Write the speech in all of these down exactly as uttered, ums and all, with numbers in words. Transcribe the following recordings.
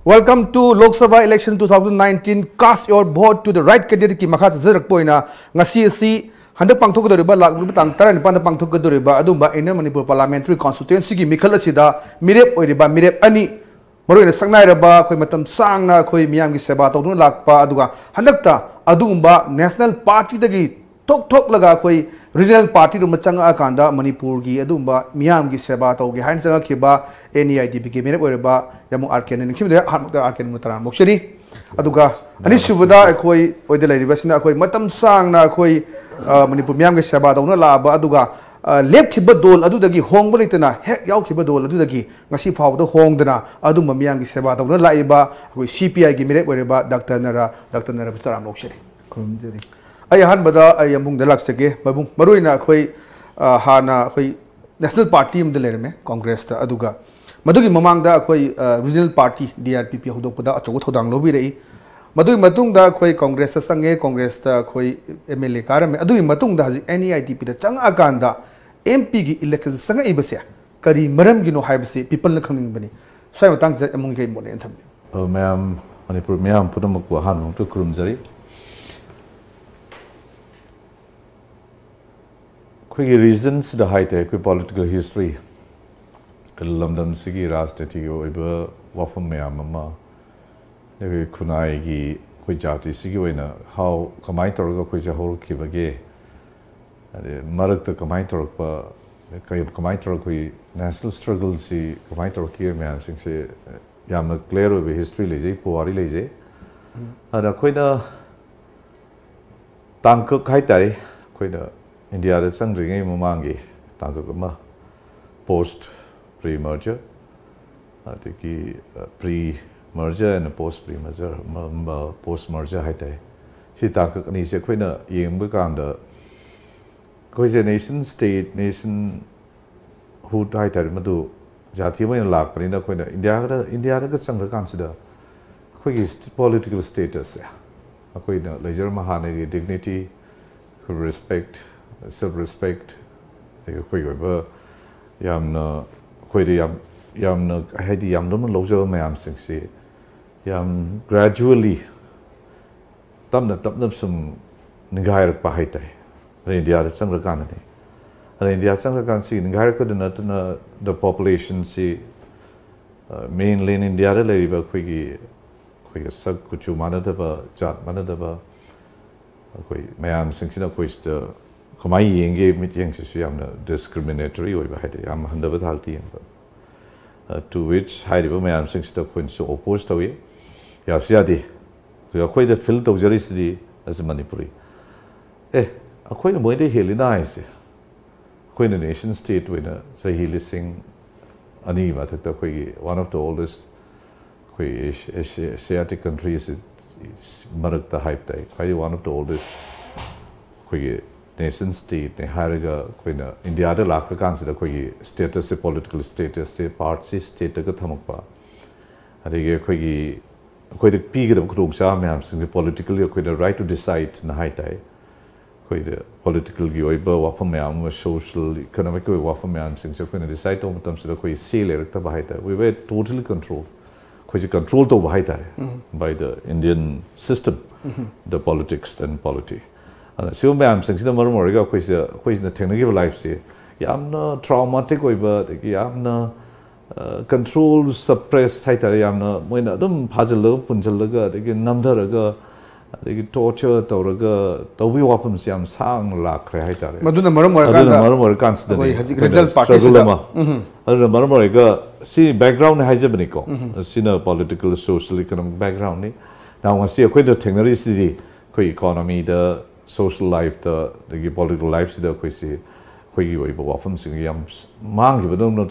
Welcome to Lok Sabha election two thousand nineteen. Cast your vote to the right candidate ꯀꯤ ꯃꯈꯥ ꯆꯠꯊꯔꯛꯄ ꯑꯣꯏꯅ ꯉꯁꯤ ꯑꯁꯤ ꯍꯟꯗꯛ ꯄꯥꯡꯊꯣꯛꯀꯗꯧꯔꯤꯕ ꯂꯥꯛꯂꯤꯕ ꯇꯥꯡ ꯇꯔꯥꯅꯤꯄꯥꯟꯗ ꯄꯥꯡꯊꯣꯛꯀꯗꯧꯔꯤꯕ ꯑꯗꯨꯒꯨꯝꯕ Inner Manipur Parliamentary Constituency ꯒꯤ ꯃꯤꯈꯜ ꯑꯁꯤꯗ ꯃꯤꯔꯦꯞ ꯑꯣꯏꯔꯤꯕ ꯃꯤꯔꯦꯞ ꯑꯅꯤ, ꯃꯔꯨꯑꯣꯏꯅ ꯁꯛꯅꯥꯏꯔꯕ ꯑꯩꯈꯣꯏ ꯃꯇꯝ ꯁꯥꯡꯅ ꯑꯩꯈꯣꯏ ꯃꯤꯌꯥꯝꯒꯤ ꯁꯦꯕꯥ ꯇꯧꯗꯨꯅ ꯂꯥꯛꯄ, ꯑꯗꯨꯒ ꯍꯟꯗꯛꯇ ꯑꯗꯨꯒꯨꯝꯕ national party ꯗꯒꯤ ꯊꯣꯛ ꯊꯣꯛꯂꯒ ꯑꯩꯈꯣꯏ regional party ꯔꯣꯝꯗ ꯆꯪꯉꯛꯑꯀꯥꯟꯗ ꯃꯅꯤꯄꯨꯔꯒꯤ ꯑꯗꯨꯒꯨꯝꯕ ꯃꯤꯌꯥꯝꯒꯤ ꯁꯦꯕꯥ ꯇꯧꯒꯦ ꯍꯥꯏꯅ ꯆꯪꯉꯛꯈꯤꯕ N E I T P ꯒꯤ ꯃꯤꯔꯦꯞ ꯑꯣꯏꯔꯕ ꯌꯥꯝꯕꯨꯡ ꯑꯥꯔ ꯀꯦꯟꯅ ꯅꯤꯡꯁꯤꯡꯕꯗ ꯑꯍꯥꯟꯕꯗ ꯑꯥꯔ ꯀꯦꯟꯕꯨ ꯇꯔꯥꯝꯅ ꯑꯣꯛꯆꯔꯤ꯫ ꯑꯗꯨꯒ ꯑꯅꯤꯁꯨꯕꯗ ꯑꯩꯈꯣꯏ ꯑꯣꯏꯗ ꯂꯩꯔꯤꯕꯁꯤꯅ ꯑꯩꯈꯣꯏ ꯃꯇꯝ ꯁꯥꯡꯅ ꯑꯩꯈꯣꯏ, ꯑ, ꯃꯅꯤꯄꯨꯔ ꯃꯤꯌꯥꯝꯒꯤ ꯁꯦꯕꯥ ꯇꯧꯗꯨꯅ ꯂꯥꯛꯑꯕ, ꯑꯗꯨꯒ, ꯑ, ꯂꯦꯞꯈꯤꯕ ꯗꯣꯜ ꯑꯗꯨꯗꯒꯤ ꯍꯣꯡꯕ ꯂꯩꯇꯅ ꯍꯦꯛ ꯌꯥꯎꯈꯤꯕ ꯗꯣꯜ ꯑꯗꯨꯗꯒꯤ ꯉꯁꯤ ꯐꯥꯎꯕꯗ ꯍꯣꯡꯗꯅ ꯑꯗꯨꯝꯕ ꯃꯤꯌꯥꯝꯒꯤ ꯁꯦꯕꯥ ꯇꯧꯗꯨꯅ ꯂꯥꯛꯏꯕ ꯑꯩꯈꯣꯏ C P I ꯒꯤ ꯃꯤꯔꯦꯞ ꯑꯣꯏꯔꯤꯕ ꯗꯥꯛꯇꯔ ꯅꯔꯥ, ꯗꯥꯛꯇꯔ ꯅꯔꯥꯕꯨ ꯇꯔꯥꯝꯅ ꯑꯣꯛꯆꯔꯤ꯫ ꯈꯨꯔꯨꯝꯖꯔꯤ꯫ ꯑꯩ ꯑꯍꯥꯟꯕꯗ ꯑꯩ ꯌꯥꯝꯕꯨꯡꯗ ꯂꯥꯛꯆꯒꯦ꯫ ꯃꯕꯨꯡ, ꯃꯔꯨꯑꯣꯏꯅ ꯑꯩꯈꯣꯏ, ꯑ, ꯍꯥꯟꯅ ꯑꯩꯈꯣꯏ national party ꯑꯃꯗ ꯂꯩꯔꯝꯃꯦ, ꯀꯣꯡꯒ꯭ꯔꯦꯁꯇ, ꯑꯗꯨꯒ ꯃꯗꯨꯒꯤ ꯃꯃꯥꯡꯗ ꯑꯩꯈꯣꯏ, ꯑ, regional party D R P P ꯍꯧꯗꯣꯛꯄꯗ ꯑꯆꯧꯕ ꯊꯧꯗꯥꯡ ꯂꯧꯕꯤꯔꯛꯏ꯫ ꯃꯗꯨꯒꯤ ꯃꯇꯨꯡꯗ ꯑꯩꯈꯣꯏ ꯀꯣꯡꯒ꯭ꯔꯦꯁꯇ ꯆꯪꯉꯦ, ꯀꯣꯡꯒ꯭ꯔꯦꯁꯇ ꯑꯩꯈꯣꯏ M L A ꯀꯥꯔꯝꯃꯦ꯫ ꯑꯗꯨꯒꯤ ꯃꯇꯨꯡꯗ ꯍꯧꯖꯤꯛ N E I T P the ꯆꯪꯉꯛꯑꯀꯥꯟꯗ M P ꯒꯤ election ꯗ ꯆꯪꯉꯛꯏꯕꯁꯦ ꯀꯔꯤ ꯃꯔꯝꯒꯤꯅꯣ ꯍꯥꯏꯕꯁꯤ people ꯅ ꯈꯪꯅꯤꯡꯕꯅꯤ꯫ ꯁ꯭ꯋꯥꯏ ꯃꯇꯥꯡꯁꯤꯗ ꯌꯥꯝꯕꯨꯡꯒꯤ ꯀꯔꯤ ꯃꯣꯠ ꯂꯩꯅ ꯊꯝꯕꯤꯌꯨ? ꯑ, ꯃꯌꯥꯝ, ꯃꯅꯤꯄꯨꯔ ꯃꯤꯌꯥꯝ ꯄꯨꯝꯅꯃꯛꯄꯨ ꯑꯍꯥꯟꯕꯃꯛꯇ ꯈꯨꯔꯨꯝꯖꯔꯤ꯫ ꯑꯩꯈꯣꯏꯒꯤ region ꯁꯤꯗ ꯍꯥꯏꯇꯥꯔꯦ, ꯑꯩꯈꯣꯏ political history, ꯂꯝꯗꯝꯁꯤꯒꯤ ꯔꯥꯖꯅꯤꯇꯤꯒꯤ ꯑꯣꯏꯕ ꯋꯥꯐꯝ ꯃꯌꯥꯝ ꯑꯃ, ꯑꯩꯈꯣꯏ ꯈꯨꯟꯅꯥꯏꯒꯤ, ꯑꯩꯈꯣꯏ ꯖꯥꯇꯤꯁꯤꯒꯤ ꯑꯣꯏꯅ how, ꯀꯃꯥꯏꯅ ꯇꯧꯔꯒ ꯑꯩꯈꯣꯏꯁꯦ ꯍꯧꯔꯛꯈꯤꯕꯒꯦ, ꯑꯗꯩ ꯃꯔꯛꯇ ꯀꯃꯥꯏꯅ ꯇꯧꯔꯛꯄ, ꯀꯩ-, ꯀꯃꯥꯏꯅ ꯇꯧꯔꯒ ꯑꯩꯈꯣꯏ national struggle ꯁꯤ ꯀꯃꯥꯏꯅ ꯇꯧꯔꯛꯈꯤꯕ ꯃꯌꯥꯝꯁꯤꯡꯁꯦ ꯌꯥꯝꯅ clear ꯑꯣꯏꯕ history ꯂꯩꯖꯩ, ꯄꯨꯋꯥꯔꯤ ꯂꯩꯖꯩ꯫ ꯑꯗ ꯑꯩꯈꯣꯏꯅ ꯇꯥꯡꯀꯛ ꯍꯥꯏꯇꯥꯔꯦ, ꯑꯩꯈꯣꯏꯅ ꯏꯟꯗꯤꯌꯥꯗ ꯆꯪꯗ꯭ꯔꯤꯉꯩ ꯃꯃꯥꯡꯒꯤ ꯇꯥꯡꯀꯛ ꯑꯃ, post pre merger, ꯑꯗꯒꯤ, ꯑ, pre merger and post pre merger, ꯃ-, ꯃ-, post merger ꯍꯥꯏꯇꯥꯔꯦ꯫ ꯁꯤ ꯇꯥꯡꯀꯛ ꯑꯅꯤꯁꯦ ꯑꯩꯈꯣꯏꯅ ꯌꯦꯡꯕ ꯀꯥꯟꯗ ꯑꯩꯈꯣꯏꯁꯦ nation state, nation hood ꯍꯥꯏꯇꯥꯔꯦ, ꯃꯗꯨ ꯖꯥꯇꯤ ꯑꯃ ꯑꯣꯏꯅ ꯂꯥꯛꯄꯅꯤꯅ ꯑꯩꯈꯣꯏꯅ ꯏꯟꯗꯤꯌꯥꯗ, ꯏꯟꯗꯤꯌꯥꯗꯒ ꯆꯪꯈ꯭ꯔꯀꯥꯟꯁꯤꯗ ꯑꯩꯈꯣꯏꯒꯤ st-, political status ꯁꯦ, ꯑꯩꯈꯣꯏꯅ ꯂꯩꯖꯔꯝꯕ ꯍꯥꯟꯅꯒꯤ dignity, respect, self respect, ꯑꯗꯒꯤ ꯑꯩꯈꯣꯏꯒꯤ ꯑꯣꯏꯕ ꯌꯥꯝꯅ, ꯑꯩꯈꯣꯏꯗ ꯌꯥꯝ, ꯌꯥꯝꯅ, ꯍꯥꯏꯗꯤ, ꯌꯥꯝ ꯂꯨꯝꯅ ꯂꯧꯖꯕ ꯃꯌꯥꯝꯁꯤꯡꯁꯤ ꯌꯥꯝ gradually, ꯇꯞꯅ ꯇꯞꯅ ꯁꯨꯝ ꯅꯤꯡꯒꯥꯏꯔꯛꯄ ꯍꯥꯏꯇꯥꯔꯦ꯫ ꯑꯗ ꯏꯟꯗꯤꯌꯥꯗ ꯆꯪꯈ꯭ꯔꯀꯥꯟꯗꯅꯤ꯫ ꯑꯗ ꯏꯟꯗꯤꯌꯥ ꯆꯪꯈ꯭ꯔꯀꯥꯟꯗ ꯁꯤ ꯅꯤꯡꯒꯥꯏꯔꯛꯄꯗ ꯅꯠꯇꯅ, the populationꯁꯤ, ꯑ, mainland ꯏꯟꯗꯤꯌꯥꯗ ꯂꯩꯔꯤꯕ ꯑꯩꯈꯣꯏꯒꯤ, ꯑꯩꯈꯣꯏꯒꯤ ꯁꯛ ꯀꯨꯆꯨ ꯃꯥꯟꯅꯗꯕ, ꯖꯥꯠ ꯃꯥꯟꯅꯗꯕ, ꯑꯩꯈꯣꯏ ꯃꯌꯥꯝꯁꯤꯡꯁꯤꯅ ꯑꯩꯈꯣꯏ ꯁꯤꯗ ꯀꯃꯥꯏꯅ ꯌꯦꯡꯒꯦ, ꯃꯤꯠꯌꯦꯡꯁꯤꯁꯨ ꯌꯥꯝꯅ discriminatory ꯑꯣꯏꯕ ꯍꯥꯏꯗꯤ ꯌꯥꯝ ꯍꯟꯊꯕ ꯊꯥꯛꯇ ꯌꯦꯡꯕ꯫ ꯑ, to which ꯍꯥꯏꯔꯤꯕ ꯃꯌꯥꯝꯁꯤꯡꯁꯤꯗ ꯑꯩꯈꯣꯏꯅꯁꯨ oppose ꯇꯧꯏ, ꯌꯥꯁꯨ ꯌꯥꯗꯦ꯫ ꯑꯗꯨꯒ ꯑꯩꯈꯣꯏꯗ feel ꯇꯧꯖꯔꯤꯁꯤꯗꯤ as a Manipuri, ꯑꯦ, ꯑꯩꯈꯣꯏꯅ ꯃꯣꯏꯗ ꯍꯦꯜꯂꯤꯅ ꯍꯥꯏꯁꯦ꯫ ꯑꯩꯈꯣꯏꯅ nation state ꯑꯣꯏꯅ ꯆꯍꯤ ꯂꯤꯁꯤꯡ ꯑꯅꯤ ꯃꯊꯛꯇ ꯑꯩꯈꯣꯏꯒꯤ one of the oldest, ꯑꯩꯈꯣꯏ ꯑꯦꯁꯤ-, ꯑꯦꯁꯤ-, Asiatic countries ꯃꯔꯛꯇ ꯍꯥꯏꯕ ꯇꯥꯏ, ꯈ꯭ꯋꯥꯏꯗꯒꯤ one of the oldest ꯑꯩꯈꯣꯏꯒꯤ nation stateꯅꯦ ꯍꯥꯏꯔꯒ ꯑꯩꯈꯣꯏꯅ ꯏꯟꯗꯤꯌꯥꯗ ꯂꯥꯛꯈ꯭ꯔꯀꯥꯟꯁꯤꯗ ꯑꯩꯈꯣꯏꯒꯤ statusꯁꯦ, political statusꯁꯦ, partꯁꯤ stateꯇꯒ ꯊꯝꯃꯛꯄ, ꯑꯗꯒꯤ ꯑꯩꯈꯣꯏꯒꯤ, ꯑꯩꯈꯣꯏꯗ ꯄꯤꯒꯗꯕ ꯈꯨꯗꯣꯡꯆꯥꯕ ꯃꯌꯥꯝꯁꯤꯡꯁꯦ, politically ꯑꯩꯈꯣꯏꯗ right to decideꯅ ꯍꯥꯏ ꯇꯥꯏ꯫ ꯑꯩꯈꯣꯏꯗ politicalꯒꯤ ꯑꯣꯏꯕ ꯋꯥꯐꯝ ꯃꯌꯥꯝ ꯑꯃ, social, economicꯀꯤ ꯑꯣꯏꯕ ꯋꯥꯐꯝ ꯃꯌꯥꯝꯁꯤꯡꯁꯦ ꯑꯩꯈꯣꯏꯅ decide ꯇꯧꯕ ꯃꯇꯝꯁꯤꯗ ꯑꯩꯈꯣꯏ ꯁꯦ ꯂꯩꯔꯛꯇꯕ ꯍꯥꯏ ꯇꯥꯔꯦ꯫ We were totally controlled. ꯑꯩꯈꯣꯏꯁꯦ control ꯇꯧꯕ ꯍꯥꯏ ꯇꯥꯔꯦ, by the Indian system, the politics and polity. ꯑꯗꯨꯅ ꯁꯤꯒꯨꯝꯕ ꯃꯌꯥꯝꯁꯤꯡꯁꯤꯅ ꯃꯔꯝ ꯑꯣꯏꯔꯒ ꯑꯩꯈꯣꯏꯁꯦ, ꯑꯩꯈꯣꯏꯁꯤꯅ ꯊꯦꯡꯅꯈꯤꯕ lifeꯁꯦ ꯌꯥꯝꯅ traumatic ꯑꯣꯏꯕ, ꯑꯗꯒꯤ ꯌꯥꯝꯅ, ꯑ, control, suppress ꯍꯥꯏ ꯇꯥꯔꯦ, ꯌꯥꯝꯅ ꯃꯣꯏꯅ ꯑꯗꯨꯝ ꯐꯥꯖꯤꯜꯂꯒ, ꯄꯨꯟꯁꯤꯜꯂꯒ, ꯑꯗꯒꯤ ꯅꯝꯊꯔꯒ, ꯑꯗꯒꯤ torture ꯇꯧꯔꯒ ꯇꯧꯕꯒꯤ ꯋꯥꯐꯝꯁꯤ ꯌꯥꯝ ꯁꯥꯡꯅ ꯂꯥꯛꯈ꯭ꯔꯦ ꯍꯥꯏ ꯇꯥꯔꯦ꯫ ꯃꯗꯨꯅ ꯃꯔꯝ ꯑꯣꯏꯔꯀꯥꯟꯗ ꯑꯗꯨꯅ ꯃꯔꯝ ꯑꯣꯏꯔꯀꯥꯟꯁꯤꯗꯅꯤ ꯑꯩꯈꯣꯏ ꯍꯧꯖꯤꯛ ꯑꯩꯈꯣꯏꯅ regional struggle partyꯁꯤꯗ, ꯑꯃ, ꯎꯝ꯫ ꯑꯗꯨꯅ ꯃꯔꯝ ꯑꯣꯏꯔꯒ ꯁꯤ backgroundꯅꯤ ꯍꯥꯏꯖꯕꯅꯤꯀꯣ꯫ ꯎꯝ꯫ ꯁꯤꯅ political, social, economic backgroundꯅꯤ꯫ Now ꯉꯁꯤ ꯑꯩꯈꯣꯏꯅ ꯊꯦꯡꯅꯔꯤꯁꯤꯗꯤ ꯑꯩꯈꯣꯏ economyꯗ, social lifeꯇ, ꯑꯗꯒꯤ political lifeꯁꯤꯗ ꯑꯩꯈꯣꯏꯁꯤ, ꯑꯩꯈꯣꯏꯒꯤ ꯑꯣꯏꯕ ꯋꯥꯐꯝꯁꯤꯡ ꯌꯥꯝ ꯃꯥꯡꯈꯤꯕꯗꯧꯅ,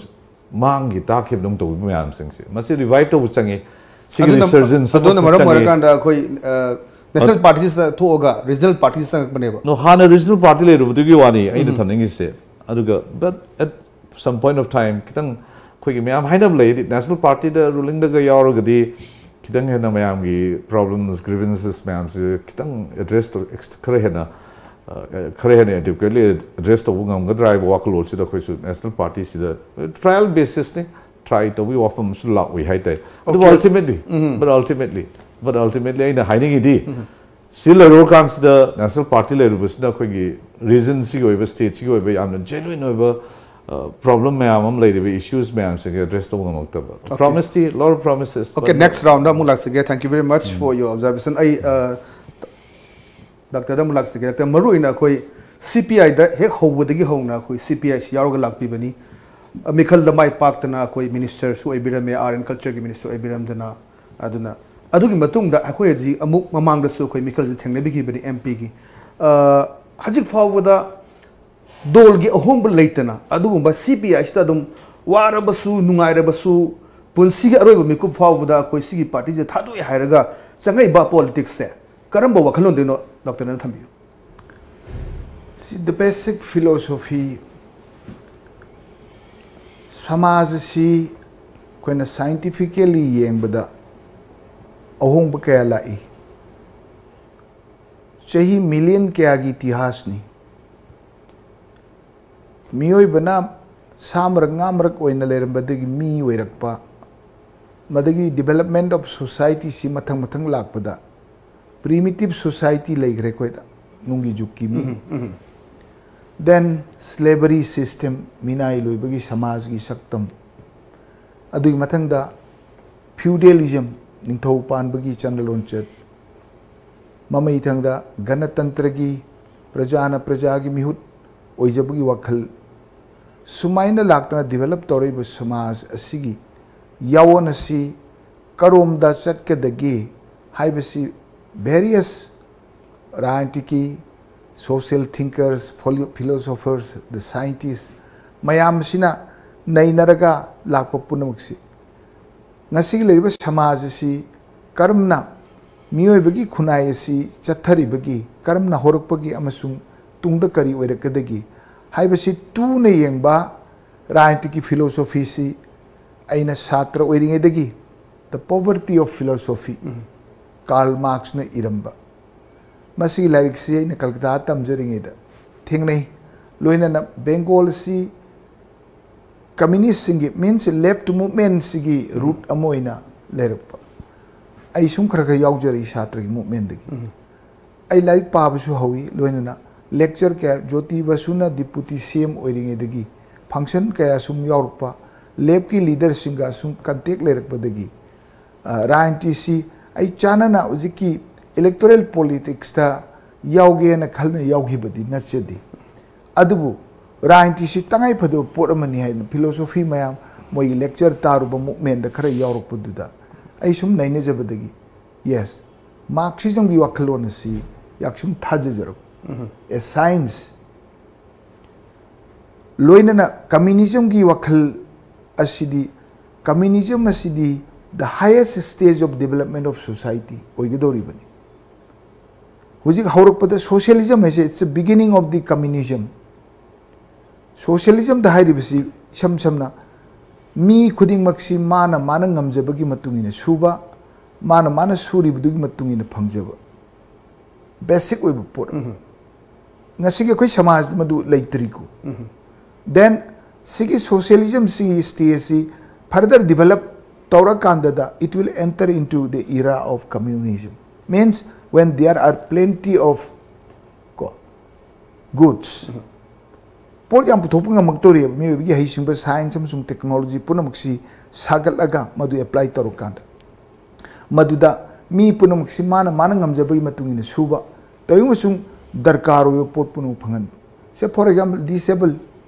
ꯃꯥꯡꯈꯤ ꯇꯥꯛꯈꯤꯕꯗꯧꯅ ꯇꯧꯕ ꯃꯌꯥꯝꯁꯤꯡꯁꯦ, ꯃꯁꯤ revive ꯇꯧꯕ ꯆꯪꯉꯤ꯫ ꯁꯤꯒꯤ ꯑꯗꯨꯅ, resurgence ꯑꯃ ꯑꯗꯨꯅ ꯃꯔꯝ ꯆꯪꯉꯤ꯫ ꯑꯣꯏꯔꯀꯥꯟꯗ ꯑꯩꯈꯣꯏ, ꯑ, national partyꯁꯤꯗ ꯊꯣꯛꯑꯒ regional party ꯆꯪꯉꯛꯄꯅꯦꯕ꯫ No, ꯍꯥꯟꯅ regional party ꯂꯩꯔꯨꯕꯗꯨꯒꯤ ꯋꯥꯅꯤ ꯑꯩꯅ ꯎꯝ꯫ ꯊꯝꯅꯤꯡꯉꯤꯁꯦ꯫ ꯑꯗꯨꯒ, but at some point of time, ꯈꯤꯇꯪ ꯑꯩꯈꯣꯏꯒꯤ ꯃꯌꯥꯝ ꯍꯥꯏꯅꯕ ꯂꯩ, ꯍꯥꯏꯗꯤ national partyꯗ, rulingꯗꯒ ꯌꯥꯎꯔꯒꯗꯤ ꯈꯤꯇꯪ ꯍꯦꯟꯅ ꯃꯌꯥꯝꯒꯤ problems, grievances ꯃꯌꯥꯝꯁꯦ ꯈꯤꯇꯪ address ꯇꯧ-, ex-, ꯈꯔ ꯍꯦꯟꯅ, ꯑ, ꯈꯔ ꯍꯦꯟꯅ adequately address ꯇꯧꯕ ꯉꯝꯒꯗ꯭ꯔꯥ ꯍꯥꯏꯕ ꯋꯥꯈꯜꯂꯣꯟꯁꯤꯗ ꯑꯩꯈꯣꯏꯁꯨ national partyꯁꯤꯗ trial basisꯅꯤ, ꯇ꯭ꯔꯥꯏ ꯇꯧꯕꯒꯤ ꯋꯥꯐꯝ ꯑꯃꯁꯨ ꯂꯥꯛꯑꯣꯏ ꯍꯥꯏꯇꯥꯔꯦ꯫ ꯑꯗꯨꯕꯨ ꯑꯜꯇꯤꯃꯦꯠꯂꯤ, ꯕꯠ ꯑꯜꯇꯤꯃꯦꯠꯂꯤ, ꯕꯠ ꯑꯜꯇꯤꯃꯦꯠꯂꯤ ꯑꯩꯅ ꯍꯥꯏꯅꯤꯡꯉꯤꯗꯤ, ꯁꯤ ꯂꯩꯔꯨꯔꯀꯥꯟꯁꯤꯗ ꯅꯦꯁꯅꯦꯜ ꯄꯥꯔꯇꯤ ꯂꯩꯔꯨꯕꯁꯤꯅ ꯑꯩꯈꯣꯏꯒꯤ ꯔꯤꯖꯟꯁꯤꯒꯤ ꯑꯣꯏꯕ, ꯁ꯭ꯇꯦꯠꯁꯤꯒꯤ ꯑꯣꯏꯕ ꯌꯥꯝꯅ ꯖꯦꯅꯨꯏꯟ ꯑꯣꯏꯕ ꯄ꯭ꯔꯣꯕ꯭ꯂꯦꯝ ꯃꯌꯥꯝ ꯑꯃ ꯂꯩꯔꯤꯕ, ꯏꯁꯨꯁ ꯃꯌꯥꯝꯁꯤꯡꯁꯦ ꯑꯦꯗ꯭ꯔꯦꯁ ꯇꯧꯕ ꯉꯝꯃꯛꯇꯕ꯫ ꯄ꯭ꯔꯣꯃꯤꯁꯇꯤ, ꯂꯣꯔ ꯄ꯭ꯔꯣꯃꯤꯁꯦꯁ꯫ Okay, next round ꯑꯃꯨꯛ ꯂꯥꯛꯆꯒꯦ. Thank you very much for your observation. ꯑꯩ ꯗꯥꯛꯇꯔꯗ ꯑꯃꯨꯛ ꯂꯥꯛꯆꯒꯦ. ꯗꯥꯛꯇꯔ, ꯃꯔꯨꯑꯣꯏꯅ ꯑꯩꯈꯣꯏ ꯁꯤ ꯄꯤ ꯑꯥꯏꯗ ꯍꯦꯛ ꯍꯧꯕꯗꯒꯤ ꯍꯧꯅ ꯑꯩꯈꯣꯏ ꯁꯤ ꯄꯤ ꯑꯥꯏꯁꯤ ꯌꯥꯎꯔꯒ ꯂꯥꯛꯄꯤꯕꯅꯤ꯫ ꯃꯤꯈꯜꯗ ꯃꯥꯏ ꯄꯥꯛꯇꯅ ꯑꯩꯈꯣꯏ ꯃꯤꯅꯤꯁꯇꯔꯁꯨ ꯑꯣꯏꯕꯤꯔꯝꯃꯦ, ꯑꯥꯔꯠ ꯑꯦꯟ ꯀꯜꯆꯔꯒꯤ ꯃꯤꯅꯤꯁꯇꯔ ꯑꯣꯏꯕꯤꯔꯝꯗꯅ꯫ ꯑꯗꯨꯅ ꯑꯗꯨꯒꯤ ꯃꯇꯨꯡꯗ ꯑꯩꯈꯣꯏ ꯍꯧꯖꯤꯛ ꯑꯃꯨꯛ ꯃꯃꯥꯡꯗꯁꯨ ꯑꯩꯈꯣꯏ ꯃꯤꯈꯜꯁꯦ ꯊꯦꯡꯅꯕꯤꯈꯤꯕꯅꯤ ꯑꯦꯝ ꯄꯤꯒꯤ꯫ ꯍꯧꯖꯤꯛ ꯐꯥꯎꯕꯗ ꯗꯣꯜꯒꯤ ꯑꯍꯣꯡꯕ ꯂꯩꯇꯅ ꯑꯗꯨꯒꯨꯝꯕ ꯁꯤ ꯄꯤ ꯑꯥꯏꯁꯤꯗ ꯑꯗꯨꯝ ꯋꯥꯔꯕꯁꯨ ꯅꯨꯡꯉꯥꯏꯔꯕꯁꯨ ꯄꯨꯟꯁꯤꯒꯤ ꯑꯔꯣꯏꯕ ꯃꯤꯀꯨꯞ ꯐꯥꯎꯕꯗ ꯑꯩꯈꯣꯏ ꯁꯤꯒꯤ ꯄꯥꯔꯇꯤꯁꯦ ꯊꯥꯗꯣꯛꯑꯦ ꯍꯥꯏꯔꯒ ꯆꯪꯉꯛꯏꯕ ꯄꯣꯂꯤꯇꯤꯛꯁꯁꯦ ꯀꯔꯝꯕ ꯋꯥꯈꯜꯂꯣꯟꯗꯩꯅꯣ ꯗꯥꯛꯇꯔꯅ ꯊꯝꯕꯤꯌꯨ꯫ See, the basic philosophy, ꯁꯃꯥꯖ ꯑꯁꯤ ꯑꯩꯈꯣꯏꯅ ꯁꯥꯏꯟꯇꯤꯐꯤꯀꯦꯜꯂꯤ ꯌꯦꯡꯕꯗ ꯑꯍꯣꯡꯕ ꯀꯌꯥ ꯂꯥꯛꯏ꯫ ꯆꯍꯤ ꯃꯤꯂꯤꯌꯟ ꯀꯌꯥꯒꯤ ꯏꯇꯤꯍꯥꯁꯅꯤ꯫ ꯃꯤꯑꯣꯏꯕꯅ ꯁꯥ ꯃꯔꯛ ꯉꯥ ꯃꯔꯛ ꯑꯣꯏꯅ ꯂꯩꯔꯝꯕꯗꯒꯤ ꯃꯤ ꯑꯣꯏꯔꯛꯄ, ꯃꯗꯒꯤ development of societyꯁꯤ ꯃꯊꯪ ꯃꯊꯪ ꯂꯥꯛꯄꯗ primitive society ꯂꯩꯈ꯭ꯔꯦ ꯑꯩꯈꯣꯏꯗ, ꯅꯨꯡꯒꯤ ꯖꯨꯛꯀꯤ ꯃꯤ꯫ Then slavery system, ꯃꯤꯅꯥꯏ ꯂꯣꯏꯕꯒꯤ ꯁꯃꯥꯖꯒꯤ ꯁꯛꯇꯝ꯫ ꯑꯗꯨꯒꯤ ꯃꯊꯪꯗ feudalism, ꯅꯤꯡꯊꯧ ꯄꯥꯟꯕꯒꯤ ꯆꯠꯅ ꯂꯣꯟꯆꯠ꯫ ꯃꯃꯩꯊꯪꯗ ꯒꯅꯇꯟꯇ꯭ꯔꯒꯤ, ꯄ꯭ꯔꯖꯥꯅ ꯄ꯭ꯔꯖꯥꯒꯤ ꯃꯤꯍꯨꯠ ꯑꯣꯏꯖꯕꯒꯤ ꯋꯥꯈꯜ꯫ ꯁꯨꯃꯥꯏꯅ ꯂꯥꯛꯇꯅ develop ꯇꯧꯔꯛꯏꯕ ꯁꯃꯥꯖ ꯑꯁꯤꯒꯤ ꯌꯥꯑꯣꯟ ꯑꯁꯤ ꯀꯔꯣꯝꯗ ꯆꯠꯀꯗꯒꯦ ꯍꯥꯏꯕꯁꯤ various ꯔꯥꯖꯅꯤꯇꯤꯒꯤ, social thinkers, philo-, philosophers, the scientists ꯃꯌꯥꯝ ꯑꯁꯤꯅ ꯅꯩꯅꯔꯒ ꯂꯥꯛꯄ ꯄꯨꯝꯅꯃꯛꯁꯤ ꯉꯁꯤꯒꯤ ꯂꯩꯔꯤꯕ ꯁꯃꯥꯖ ꯑꯁꯤ ꯀꯔꯝꯅ ꯃꯤꯑꯣꯏꯕꯒꯤ ꯈꯨꯟꯅꯥꯏ ꯑꯁꯤ ꯆꯠꯊꯔꯤꯕꯒꯦ, ꯀꯔꯝꯅ ꯍꯧꯔꯛꯄꯒꯦ ꯑꯃꯁꯨꯡ ꯇꯨꯡꯗ ꯀꯔꯤ ꯑꯣꯏꯔꯛꯀꯗꯒꯦ ꯍꯥꯏꯕꯁꯤ ꯇꯨꯅ ꯌꯦꯡꯕ ꯔꯥꯖꯅꯤꯇꯤꯒꯤ philosophyꯁꯤ ꯑꯩꯅ ꯁꯥꯇ꯭ꯔ ꯑꯣꯏꯔꯤꯉꯩꯗꯒꯤ The Poverty of Philosophy, Karl Marxꯅ ꯏꯔꯝꯕ, ꯃꯁꯤꯒꯤ ꯂꯥꯏꯔꯤꯛꯁꯤ ꯑꯩꯅ ꯀꯜꯀꯇꯥꯗ ꯇꯝꯖꯔꯤꯉꯩꯗ ꯊꯦꯡꯅꯩ꯫ ꯂꯣꯏꯅꯅ ꯕꯦꯡꯒꯣꯜ ꯑꯁꯤ ꯀꯝꯃ꯭ꯌꯨꯅꯤꯁꯁꯤꯡꯒꯤ, means left movement ꯁꯤꯒꯤ root ꯑꯃ ꯑꯣꯏꯅ ꯂꯩꯔꯛꯄ꯫ ꯑꯩ ꯁꯨꯝ ꯈꯔ ꯈꯔ ꯌꯥꯎꯖꯔꯛꯏ ꯁꯥꯇ꯭ꯔꯒꯤ movementꯗꯒꯤ꯫ ꯑꯩ ꯂꯥꯏꯔꯤꯛ ꯄꯥꯕꯁꯨ ꯍꯧꯏ, ꯂꯣꯏꯅꯅ lecture ꯀꯌꯥ, ꯖꯣꯇꯤ ꯕꯁꯨꯅ deputy C M ꯑꯣꯏꯔꯤꯉꯩꯗꯒꯤ function ꯀꯌꯥ ꯁꯨꯝ ꯌꯥꯎꯔꯛꯄ, leftꯀꯤ leaderꯁꯤꯡꯒ ꯁꯨꯝ contact ꯂꯩꯔꯛꯄꯗꯒꯤ, ꯑ, ꯔꯥꯖꯅꯤꯇꯤꯁꯤ ꯑꯩ ꯆꯥꯟꯅꯅ ꯍꯧꯖꯤꯛꯀꯤ electoral politicsꯇ ꯌꯥꯎꯒꯦꯅ ꯈꯜꯅ ꯌꯥꯎꯈꯤꯕꯗꯤ ꯅꯠꯆꯗꯦ꯫ ꯑꯗꯨꯕꯨ ꯔꯥꯖꯅꯤꯇꯤꯁꯤ ꯇꯉꯥꯏ ꯐꯗꯕ ꯄꯣꯠ ꯑꯃꯅꯤ ꯍꯥꯏꯅ philosophy ꯃꯌꯥꯝ, ꯃꯣꯏꯒꯤ lecture ꯇꯥꯔꯨꯕ movementꯗ ꯈꯔ ꯌꯥꯎꯔꯛꯄꯗꯨꯗ ꯑꯩ ꯁꯨꯝ ꯅꯩꯅꯖꯕꯗꯒꯤ, yes, Marxismꯒꯤ ꯋꯥꯈꯜꯂꯣꯟ ꯑꯁꯤ ꯌꯥꯝ ꯁꯨꯝ ꯊꯥꯖꯖꯔꯛꯄ, a science꯫ ꯂꯣꯏꯅꯅ communismꯒꯤ ꯋꯥꯈꯜ ꯑꯁꯤꯗꯤ, communism ꯑꯁꯤꯗꯤ the highest stage of development of society ꯑꯣꯏꯒꯗꯧꯔꯤꯕꯅꯤ꯫ ꯍꯧꯖꯤꯛ ꯍꯧꯔꯛꯄꯗ socialism ꯍꯥꯏꯁꯦ, it's the beginning of the communism꯫ Socialismꯗ ꯍꯥꯏꯔꯤꯕꯁꯤ ꯏꯁꯝ ꯁꯝꯅ ꯃꯤ ꯈꯨꯗꯤꯡꯃꯛꯁꯤ ꯃꯥꯅ ꯃꯥꯅ ꯉꯝꯖꯕꯒꯤ ꯃꯇꯨꯡ ꯏꯟꯅ ꯁꯨꯕ, ꯃꯥꯅ ꯃꯥꯅ ꯁꯨꯔꯤꯕꯗꯨꯒꯤ ꯃꯇꯨꯡ ꯏꯟꯅ ꯐꯪꯖꯕ, basic ꯑꯣꯏꯕ ꯄꯣꯠ ꯑꯃ꯫ ꯉꯁꯤꯒꯤ ꯑꯩꯈꯣꯏ ꯁꯃꯥꯖꯗ ꯃꯗꯨ ꯂꯩꯇ꯭ꯔꯤꯀꯣ꯫ Then ꯁꯤꯒꯤ socialism ꯁꯤꯒꯤ stage ꯁꯤ further develop ꯇꯧꯔꯀꯥꯟꯗꯗ, it will enter into the era of communism, means when there are plenty of, ꯀꯣ, goods꯫ ꯄꯣꯠ ꯌꯥꯝ ꯄꯨꯊꯣꯛꯄ ꯉꯝꯃꯛꯇꯧꯔꯤꯕ, ꯃꯤꯑꯣꯏꯕꯒꯤ ꯍꯩꯁꯤꯡꯕ, science ꯑꯃꯁꯨꯡ technology ꯄꯨꯝꯅꯃꯛꯁꯤ ꯁꯥꯒꯠꯂꯒ ꯃꯗꯨ apply ꯇꯧꯔꯀꯥꯟꯗ, ꯃꯗꯨꯗ ꯃꯤ ꯄꯨꯝꯅꯃꯛꯁꯤ ꯃꯥꯅ ꯃꯥꯅ ꯉꯝꯖꯕꯒꯤ ꯃꯇꯨꯡ ꯏꯟꯅ ꯁꯨꯕ ꯇꯧꯏ ꯑꯃꯁꯨꯡ ꯗꯔꯀꯥꯔ ꯑꯣꯏꯕ ꯄꯣꯠ ꯄꯨꯝꯅꯃꯛ ꯐꯪꯍꯟꯕ꯫ Say for example, disable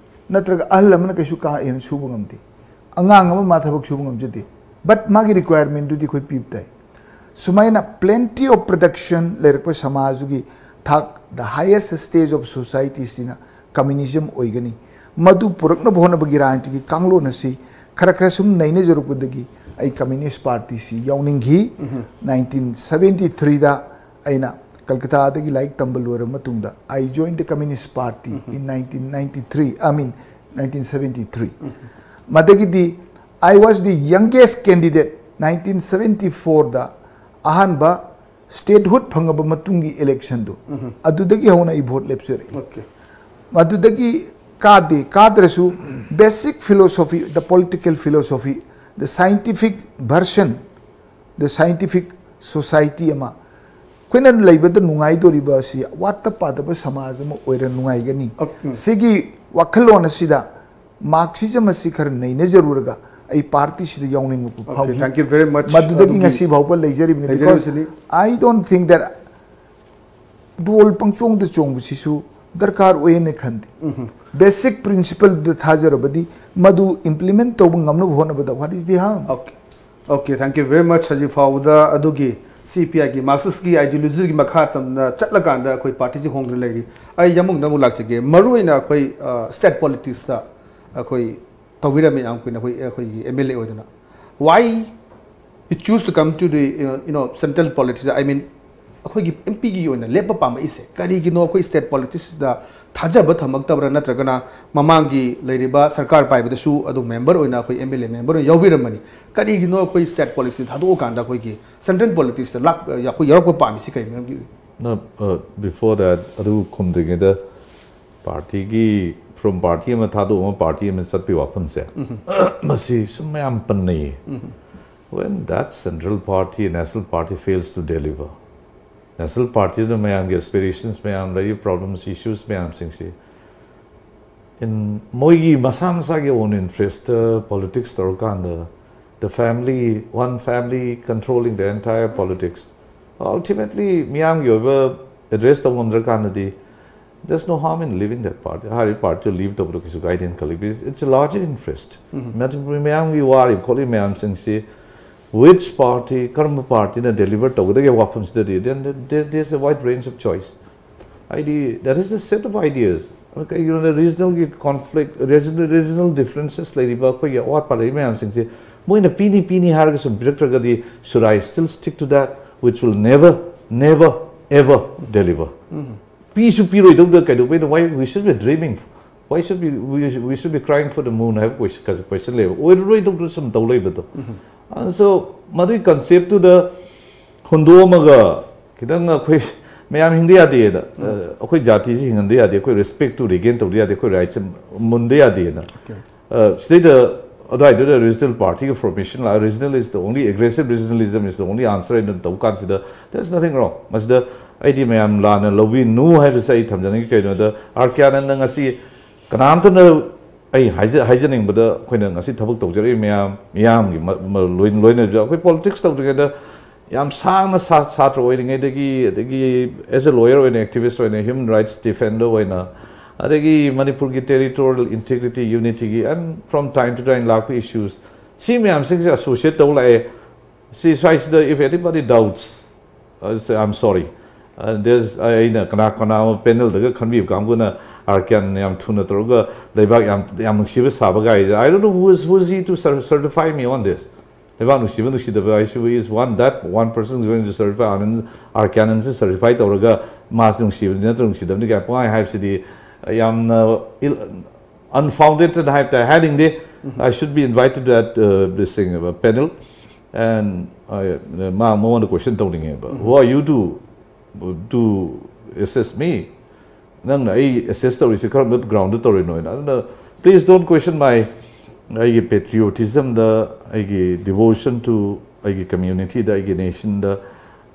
ꯅꯠꯇ꯭ꯔꯒ ꯑꯍꯜ ꯑꯃꯅ ꯀꯩꯁꯨ ꯀꯥ ꯍꯦꯟꯅ ꯁꯨꯕ ꯉꯝꯗꯦ, ꯑꯉꯥꯡ ꯑꯃ ꯃꯥ ꯊꯕꯛ ꯁꯨꯕ ꯉꯝꯖꯗꯦ, but ꯃꯥꯒꯤ requirementꯗꯨꯗꯤ ꯑꯩꯈꯣꯏ ꯄꯤꯕ ꯇꯥꯏ꯫ ꯁꯨꯃꯥꯏꯅ plenty of production ꯂꯩꯔꯛꯄ ꯁꯃꯥꯖꯗꯨꯒꯤ ꯊꯥꯛ, the highest stage of society ꯁꯤꯅ communism ꯑꯣꯏꯒꯅꯤ꯫ ꯃꯗꯨ ꯄꯨꯔꯛꯅꯕ ꯍꯣꯠꯅꯕꯒꯤ ꯔꯥꯖꯅꯤꯇꯤꯒꯤ ꯀꯥꯡꯂꯣꯟ ꯑꯁꯤ ꯈꯔ ꯈꯔ ꯁꯨꯝ ꯅꯩꯅꯖꯔꯛꯄꯗꯒꯤ ꯑꯩ Communist Party ꯁꯤ ꯌꯥꯎꯅꯤꯡꯈꯤ꯫ Nineteen seventy three ꯗ ꯑꯩꯅ ꯀꯜꯀꯇꯥꯗꯒꯤ ꯂꯥꯏꯔꯤꯛ ꯇꯝꯕ ꯂꯣꯏꯔꯕ ꯃꯇꯨꯡꯗ, I joined the Communist Party in nineteen ninety three, I mean, nineteen seventy three꯫ ꯃꯗꯒꯤꯗꯤ I was the youngest candidate, nineteen seventy four ꯗ ꯑꯍꯥꯟꯕ statehood ꯐꯪꯉꯕ ꯃꯇꯨꯡꯒꯤ electionꯗꯨ, ꯑꯗꯨꯗꯒꯤ ꯍꯧꯅ ꯑꯩ vote ꯂꯦꯞꯆꯔꯛꯏ꯫ Okay꯫ ꯃꯗꯨꯗꯒꯤ ꯀꯥꯗꯦ ꯀꯥꯗ꯭ꯔꯁꯨ, basic philosophy, the political philosophy, the scientific version, the scientific society ꯑꯃ ꯑꯩꯈꯣꯏꯅ ꯂꯩꯕꯗ ꯅꯨꯡꯉꯥꯏꯗꯣꯔꯤꯕ ꯑꯁꯤ ꯋꯥꯠꯇ ꯄꯥꯗꯕ ꯁꯃꯥꯖ ꯑꯃ ꯑꯣꯏꯔ ꯅꯨꯡꯉꯥꯏꯒꯅꯤ꯫ Okay. ꯁꯤꯒꯤ ꯋꯥꯈꯜꯂꯣꯟ ꯑꯁꯤꯗ Marxism ꯑꯁꯤ ꯈꯔ ꯅꯩꯅꯖꯔꯨꯔꯒ ꯑꯩ partyꯁꯤꯗ ꯌꯥꯎꯅꯤꯡꯕ Okay, ꯐꯥꯎꯈꯤ꯫ thank you very much. ꯃꯗꯨꯗꯒꯤ ꯑꯗꯨꯒꯤ ꯉꯁꯤ ꯐꯥꯎꯕ ꯂꯩꯖꯔꯤꯕꯅꯤ꯫ Because ꯂꯩꯖꯔꯤꯕꯁꯤꯅꯤ꯫ I don't think that ꯗꯣꯜ ꯄꯪꯆꯣꯡꯗ ꯆꯣꯡꯕꯁꯤꯁꯨ ꯗꯔꯀꯥꯔ ꯑꯣꯏ ꯍꯥꯏꯅ ꯈꯟꯗꯦ꯫ Basic principleꯗ ꯊꯥꯖꯔꯕꯗꯤ ꯃꯗꯨ implement ꯇꯧꯕ ꯉꯝꯅꯕ ꯍꯣꯠꯅꯕꯗ what is the harm? Okay, okay, thank you very much. ꯍꯧꯖꯤꯛ ꯐꯥꯎꯕꯗ ꯑꯗꯨꯒꯤ C P Iꯒꯤ Marxistꯀꯤ ideologyꯒꯤ ꯃꯈꯥ ꯇꯝꯅ ꯆꯠꯂꯀꯥꯟꯗ ꯑꯩꯈꯣꯏ partyꯁꯤ ꯍꯣꯡꯗꯨꯅ ꯂꯩꯔꯤ꯫ ꯑꯩ ꯌꯥꯝꯃꯨꯡꯗ ꯑꯃꯨꯛ ꯂꯥꯛꯆꯒꯦ꯫ ꯃꯔꯨꯑꯣꯏꯅ ꯑꯩꯈꯣꯏ, ꯑ, state politicsꯇ ꯑꯩꯈꯣꯏ ꯇꯧꯕꯤꯔꯝꯃꯤ ꯌꯥꯝ ꯀꯨꯏꯅ ꯑꯩꯈꯣꯏ, ꯑꯩꯈꯣꯏꯒꯤ M L A ꯑꯣꯏꯗꯅ꯫ Why you choose to come to the, you know, you know, central politics? I mean, ꯑꯩꯈꯣꯏꯒꯤ M Pꯒꯤ ꯑꯣꯏꯅ ꯂꯦꯞꯄ ꯄꯥꯝꯃꯛꯏꯁꯦ ꯀꯔꯤꯒꯤꯅꯣ? ꯑꯩꯈꯣꯏ state politicsꯇ ꯊꯥꯖꯕ ꯊꯝꯃꯛꯇꯕ꯭ꯔꯥ, ꯅꯠꯇ꯭ꯔꯒꯅ ꯃꯃꯥꯡꯒꯤ ꯂꯩꯔꯤꯕ ꯁꯔꯀꯥꯔ ꯄꯥꯏꯕꯗꯁꯨ ꯑꯗꯨꯝ member ꯑꯣꯏꯅ, ꯑꯩꯈꯣꯏ M L A member ꯑꯣꯏꯅ ꯌꯥꯎꯕꯤꯔꯝꯕꯅꯤ? ꯀꯔꯤꯒꯤꯅꯣ ꯑꯩꯈꯣꯏ state politicsꯁꯤ ꯊꯥꯗꯣꯛꯑꯀꯥꯟꯗ ꯑꯩꯈꯣꯏꯒꯤ central politicsꯇ ꯂꯥꯛ-, ꯑꯩꯈꯣꯏ ꯌꯥꯎꯔꯛꯄ ꯄꯥꯝꯃꯤꯁꯤ ꯀꯔꯤ ꯃꯔꯝꯒꯤ ꯑꯣꯏ? No, uh, before that, ꯑꯗꯨ ꯈꯨꯝꯗ꯭ꯔꯤꯉꯩꯗ partyꯒꯤ, from party ꯑꯃ ꯊꯥꯗꯣꯛꯑꯒ party ꯑꯃ ꯆꯠꯄꯤ ꯋꯥꯐꯝꯁꯦ, ꯃꯁꯤ ꯁꯨꯝ ꯃꯌꯥꯝ ꯄꯟꯅꯩꯌꯦ꯫ When that central party, national party fails to deliver, national partyꯗ ꯃꯌꯥꯝꯒꯤ aspirations ꯃꯌꯥꯝ ꯂꯩ, problems, issues ꯃꯌꯥꯝꯁꯤꯡꯁꯤ in ꯃꯣꯏꯒꯤ ꯃꯁꯥ ꯃꯁꯥꯒꯤ own interest politics ꯇꯧꯔꯀꯥꯟꯗ, the family, one family controlling the entire politics, ultimately ꯃꯤꯌꯥꯝꯒꯤ ꯑꯣꯏꯕ address ꯇꯧꯕ ꯉꯝꯗ꯭ꯔꯀꯥꯟꯗꯗꯤ, there's no harm in leaving that party. ꯍꯥꯏꯔꯤꯕ partyꯗꯨ leave ꯇꯧꯕꯗꯣ ꯀꯩꯁꯨ ꯀꯥꯏꯗꯦꯅ ꯈꯜꯂꯤ, because it's a larger interest. Manipuri ꯃꯌꯥꯝꯒꯤ ꯋꯥꯔꯤꯕ ꯈꯣꯠꯂꯤꯕ ꯃꯌꯥꯝꯁꯤꯡꯁꯤ which party, ꯀꯔꯝꯕ partyꯅ deliver ꯇꯧꯒꯗꯒꯦ ꯋꯥꯐꯝꯁꯤꯗꯗꯤ, then there, there's a wide range of choice. ꯍꯥꯏꯗꯤ, that is a set of ideas. ꯀꯩꯒꯤꯅꯣꯗ, regionalꯒꯤ conflict, regional, regional differences ꯂꯩꯔꯤꯕ, ꯑꯩꯈꯣꯏꯒꯤ ꯑꯋꯥꯠ ꯑꯄꯥ ꯂꯩꯔꯤꯕ ꯃꯌꯥꯝꯁꯤꯡꯁꯦ ꯃꯣꯏꯅ ꯄꯤꯅꯤ ꯄꯤꯅꯤ ꯍꯥꯏꯔꯒ ꯁꯨꯝ ꯄꯤꯔꯛꯇ꯭ꯔꯒꯗꯤ, should I still stick to that which will never, never, ever deliver? ꯄꯤꯁꯨ ꯄꯤꯔꯣꯏꯗꯧꯗ ꯀꯩꯗꯧꯕꯩꯅꯣ? Why we should be dreaming? Why should we, we, we should be crying for the moon ꯍꯥꯏꯕ question, question ꯂꯩꯕ, ꯑꯣꯏꯔꯔꯣꯏꯗꯧꯗ ꯁꯨꯝ ꯇꯧ ꯂꯩꯕꯗꯣ꯫ And so ꯃꯗꯨꯒꯤ conceptꯇꯨꯗ ꯍꯨꯟꯗꯣꯛꯑꯝꯃꯒ ꯈꯤꯇꯪ ꯑꯩꯈꯣꯏ ꯃꯌꯥꯝ ꯍꯤꯡꯗ ꯌꯥꯗꯦꯅ, ꯑꯩꯈꯣꯏ ꯖꯥꯇꯤꯁꯤ ꯍꯤꯡꯍꯟꯗ ꯌꯥꯗꯦ, ꯑꯩꯈꯣꯏ ꯔꯦꯁꯄꯦꯛꯇꯨ ꯔꯤꯒꯦꯟ ꯇꯧꯗ ꯌꯥꯗꯦ, ꯑꯩꯈꯣꯏ ꯔꯥꯏꯠꯁꯦ ꯃꯨꯟꯗ ꯌꯥꯗꯦꯅ꯫ ꯁꯤꯗꯩꯗ ꯑꯗꯨꯋꯥꯏꯗꯨꯗ ꯔꯤꯖꯅꯦꯜ ꯄꯥꯔꯇꯤꯒꯤ ꯐꯣꯔꯃꯦꯁꯟ ꯂꯥꯛꯑ, regional is the only, aggressive regionalism is the only answer ꯍꯥꯏꯅ ꯇꯧ ꯀꯥꯟꯁꯤꯗ, there is nothing wrong꯫ ꯃꯁꯤꯗ ꯑꯩꯗꯤ ꯃꯌꯥꯝ ꯂꯥꯟꯅ ꯂꯧꯕꯤꯅꯨ ꯍꯥꯏꯕꯁꯦ ꯑꯩ ꯊꯝꯖꯅꯤꯡꯉꯤ꯫ ꯀꯩꯅꯣꯗ, ꯑꯥꯔ ꯀꯦ ꯑꯥꯅꯟꯗ ꯉꯁꯤ ꯀꯅꯥꯝꯇꯅ, ꯑꯩ ꯍꯥꯏꯖ-, ꯍꯥꯏꯖꯅꯤꯡꯕꯗ, ꯑꯩꯈꯣꯏꯅ ꯉꯁꯤ ꯊꯕꯛ ꯇꯧꯖꯔꯛꯏ ꯃꯌꯥꯝ, ꯃꯤꯌꯥꯝꯒꯤ ꯃ-, ꯃ-, ꯂꯣꯏ-, ꯂꯣꯏꯅꯕꯤꯗ, ꯑꯩꯈꯣꯏ ꯄꯣꯂꯤꯇꯤꯛꯁ ꯇꯧꯗ꯭ꯔꯤꯉꯩꯗ ꯌꯥꯝ ꯁꯥꯡꯅ ꯁꯥ-, ꯁꯥꯇ꯭ꯔ ꯑꯣꯏꯔꯤꯉꯩꯗꯒꯤ, ꯑꯗꯒꯤ as a lawyer ꯑꯣꯏꯅ, activist ꯑꯣꯏꯅ, human rights defender ꯑꯣꯏꯅ, ꯑꯗꯒꯤ ꯃꯅꯤꯄꯨꯔꯒꯤ territorial integrity, unityꯒꯤ, and from time to time ꯂꯥꯛꯄ issues, ꯁꯤ ꯃꯌꯥꯝꯁꯤꯡꯁꯦ associate ꯇꯧ ꯂꯥꯛꯑꯦ꯫ ꯁꯤ ꯁ꯭ꯋꯥꯏꯁꯤꯗ, if anybody doubts, uh, say, "I'm sorry." Uh, there's, ꯑꯩꯅ ꯀꯅꯥ ꯀꯅꯥ ꯑꯃ ꯄꯦꯅꯦꯜꯗꯒ ꯈꯟꯕꯤꯕ ꯀꯥꯡꯕꯨꯅ ꯑꯥꯔ ꯀꯦ ꯑꯥꯅꯟ ꯌꯥꯝ ꯊꯨꯅ ꯇꯧꯔꯒ ꯂꯩꯕꯥꯛ ꯌꯥꯝ, ꯌꯥꯝ ꯅꯨꯡꯁꯤꯕ ꯁꯥꯕ ꯒꯥꯏꯁꯦ, I don't know who is, who is he to cer-, certify me on this. ꯂꯩꯕꯥꯛ ꯅꯨꯡꯁꯤꯕ ꯅꯨꯡꯁꯤꯗꯕ ꯍꯥꯏꯁꯤꯕꯨ is one that one person is going to certify, Anand, R K ꯑꯥꯅꯟꯁꯦ ꯁꯔꯇꯤꯐꯥꯏ ꯇꯧꯔꯒ ꯃꯥꯁꯦ ꯅꯨꯡꯁꯤꯕꯅꯤ ꯅꯠꯇ꯭ꯔ ꯅꯨꯡꯁꯤꯗꯕꯅꯤ ꯀꯥꯏ ꯄꯨꯡꯍꯥꯏ ꯍꯥꯏꯕꯁꯤꯗꯤ ꯌꯥꯝꯅ ꯏꯜ-, unfounded ꯍꯥꯏꯕ ꯇꯥꯔꯦ, ꯍꯥꯏꯅꯤꯡꯗꯦ꯫ I should be invited to that, uh, this thing, uh, panel, and I, ꯃꯥ, ꯃꯉꯣꯟꯗ question ꯇꯧꯅꯤꯡꯉꯦꯕ, "Who are you to, to assess me?" ꯅꯪꯅ ꯑꯩ assess ꯇꯧꯔꯤꯁꯦ ꯀꯔꯝꯕ ꯒ꯭ꯔꯥꯎꯟꯗ ꯇꯧꯔꯤꯅꯣ ꯍꯥꯏꯅ꯫ ꯑꯗꯨꯅ please don't question my, ꯑꯩꯒꯤ patriotismꯗ, ꯑꯩꯒꯤ devotion to ꯑꯩꯒꯤ communityꯗ, ꯑꯩꯒꯤ nationꯗ,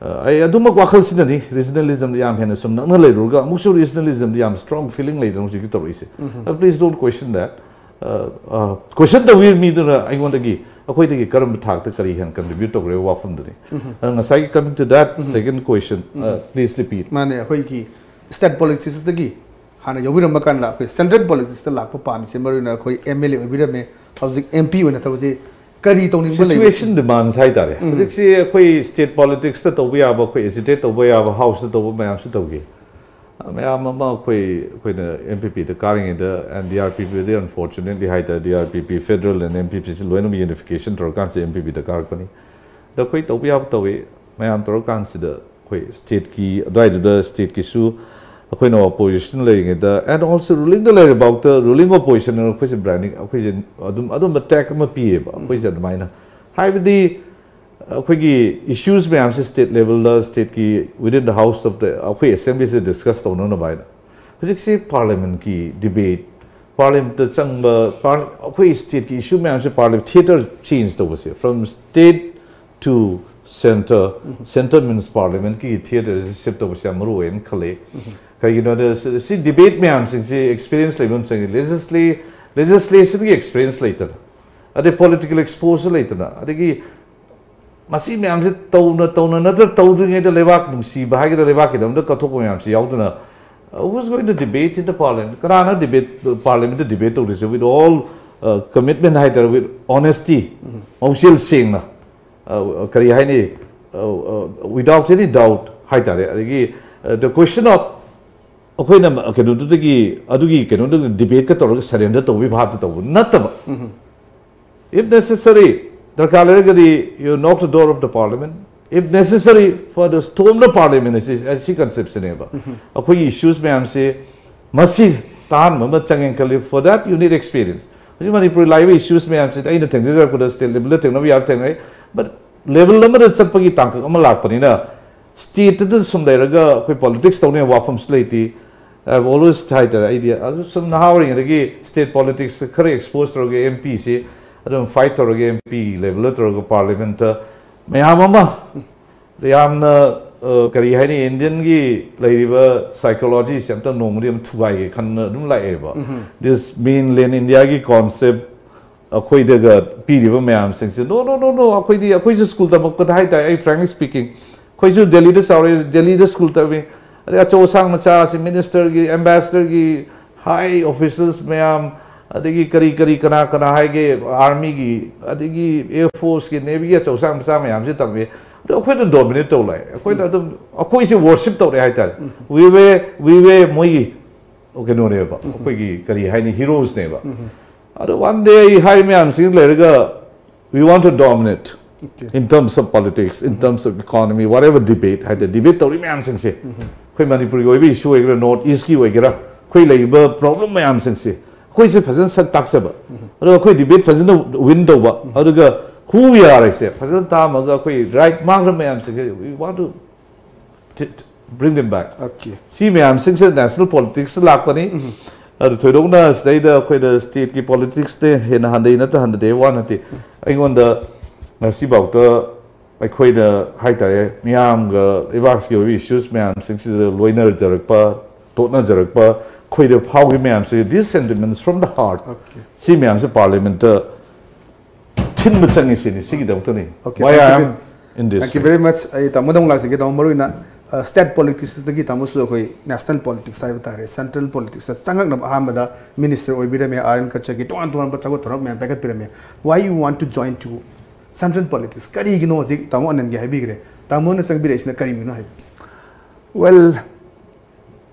ꯑ, ꯑꯩ ꯑꯗꯨꯃꯛ ꯋꯥꯈꯜꯁꯤꯅꯅꯤ, regionalismꯗ ꯌꯥꯝ ꯍꯦꯟꯅ ꯁꯨꯝ ꯅꯛꯅ ꯂꯩꯔꯨꯔꯒ ꯑꯃꯨꯛꯁꯨ regionalismꯗ ꯌꯥꯝ strong feeling ꯂꯩꯗꯅ ꯍꯧꯖꯤꯛꯀꯤ ꯇꯧꯔꯛꯏꯁꯦ꯫ ꯑꯗꯨ please don't question that. ꯑ, ꯑ, question ꯇꯧꯕꯤꯕ ꯃꯤꯗꯨꯅ ꯑꯩꯉꯣꯟꯗꯒꯤ, ꯑꯩꯈꯣꯏꯗꯒꯤ ꯀꯔꯝꯕ ꯊꯥꯛꯇ ꯀꯔꯤ ꯍꯦꯟꯅ contribute ꯇꯧꯈ꯭ꯔꯦ ꯋꯥꯐꯝꯗꯨꯅꯤ꯫ ꯑ, ꯉꯁꯥꯏꯒꯤ coming to that second question, ꯑ, please repeat. ꯃꯥꯅꯦ, ꯑꯩꯈꯣꯏꯒꯤ state politicsꯇꯒꯤ ꯍꯥꯟꯅ ꯌꯥꯎꯕꯤꯔꯝꯕ ꯀꯥꯟꯗ ꯑꯩꯈꯣꯏ central politicsꯇ ꯂꯥꯛꯄ ꯄꯥꯝꯃꯤꯁꯦ, ꯃꯔꯨꯑꯣꯏꯅ ꯑꯩꯈꯣꯏ M L A ꯑꯣꯏꯕꯤꯔꯝꯃꯦ, ꯍꯧꯖꯤꯛ M P ꯑꯣꯏꯅ ꯊꯕꯛꯁꯦ ꯀꯔꯤ ꯇꯧꯅꯤꯡꯕ ꯂꯩꯕ? Situation demands ꯍꯥꯏꯇꯥꯔꯦ꯫ ꯍꯧꯖꯤꯛꯁꯤ ꯑꯩꯈꯣꯏ state politicsꯇ ꯇꯧꯕ ꯌꯥꯕ, ꯑꯩꯈꯣꯏ agitate ꯇꯧꯕ ꯌꯥꯕ, houseꯇ ꯇꯧꯕ ꯃꯌꯥꯝꯁꯨ ꯇꯧꯈꯤ꯫ ꯃꯌꯥꯝ ꯑꯃ ꯑꯩꯈꯣꯏ, ꯑꯩꯈꯣꯏꯅ M P Pꯗ ꯀꯥꯔꯤꯉꯩꯗ, and D R P Pꯗꯤ unfortunately ꯍꯥꯏꯇꯥꯔꯦ, D R P P federal and M P Pꯁꯤ ꯂꯣꯏꯅꯃꯛ unification ꯇꯧꯔꯀꯥꯟꯁꯤꯗ M P Pꯗ ꯀꯥꯔꯛꯄꯅꯤ꯫ ꯑꯗ ꯑꯩꯈꯣꯏ ꯇꯧꯕ ꯌꯥꯕ ꯇꯧꯏ꯫ ꯃꯌꯥꯝ ꯇꯧꯔꯀꯥꯟꯁꯤꯗ ꯑꯩꯈꯣꯏ stateꯀꯤ ꯑꯗꯨꯋꯥꯏꯗꯨꯗ stateꯀꯤꯁꯨ ꯑꯩꯈꯣꯏꯅ opposition ꯂꯩꯔꯤꯉꯩꯗ, and also rulingꯗ ꯂꯩꯔꯤꯐꯥꯎꯗ, ruling opposition ꯑꯩꯈꯣꯏꯁꯦ branding, ꯑꯩꯈꯣꯏꯁꯦ ꯑꯗꯨꯝ, ꯑꯗꯨꯝꯕ tag ꯑꯃ ꯄꯤꯌꯦꯕ ꯑꯩꯈꯣꯏꯁꯦ ꯑꯗꯨꯃꯥꯏꯅ꯫ ꯍꯥꯏꯕꯗꯤ, ꯑꯩꯈꯣꯏꯒꯤ ꯏꯁꯨꯁ ꯃꯌꯥꯝꯁꯦ ꯁ꯭ꯇꯦꯠ ꯂꯦꯕꯜꯗ, ꯁ꯭ꯇꯦꯠꯀꯤ within the house of the, ꯑꯩꯈꯣꯏ ꯑꯦꯁꯦꯝꯕ꯭ꯂꯤꯁꯤꯗ ꯗꯤꯁꯀꯁ ꯇꯧꯅꯅꯕ ꯍꯥꯏꯅ ꯍꯧꯖꯤꯛꯁꯤ ꯄꯥꯔꯂꯤꯌꯥꯃꯦꯟꯀꯤ ꯗꯤꯕꯦꯠ, ꯄꯥꯔꯂꯤꯌꯥꯃꯦꯟꯇ ꯆꯪꯕ, ꯑꯩꯈꯣꯏ ꯁ꯭ꯇꯦꯠꯀꯤ ꯏꯁꯨ ꯃꯌꯥꯝꯁꯦ ꯄꯥꯔꯂꯤꯌꯥꯃꯦꯟ ꯊꯤꯌꯦꯇꯔ ꯆꯦꯟꯖ ꯇꯧꯕꯁꯦ, from state to centre, centre means ꯄꯥꯔꯂꯤꯌꯥꯃꯦꯟꯀꯤ ꯊꯤꯌꯦꯇꯔꯁꯦ ꯁꯤꯐ ꯇꯧꯕꯁꯦ ꯌꯥꯝ ꯃꯔꯨ ꯑꯣꯏꯅ ꯈꯜꯂꯤ꯫ ꯀꯩꯒꯤꯅꯣꯗ ꯁꯤ ꯗꯤꯕꯦꯠ ꯃꯌꯥꯝꯁꯤꯡꯁꯤ ꯑꯦꯛꯁꯄꯤꯔꯤꯌꯦꯟꯁ ꯂꯩꯕ ꯑꯃ ꯆꯪꯉꯤ꯫ ꯂꯦꯖꯤꯁꯂꯦꯁꯟꯒꯤ ꯑꯦꯛꯁꯄꯤꯔꯤꯌꯦꯟꯁ ꯂꯩꯇꯅ, ꯑꯗꯩ ꯄꯣꯂꯤꯇꯤꯀꯦꯜ ꯑꯦꯛꯁꯄꯣꯖꯔ ꯂꯩꯇꯅ, ꯑꯗꯒꯤ ꯃꯁꯤ ꯃꯌꯥꯝꯁꯦ ꯇꯧꯅ ꯇꯧꯅ ꯅꯠꯇ꯭ꯔ ꯇꯧꯗ꯭ꯔꯤꯉꯩꯗ ꯂꯩꯕꯥꯛ ꯅꯨꯡꯁꯤꯕ ꯍꯥꯏꯒꯗ꯭ꯔꯥ, ꯂꯩꯕꯥꯛꯀꯤꯗꯃꯛꯇ ꯀꯠꯊꯣꯛꯄ ꯃꯌꯥꯝꯁꯤ ꯌꯥꯎꯗꯅ, who's going to debate in the parliament? ꯀꯅꯥꯅ ꯗꯤꯕꯦꯠ, ꯄꯥꯔꯂꯤꯌꯥꯃꯦꯟꯇ ꯗꯤꯕꯦꯠ ꯇꯧꯗꯣꯏꯁꯦ with all commitment ꯍꯥꯏꯇꯥꯔꯦ, with honesty, ꯃꯧꯆꯦꯜ ꯁꯦꯡꯅ, ꯀꯔꯤ ꯍꯥꯏꯅꯤ, without any doubt ꯍꯥꯏꯇꯥꯔꯦ꯫ ꯑꯗꯒꯤ the question of ꯑꯩꯈꯣꯏꯅ ꯀꯩꯅꯣꯗꯨꯗꯒꯤ, ꯑꯗꯨꯒꯤ ꯀꯩꯅꯣꯗꯨꯗ ꯗꯤꯕꯦꯠꯀ ꯇꯧꯔꯒ ꯁꯔꯦꯟꯗꯔ ꯇꯧꯕꯤ ꯚꯥꯞꯇ ꯇꯧꯕ ꯅꯠꯇꯕ, if necessary, ꯗꯔꯀꯥꯔ ꯂꯩꯔꯒꯗꯤ you knock the door of the parliament, if necessary for the storm the parliament, ꯑꯁꯤ ꯑꯁꯤ ꯀꯟꯁꯦꯞꯁꯤꯅꯦꯕ꯫ ꯑꯩꯈꯣꯏꯒꯤ ꯏꯁꯨꯁ ꯃꯌꯥꯝꯁꯦ ꯃꯁꯤ ꯇꯥꯍꯟꯕ ꯑꯃ ꯆꯪꯉꯦꯅ ꯈꯜꯂꯤ꯫ For that you need experience. ꯍꯧꯖꯤꯛ ꯃꯅꯤꯄꯨꯔ ꯂꯥꯛꯏꯕ ꯏꯁꯨꯁ ꯃꯌꯥꯝꯁꯤꯗꯤ ꯑꯩꯅ ꯊꯦꯡꯅꯖꯔꯛꯄꯗ ꯁ꯭ꯇꯦꯠ ꯂꯦꯕꯜꯗ ꯊꯦꯡꯅꯕ ꯌꯥꯕ ꯊꯦꯡꯅꯩ, ꯕꯠ ꯂꯦꯕꯜ ꯑꯃꯗ ꯆꯠꯄꯒꯤ ꯇꯥꯡꯀꯛ ꯑꯃ ꯂꯥꯛꯄꯅꯤꯅ ꯁ꯭ꯇꯦꯠꯇꯨꯗ ꯁꯨꯝ ꯂꯩꯔꯒ ꯑꯩꯈꯣꯏ ꯄꯣꯂꯤꯇꯤꯛꯁ ꯇꯧꯅꯤ ꯋꯥꯐꯝꯁꯨ ꯂꯩꯇꯦ꯫ ꯑꯣꯜꯋꯦꯁ ꯍꯥꯏꯇꯥꯔꯦ, ꯑꯩꯗꯤ ꯑꯗꯨ ꯁꯨꯝ ꯅꯍꯥ ꯑꯣꯏꯔꯤꯉꯩꯗꯒꯤ ꯁ꯭ꯇꯦꯠ ꯄꯣꯂꯤꯇꯤꯛꯁ ꯈꯔ ꯑꯦꯛꯁꯄꯣꯖ ꯇꯧꯔꯒ, ꯑꯦꯝ ꯄꯤꯁꯤ ꯑꯗꯨꯝ ꯐꯥꯏꯠ ꯇꯧꯔꯒ, ꯑꯦꯝ ꯄꯤ ꯂꯦꯕꯜꯗ ꯇꯧꯔꯒ ꯄꯥꯔꯂꯤꯌꯥꯃꯦꯟꯇ ꯃꯌꯥꯝ ꯑꯃ ꯌꯥꯝꯅ, ꯀꯔꯤ ꯍꯥꯏꯅꯤ, ꯏꯟꯗꯤꯌꯟꯒꯤ ꯂꯩꯔꯤꯕ ꯁꯥꯏꯀꯣꯂꯣꯖꯤꯁꯦ ꯑꯝꯇ ꯅꯣꯡꯃꯗꯤ ꯑꯗꯨꯝ ꯊꯨꯒꯥꯏꯒꯦ ꯈꯟꯅ ꯑꯗꯨꯝ ꯂꯥꯛꯑꯦꯕ꯫ ꯗꯤꯁ ꯃꯦꯟꯂꯦꯟ ꯏꯟꯗꯤꯌꯥꯒꯤ ꯀꯣꯟꯁꯦꯞ ꯑꯩꯈꯣꯏꯗꯒ ꯄꯤꯔꯤꯕ ꯃꯌꯥꯝꯁꯤꯡꯁꯦ, ꯅꯣ ꯅꯣ ꯅꯣ ꯅꯣ ꯑꯩꯈꯣꯏꯗꯤ, ꯑꯩꯈꯣꯏꯁꯨ ꯁ꯭ꯀꯨꯜ ꯇꯝꯃꯛꯄꯗ ꯍꯥꯏꯇꯥꯔꯦ, ꯑꯩ frankly speaking, ꯑꯩꯈꯣꯏꯁꯨ ꯗꯦꯜꯂꯤꯗ ꯆꯥꯎꯔꯛꯑꯦ, ꯗꯦꯜꯂꯤꯗ ꯁ꯭ꯀꯨꯜ ꯇꯝꯃꯤ꯫ ꯑꯗꯩ ꯑꯆꯧ ꯑꯁꯥꯡ ꯃꯆꯥꯁꯤ ꯃꯤꯅꯤꯁꯇꯔꯒꯤ, ꯑꯦꯝꯕꯦꯁꯦꯗꯔꯒꯤ, ꯍꯥꯏ ꯑꯣꯐꯤꯁꯔꯁ ꯃꯌꯥꯝ, ꯑꯗꯒꯤ ꯀꯔꯤ ꯀꯔꯤ ꯀꯅꯥ ꯀꯅꯥ ꯍꯥꯏꯒꯦ, ꯑꯥꯔꯃꯤꯒꯤ, ꯑꯗꯒꯤ ꯑꯦꯌꯔ ꯐꯣꯔꯁꯀꯤ, ꯅꯦꯚꯤꯒꯤ ꯑꯆꯧ ꯑꯁꯥꯡ ꯃꯆꯥ ꯃꯌꯥꯝꯁꯦ ꯇꯝꯃꯤ꯫ ꯑꯗꯣ ꯑꯩꯈꯣꯏꯅ ꯗꯣꯃꯤꯅꯦꯠ ꯇꯧ ꯂꯥꯛꯑꯦ꯫ ꯑꯩꯈꯣꯏꯅ ꯑꯗꯨꯝ, ꯑꯩꯈꯣꯏꯁꯦ ꯋꯔꯁꯤꯞ ꯇꯧꯔꯛꯑꯦ ꯍꯥꯏꯇꯥꯔꯦ꯫ We were, we were ꯃꯣꯏꯒꯤ ꯀꯩꯅꯣꯅꯦꯕ, ꯑꯩꯈꯣꯏꯒꯤ ꯀꯔꯤ ꯍꯥꯏꯅꯤ, ꯍꯤꯔꯣꯁꯅꯦꯕ꯫ ꯑꯗꯣ ꯋꯥꯟ ꯗꯦ ꯑꯩ ꯍꯥꯏ ꯃꯌꯥꯝꯁꯤ ꯂꯩꯔꯒ, we want to dominate in terms of politics, in terms of economy, whatever debate ꯍꯥꯏꯗꯤ ꯗꯤꯕꯦꯠ ꯇꯧꯔꯤ ꯃꯌꯥꯝꯁꯤꯡꯁꯦ, ꯑꯩꯈꯣꯏ ꯃꯅꯤꯄꯨꯔꯒꯤ ꯑꯣꯏꯕ ꯏꯁꯨ ꯑꯣꯏꯒꯦꯔꯥ, ꯅꯣꯔꯠ ꯏꯁꯀꯤ ꯑꯣꯏꯒꯦꯔꯥ, ꯑꯩꯈꯣꯏ ꯂꯩꯔꯤꯕ ꯄ꯭ꯔꯣꯕ꯭ꯂꯦꯝ ꯃꯌꯥꯝꯁꯤꯡꯁꯦ ꯑꯩꯈꯣꯏꯁꯦ ꯐꯖꯅ ꯁꯛ ꯇꯥꯛꯆꯕ, ꯑꯗꯨꯒ ꯑꯩꯈꯣꯏ ꯗꯤꯕꯦꯠ ꯐꯖꯅ ꯋꯤꯟ ꯇꯧꯕ, ꯑꯗꯨꯒ Who we are ꯍꯥꯏꯁꯦ ꯐꯖꯅ ꯇꯥꯝꯃꯒ ꯑꯩꯈꯣꯏ ꯔꯥꯏꯠ ꯃꯥꯡꯈ꯭ꯔ ꯃꯌꯥꯝꯁꯤꯡꯁꯦ we want to t- t- bring them back. Okay. ꯁꯤ ꯃꯌꯥꯝꯁꯤꯡꯁꯦ ꯅꯦꯁꯅꯦꯜ ꯄꯣꯂꯤꯇꯤꯛꯁꯇ ꯂꯥꯛꯄꯅꯤ꯫ ꯑꯗꯨ ꯊꯣꯏꯗꯣꯛꯅ ꯁꯤꯗꯩꯗ ꯑꯩꯈꯣꯏꯗ ꯁ꯭ꯇꯦꯠꯀꯤ ꯄꯣꯂꯤꯇꯤꯛꯁꯇ ꯍꯦꯟꯅ ꯍꯟꯊꯩ ꯅꯠꯇ꯭ꯔ ꯍꯟꯊꯗꯦ ꯋꯥ ꯅꯠꯇꯦ꯫ ꯑꯩꯉꯣꯟꯗ ꯉꯁꯤꯐꯥꯎꯗ ꯑꯩꯈꯣꯏꯅ ꯍꯥꯏꯇꯥꯔꯦ ꯃꯤꯌꯥꯝꯒ ꯂꯩꯕꯥꯛꯁꯤꯒꯤ ꯑꯣꯏꯕ ꯏꯁꯨꯁ ꯃꯌꯥꯝꯁꯤꯡꯁꯤꯗ ꯂꯣꯏꯅꯖꯔꯛꯄ, ꯇꯣꯠꯅꯖꯔꯛꯄ, ꯑꯩꯈꯣꯏꯗ ꯐꯥꯎꯈꯤꯕ ꯃꯌꯥꯝꯁꯦ these sentiments from the heart, Okay. ꯁꯤ ꯃꯌꯥꯝꯁꯦ ꯄꯥꯔꯂꯤꯌꯥꯃꯦꯟꯠꯇ ꯊꯤꯟꯕ ꯆꯪꯉꯤ ꯁꯤꯅꯤ꯫ ꯁꯤꯒꯤꯗꯃꯛꯇꯅꯤ Okay, why thank I you am in this Thank you field. Very much. ꯑꯩ ꯇꯥꯃꯣꯗ ꯑꯃꯨꯛ ꯂꯥꯛꯆꯒꯦ꯫ ꯇꯥꯃꯣ, ꯃꯔꯨ ꯑꯣꯏꯅ ꯁ꯭ꯇꯦꯠ ꯄꯣꯂꯤꯇꯤꯛꯁꯇꯒꯤ ꯇꯥꯃꯣꯁꯨ ꯑꯩꯈꯣꯏ ꯅꯦꯁꯅꯦꯜ ꯄꯣꯂꯤꯇꯤꯛꯁ ꯍꯥꯏꯕ ꯇꯥꯔꯦ, ꯁꯦꯟꯇ꯭ꯔꯦꯜ ꯄꯣꯂꯤꯇꯤꯛꯁꯇ ꯆꯪꯉꯛꯅꯕ ꯑꯍꯥꯟꯕꯗ ꯃꯤꯅꯤꯁꯇꯔ ꯑꯣꯏꯕꯤꯔꯝꯃꯦ, ꯑꯥꯔ ꯑꯦꯟ ꯀꯠꯆꯒꯤ ꯇꯣꯉꯥꯟ ꯇꯣꯉꯥꯟꯕ ꯊꯕꯛ ꯊꯧꯔꯝ ꯃꯌꯥꯝ ꯄꯥꯏꯈꯠꯄꯤꯔꯝꯃꯦ꯫ Why you want to join to central politics? ꯀꯔꯤꯒꯤꯅꯣ ꯍꯧꯖꯤꯛ ꯇꯥꯃꯣ ꯑꯅꯟꯒꯤ ꯍꯥꯏꯕꯤꯈ꯭ꯔꯦ, ꯇꯥꯃꯣꯅ ꯆꯪꯕꯤꯔꯛꯏꯁꯤꯅ ꯀꯔꯤꯒꯤꯅꯣ ꯍꯥꯏꯕ? Well,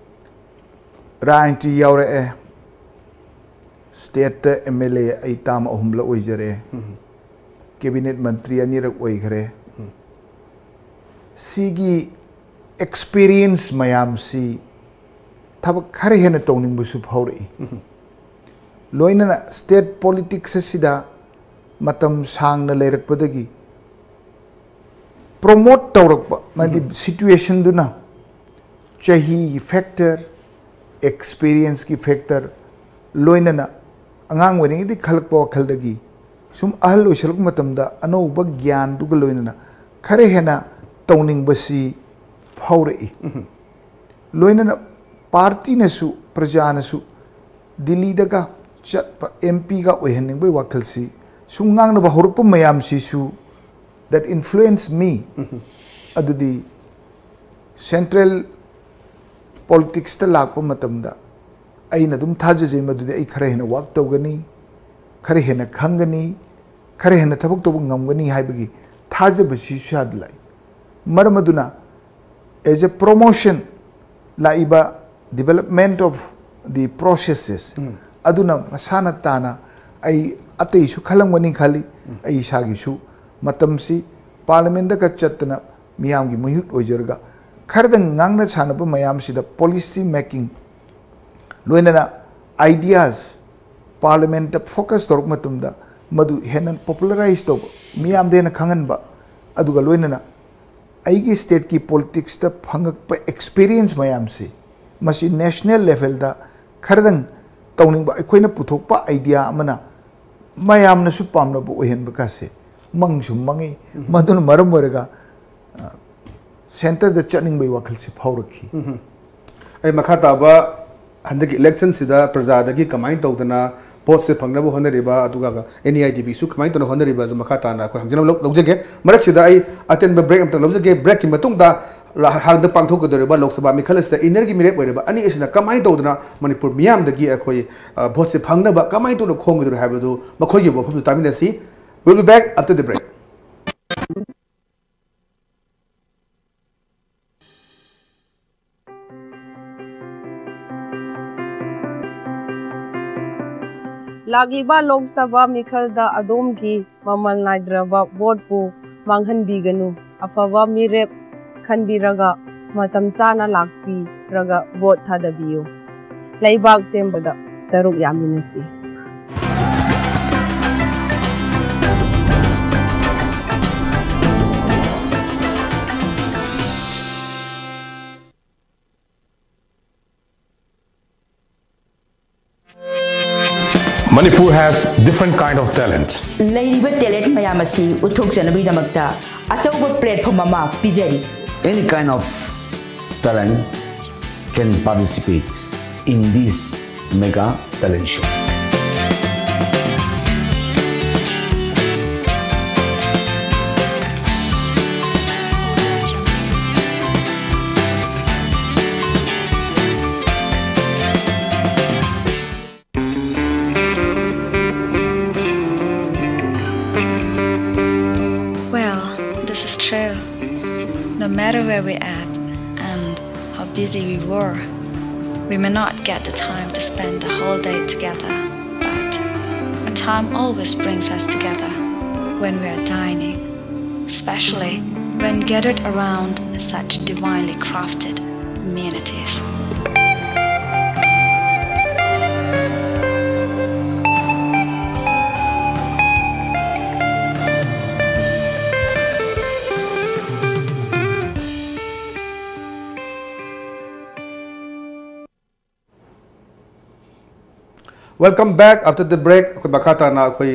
ꯔꯥꯖꯅꯤꯇꯤ ꯌꯥꯎꯔꯛꯑꯦ꯫ ꯁ꯭ꯇꯦꯠꯇ ꯑꯦꯝ ꯑꯦꯜ ꯑꯦ ꯑꯩ ꯇꯥꯝ ꯑꯍꯨꯝꯂꯛ ꯑꯣꯏꯖꯔꯦ꯫ ꯀꯦꯕꯤꯅꯦꯠ ꯃꯟꯇ꯭ꯔꯤ ꯑꯅꯤꯔꯛ ꯑꯣꯏꯈ꯭ꯔꯦ꯫ ꯁꯤꯒꯤ ꯑꯦꯛꯁꯄꯤꯔꯤꯌꯦꯟꯁ ꯃꯌꯥꯝꯁꯤ ꯊꯕꯛ ꯈꯔ ꯍꯦꯟꯅ ꯇꯧꯅꯤꯡꯕꯁꯨ ꯐꯥꯎꯔꯛꯏ꯫ ꯂꯣꯏꯅꯅ ꯁ꯭ꯇꯦꯠ ꯄꯣꯂꯤꯇꯤꯛꯁ ꯑꯁꯤꯗ ꯃꯇꯝ ꯁꯥꯡꯅ ꯂꯩꯔꯛꯄꯗꯒꯤ ꯄ꯭ꯔꯣꯃꯣꯠ ꯇꯧꯔꯛꯄ, ꯃꯥꯗꯤ ꯁꯤꯆꯨꯋꯦꯁꯟꯗꯨꯅ, ꯆꯍꯤꯒꯤ ꯐꯦꯛꯇꯔ, ꯑꯦꯛꯁꯄꯤꯔꯤꯌꯦꯟꯁꯀꯤ ꯐꯦꯛꯇꯔ, ꯂꯣꯏꯅꯅ ꯑꯉꯥꯡ ꯑꯣꯏꯔꯤꯉꯩꯗꯒꯤ ꯈꯜꯂꯛꯄ ꯋꯥꯈꯜꯗꯒꯤ ꯁꯨꯝ ꯑꯍꯜ ꯑꯣꯏꯁꯜꯂꯛꯄ ꯃꯇꯝꯗ ꯑꯅꯧꯕ ꯒ꯭ꯌꯥꯟꯗꯨꯒ ꯂꯣꯏꯅꯅ ꯈꯔ ꯍꯦꯟꯅ ꯇꯧꯅꯤꯡꯕꯁꯤ ꯐꯥꯎꯔꯛꯏ꯫ ꯂꯣꯏꯅꯅ ꯄꯥꯔꯇꯤꯅꯁꯨ ꯄ꯭ꯔꯖꯥꯅꯁꯨ ꯗꯤꯜꯂꯤꯗꯒ ꯆꯠꯄ ꯑꯦꯝ ꯄꯤꯒ ꯑꯣꯏꯍꯟꯅꯤꯡꯕꯒꯤ ꯋꯥꯈꯜꯁꯤ ꯁꯨꯝ ꯉꯥꯡꯅꯕ ꯍꯧꯔꯛꯄ ꯃꯌꯥꯝꯁꯤꯁꯨ that influence me꯫ ꯑꯗꯨꯗꯤ ꯁꯦꯟꯇ꯭ꯔꯦꯜ ꯄꯣꯂꯤꯇꯤꯛꯁꯇ ꯂꯥꯛꯄ ꯃꯇꯝꯗ ꯑꯩꯅ ꯑꯗꯨꯝ ꯊꯥꯖꯖꯩ ꯃꯗꯨꯗꯤ ꯑꯩ ꯈꯔ ꯍꯦꯟꯅ ꯋꯥꯛ ꯇꯧꯒꯅꯤ, ꯈꯔ ꯍꯦꯟꯅ ꯈꯪꯒꯅꯤ, ꯈꯔ ꯍꯦꯟꯅ ꯊꯕꯛ ꯇꯧꯕ ꯉꯝꯒꯅꯤ ꯍꯥꯏꯕꯒꯤ ꯊꯥꯖꯕꯁꯤ ꯏꯁꯥꯗ ꯂꯥꯛꯏ꯫ ꯃꯔꯝ ꯑꯗꯨꯅ as a promotion ꯂꯥꯛꯏꯕ development of the processes ꯑꯗꯨꯅ ꯃꯁꯥꯅ ꯇꯥꯅ ꯑꯩ ꯑꯇꯩꯁꯨ ꯈꯜꯂꯝꯒꯅꯤ ꯈꯜꯂꯤ꯫ ꯑꯩ ꯏꯁꯥꯒꯤꯁꯨ ꯃꯇꯝꯁꯤ ꯄꯥꯔꯂꯤꯌꯥꯃꯦꯟꯠꯇꯒ ꯆꯠꯇꯅ ꯃꯤꯌꯥꯝꯒꯤ ꯃꯤꯍꯨꯠ ꯑꯣꯏꯖꯔꯒ ꯈꯔꯗꯪ ꯉꯥꯡꯅ ꯁꯥꯟꯅꯕ ꯃꯌꯥꯝꯁꯤꯗ ꯄꯣꯂꯤꯁꯤ ꯃꯦꯀꯤꯡ ꯂꯣꯏꯅꯅ ꯑꯥꯏꯗꯤꯌꯥꯁ ꯄꯥꯔꯂꯤꯌꯥꯃꯦꯟꯠꯇ ꯐꯣꯀꯁ ꯇꯧꯔꯛꯄ ꯃꯇꯝꯗ ꯃꯗꯨ ꯍꯦꯟꯅ ꯄꯣꯄꯨꯂꯔꯥꯏꯁ ꯇꯧꯕ ꯃꯤꯌꯥꯝꯗ ꯍꯦꯟꯅ ꯈꯪꯍꯟꯕ, ꯑꯗꯨꯒ ꯂꯣꯏꯅꯅ ꯑꯩꯒꯤ ꯁ꯭ꯇꯦꯠꯀꯤ ꯄꯣꯂꯤꯇꯤꯛꯁꯇ ꯐꯪꯉꯛꯄ ꯑꯦꯛꯁꯄꯤꯔꯤꯌꯦꯟꯁ ꯃꯌꯥꯝꯁꯤ, ꯃꯁꯤ ꯅꯦꯁꯅꯦꯜ ꯂꯦꯚꯦꯜꯗ ꯈꯔꯗꯪ ꯇꯧꯅꯤꯡꯕ, ꯑꯩꯈꯣꯏꯅ ꯄꯨꯊꯣꯛꯄ ꯑꯥꯏꯗꯤꯌꯥ ꯑꯃꯅ ꯃꯌꯥꯝꯅꯁꯨ ꯄꯥꯝꯅꯕ ꯑꯣꯏꯍꯟꯕ ꯀꯥꯁꯦ ꯃꯪꯁꯨ ꯃꯪꯉꯤ꯫ ꯃꯗꯨꯅ ꯃꯔꯝ ꯑꯣꯏꯔꯒ, ꯑ, ꯁꯦꯟꯇꯔꯗ ꯆꯠꯅꯤꯡꯕꯒꯤ ꯋꯥꯈꯜꯁꯤ ꯐꯥꯎꯔꯛꯈꯤ꯫ ꯑꯩ ꯃꯈꯥ ꯇꯥꯕ ꯍꯟꯗꯛꯀꯤ ꯏꯂꯦꯛꯁꯟꯁꯤꯗ ꯄ꯭ꯔꯖꯥꯗꯒꯤ ꯀꯃꯥꯏꯅ ꯇꯧꯗꯅ ꯚꯣꯠꯁꯦ ꯐꯪꯅꯕ ꯍꯣꯠꯅꯔꯤꯕ, ꯑꯗꯨꯒ ꯑꯦꯟ ꯏ ꯑꯥꯏ ꯗꯤ ꯕꯤꯁꯨ ꯀꯃꯥꯏꯅ ꯇꯧꯅ ꯍꯣꯠꯅꯔꯤꯕ, ꯑꯗꯨ ꯃꯈꯥ ꯇꯥꯅ ꯑꯩꯈꯣꯏ ꯍꯪꯖꯅꯕ ꯂꯧ-, ꯂꯧꯖꯒꯦ꯫ ꯃꯔꯛꯁꯤꯗ ꯑꯩ ꯑꯇꯦꯟꯕ ꯕ꯭ꯔꯦꯛ ꯑꯃꯇꯪ ꯂꯧꯖꯒꯦ꯫ ꯕ꯭ꯔꯦꯛꯀꯤ ꯃꯇꯨꯡꯗ ꯂ-, ꯍꯥꯟꯅ ꯄꯥꯡꯊꯣꯛꯀꯗꯧꯔꯤꯕ ꯂꯣꯛ ꯁꯚꯥ ꯃꯤꯈꯜ ꯑꯁꯤꯗ ꯏꯟꯅꯔꯒꯤ ꯃꯤꯔꯦꯞ ꯑꯣꯏꯔꯤꯕ ꯑꯅꯤ ꯑꯁꯤꯅ ꯀꯃꯥꯏꯅ ꯇꯧꯗꯅ ꯃꯅꯤꯄꯨꯔ ꯃꯤꯌꯥꯝꯗꯒꯤ ꯑꯩꯈꯣꯏ, ꯑ, ꯚꯣꯠꯁꯦ ꯐꯪꯅꯕ ꯀꯃꯥꯏꯅ ꯇꯧꯅ ꯈꯣꯝꯒꯗꯧꯔꯤ ꯍꯥꯏꯕꯗꯨ ꯃꯈꯣꯏꯒꯤ ꯋꯥꯐꯝꯁꯨ ꯇꯥꯃꯤꯟꯅꯁꯤ꯫ We'll be back after the break. ꯂꯥꯛꯂꯤꯕ ꯂꯣꯛ ꯁꯚꯥ ꯃꯤꯈꯜꯗ ꯑꯗꯣꯝꯒꯤ ꯃꯃꯜ ꯅꯥꯏꯗ꯭ꯔꯕ ꯚꯣꯠꯄꯨ ꯃꯥꯡꯍꯟꯕꯤꯒꯅꯨ꯫ ꯑꯐꯕ ꯃꯤꯔꯦꯞ ꯈꯟꯕꯤꯔꯒ ꯃꯇꯝ ꯆꯥꯅ ꯂꯥꯛꯄꯤꯔꯒ ꯚꯣꯠ ꯊꯥꯗꯕꯤꯌꯨ꯫ ꯂꯩꯕꯥꯛ ꯁꯦꯝꯕꯗ ꯁꯔꯨꯛ ꯌꯥꯃꯤꯟꯅꯁꯤ꯫ Manipur has different kind of talent. ꯂꯩꯔꯤꯕ ꯇꯦꯂꯦꯟꯠ ꯃꯌꯥꯝ ꯑꯁꯤ ꯎꯠꯊꯣꯛꯆꯅꯕꯒꯤꯗꯃꯛꯇ ꯑꯆꯧꯕ ꯄ꯭ꯂꯦꯠꯐꯣꯝ ꯑꯃ ꯄꯤꯖꯔꯤ꯫ Any kind of talent can participate in this mega talent show. Well, this is true. No matter where we're at and how busy we were, we may not get the time to spend the whole day together, but a time always brings us together when we are dining, especially when gathered around such divinely crafted amenities. Welcome back after the break. ꯑꯩꯈꯣꯏ ꯃꯈꯥ ꯇꯥꯅ ꯑꯩꯈꯣꯏ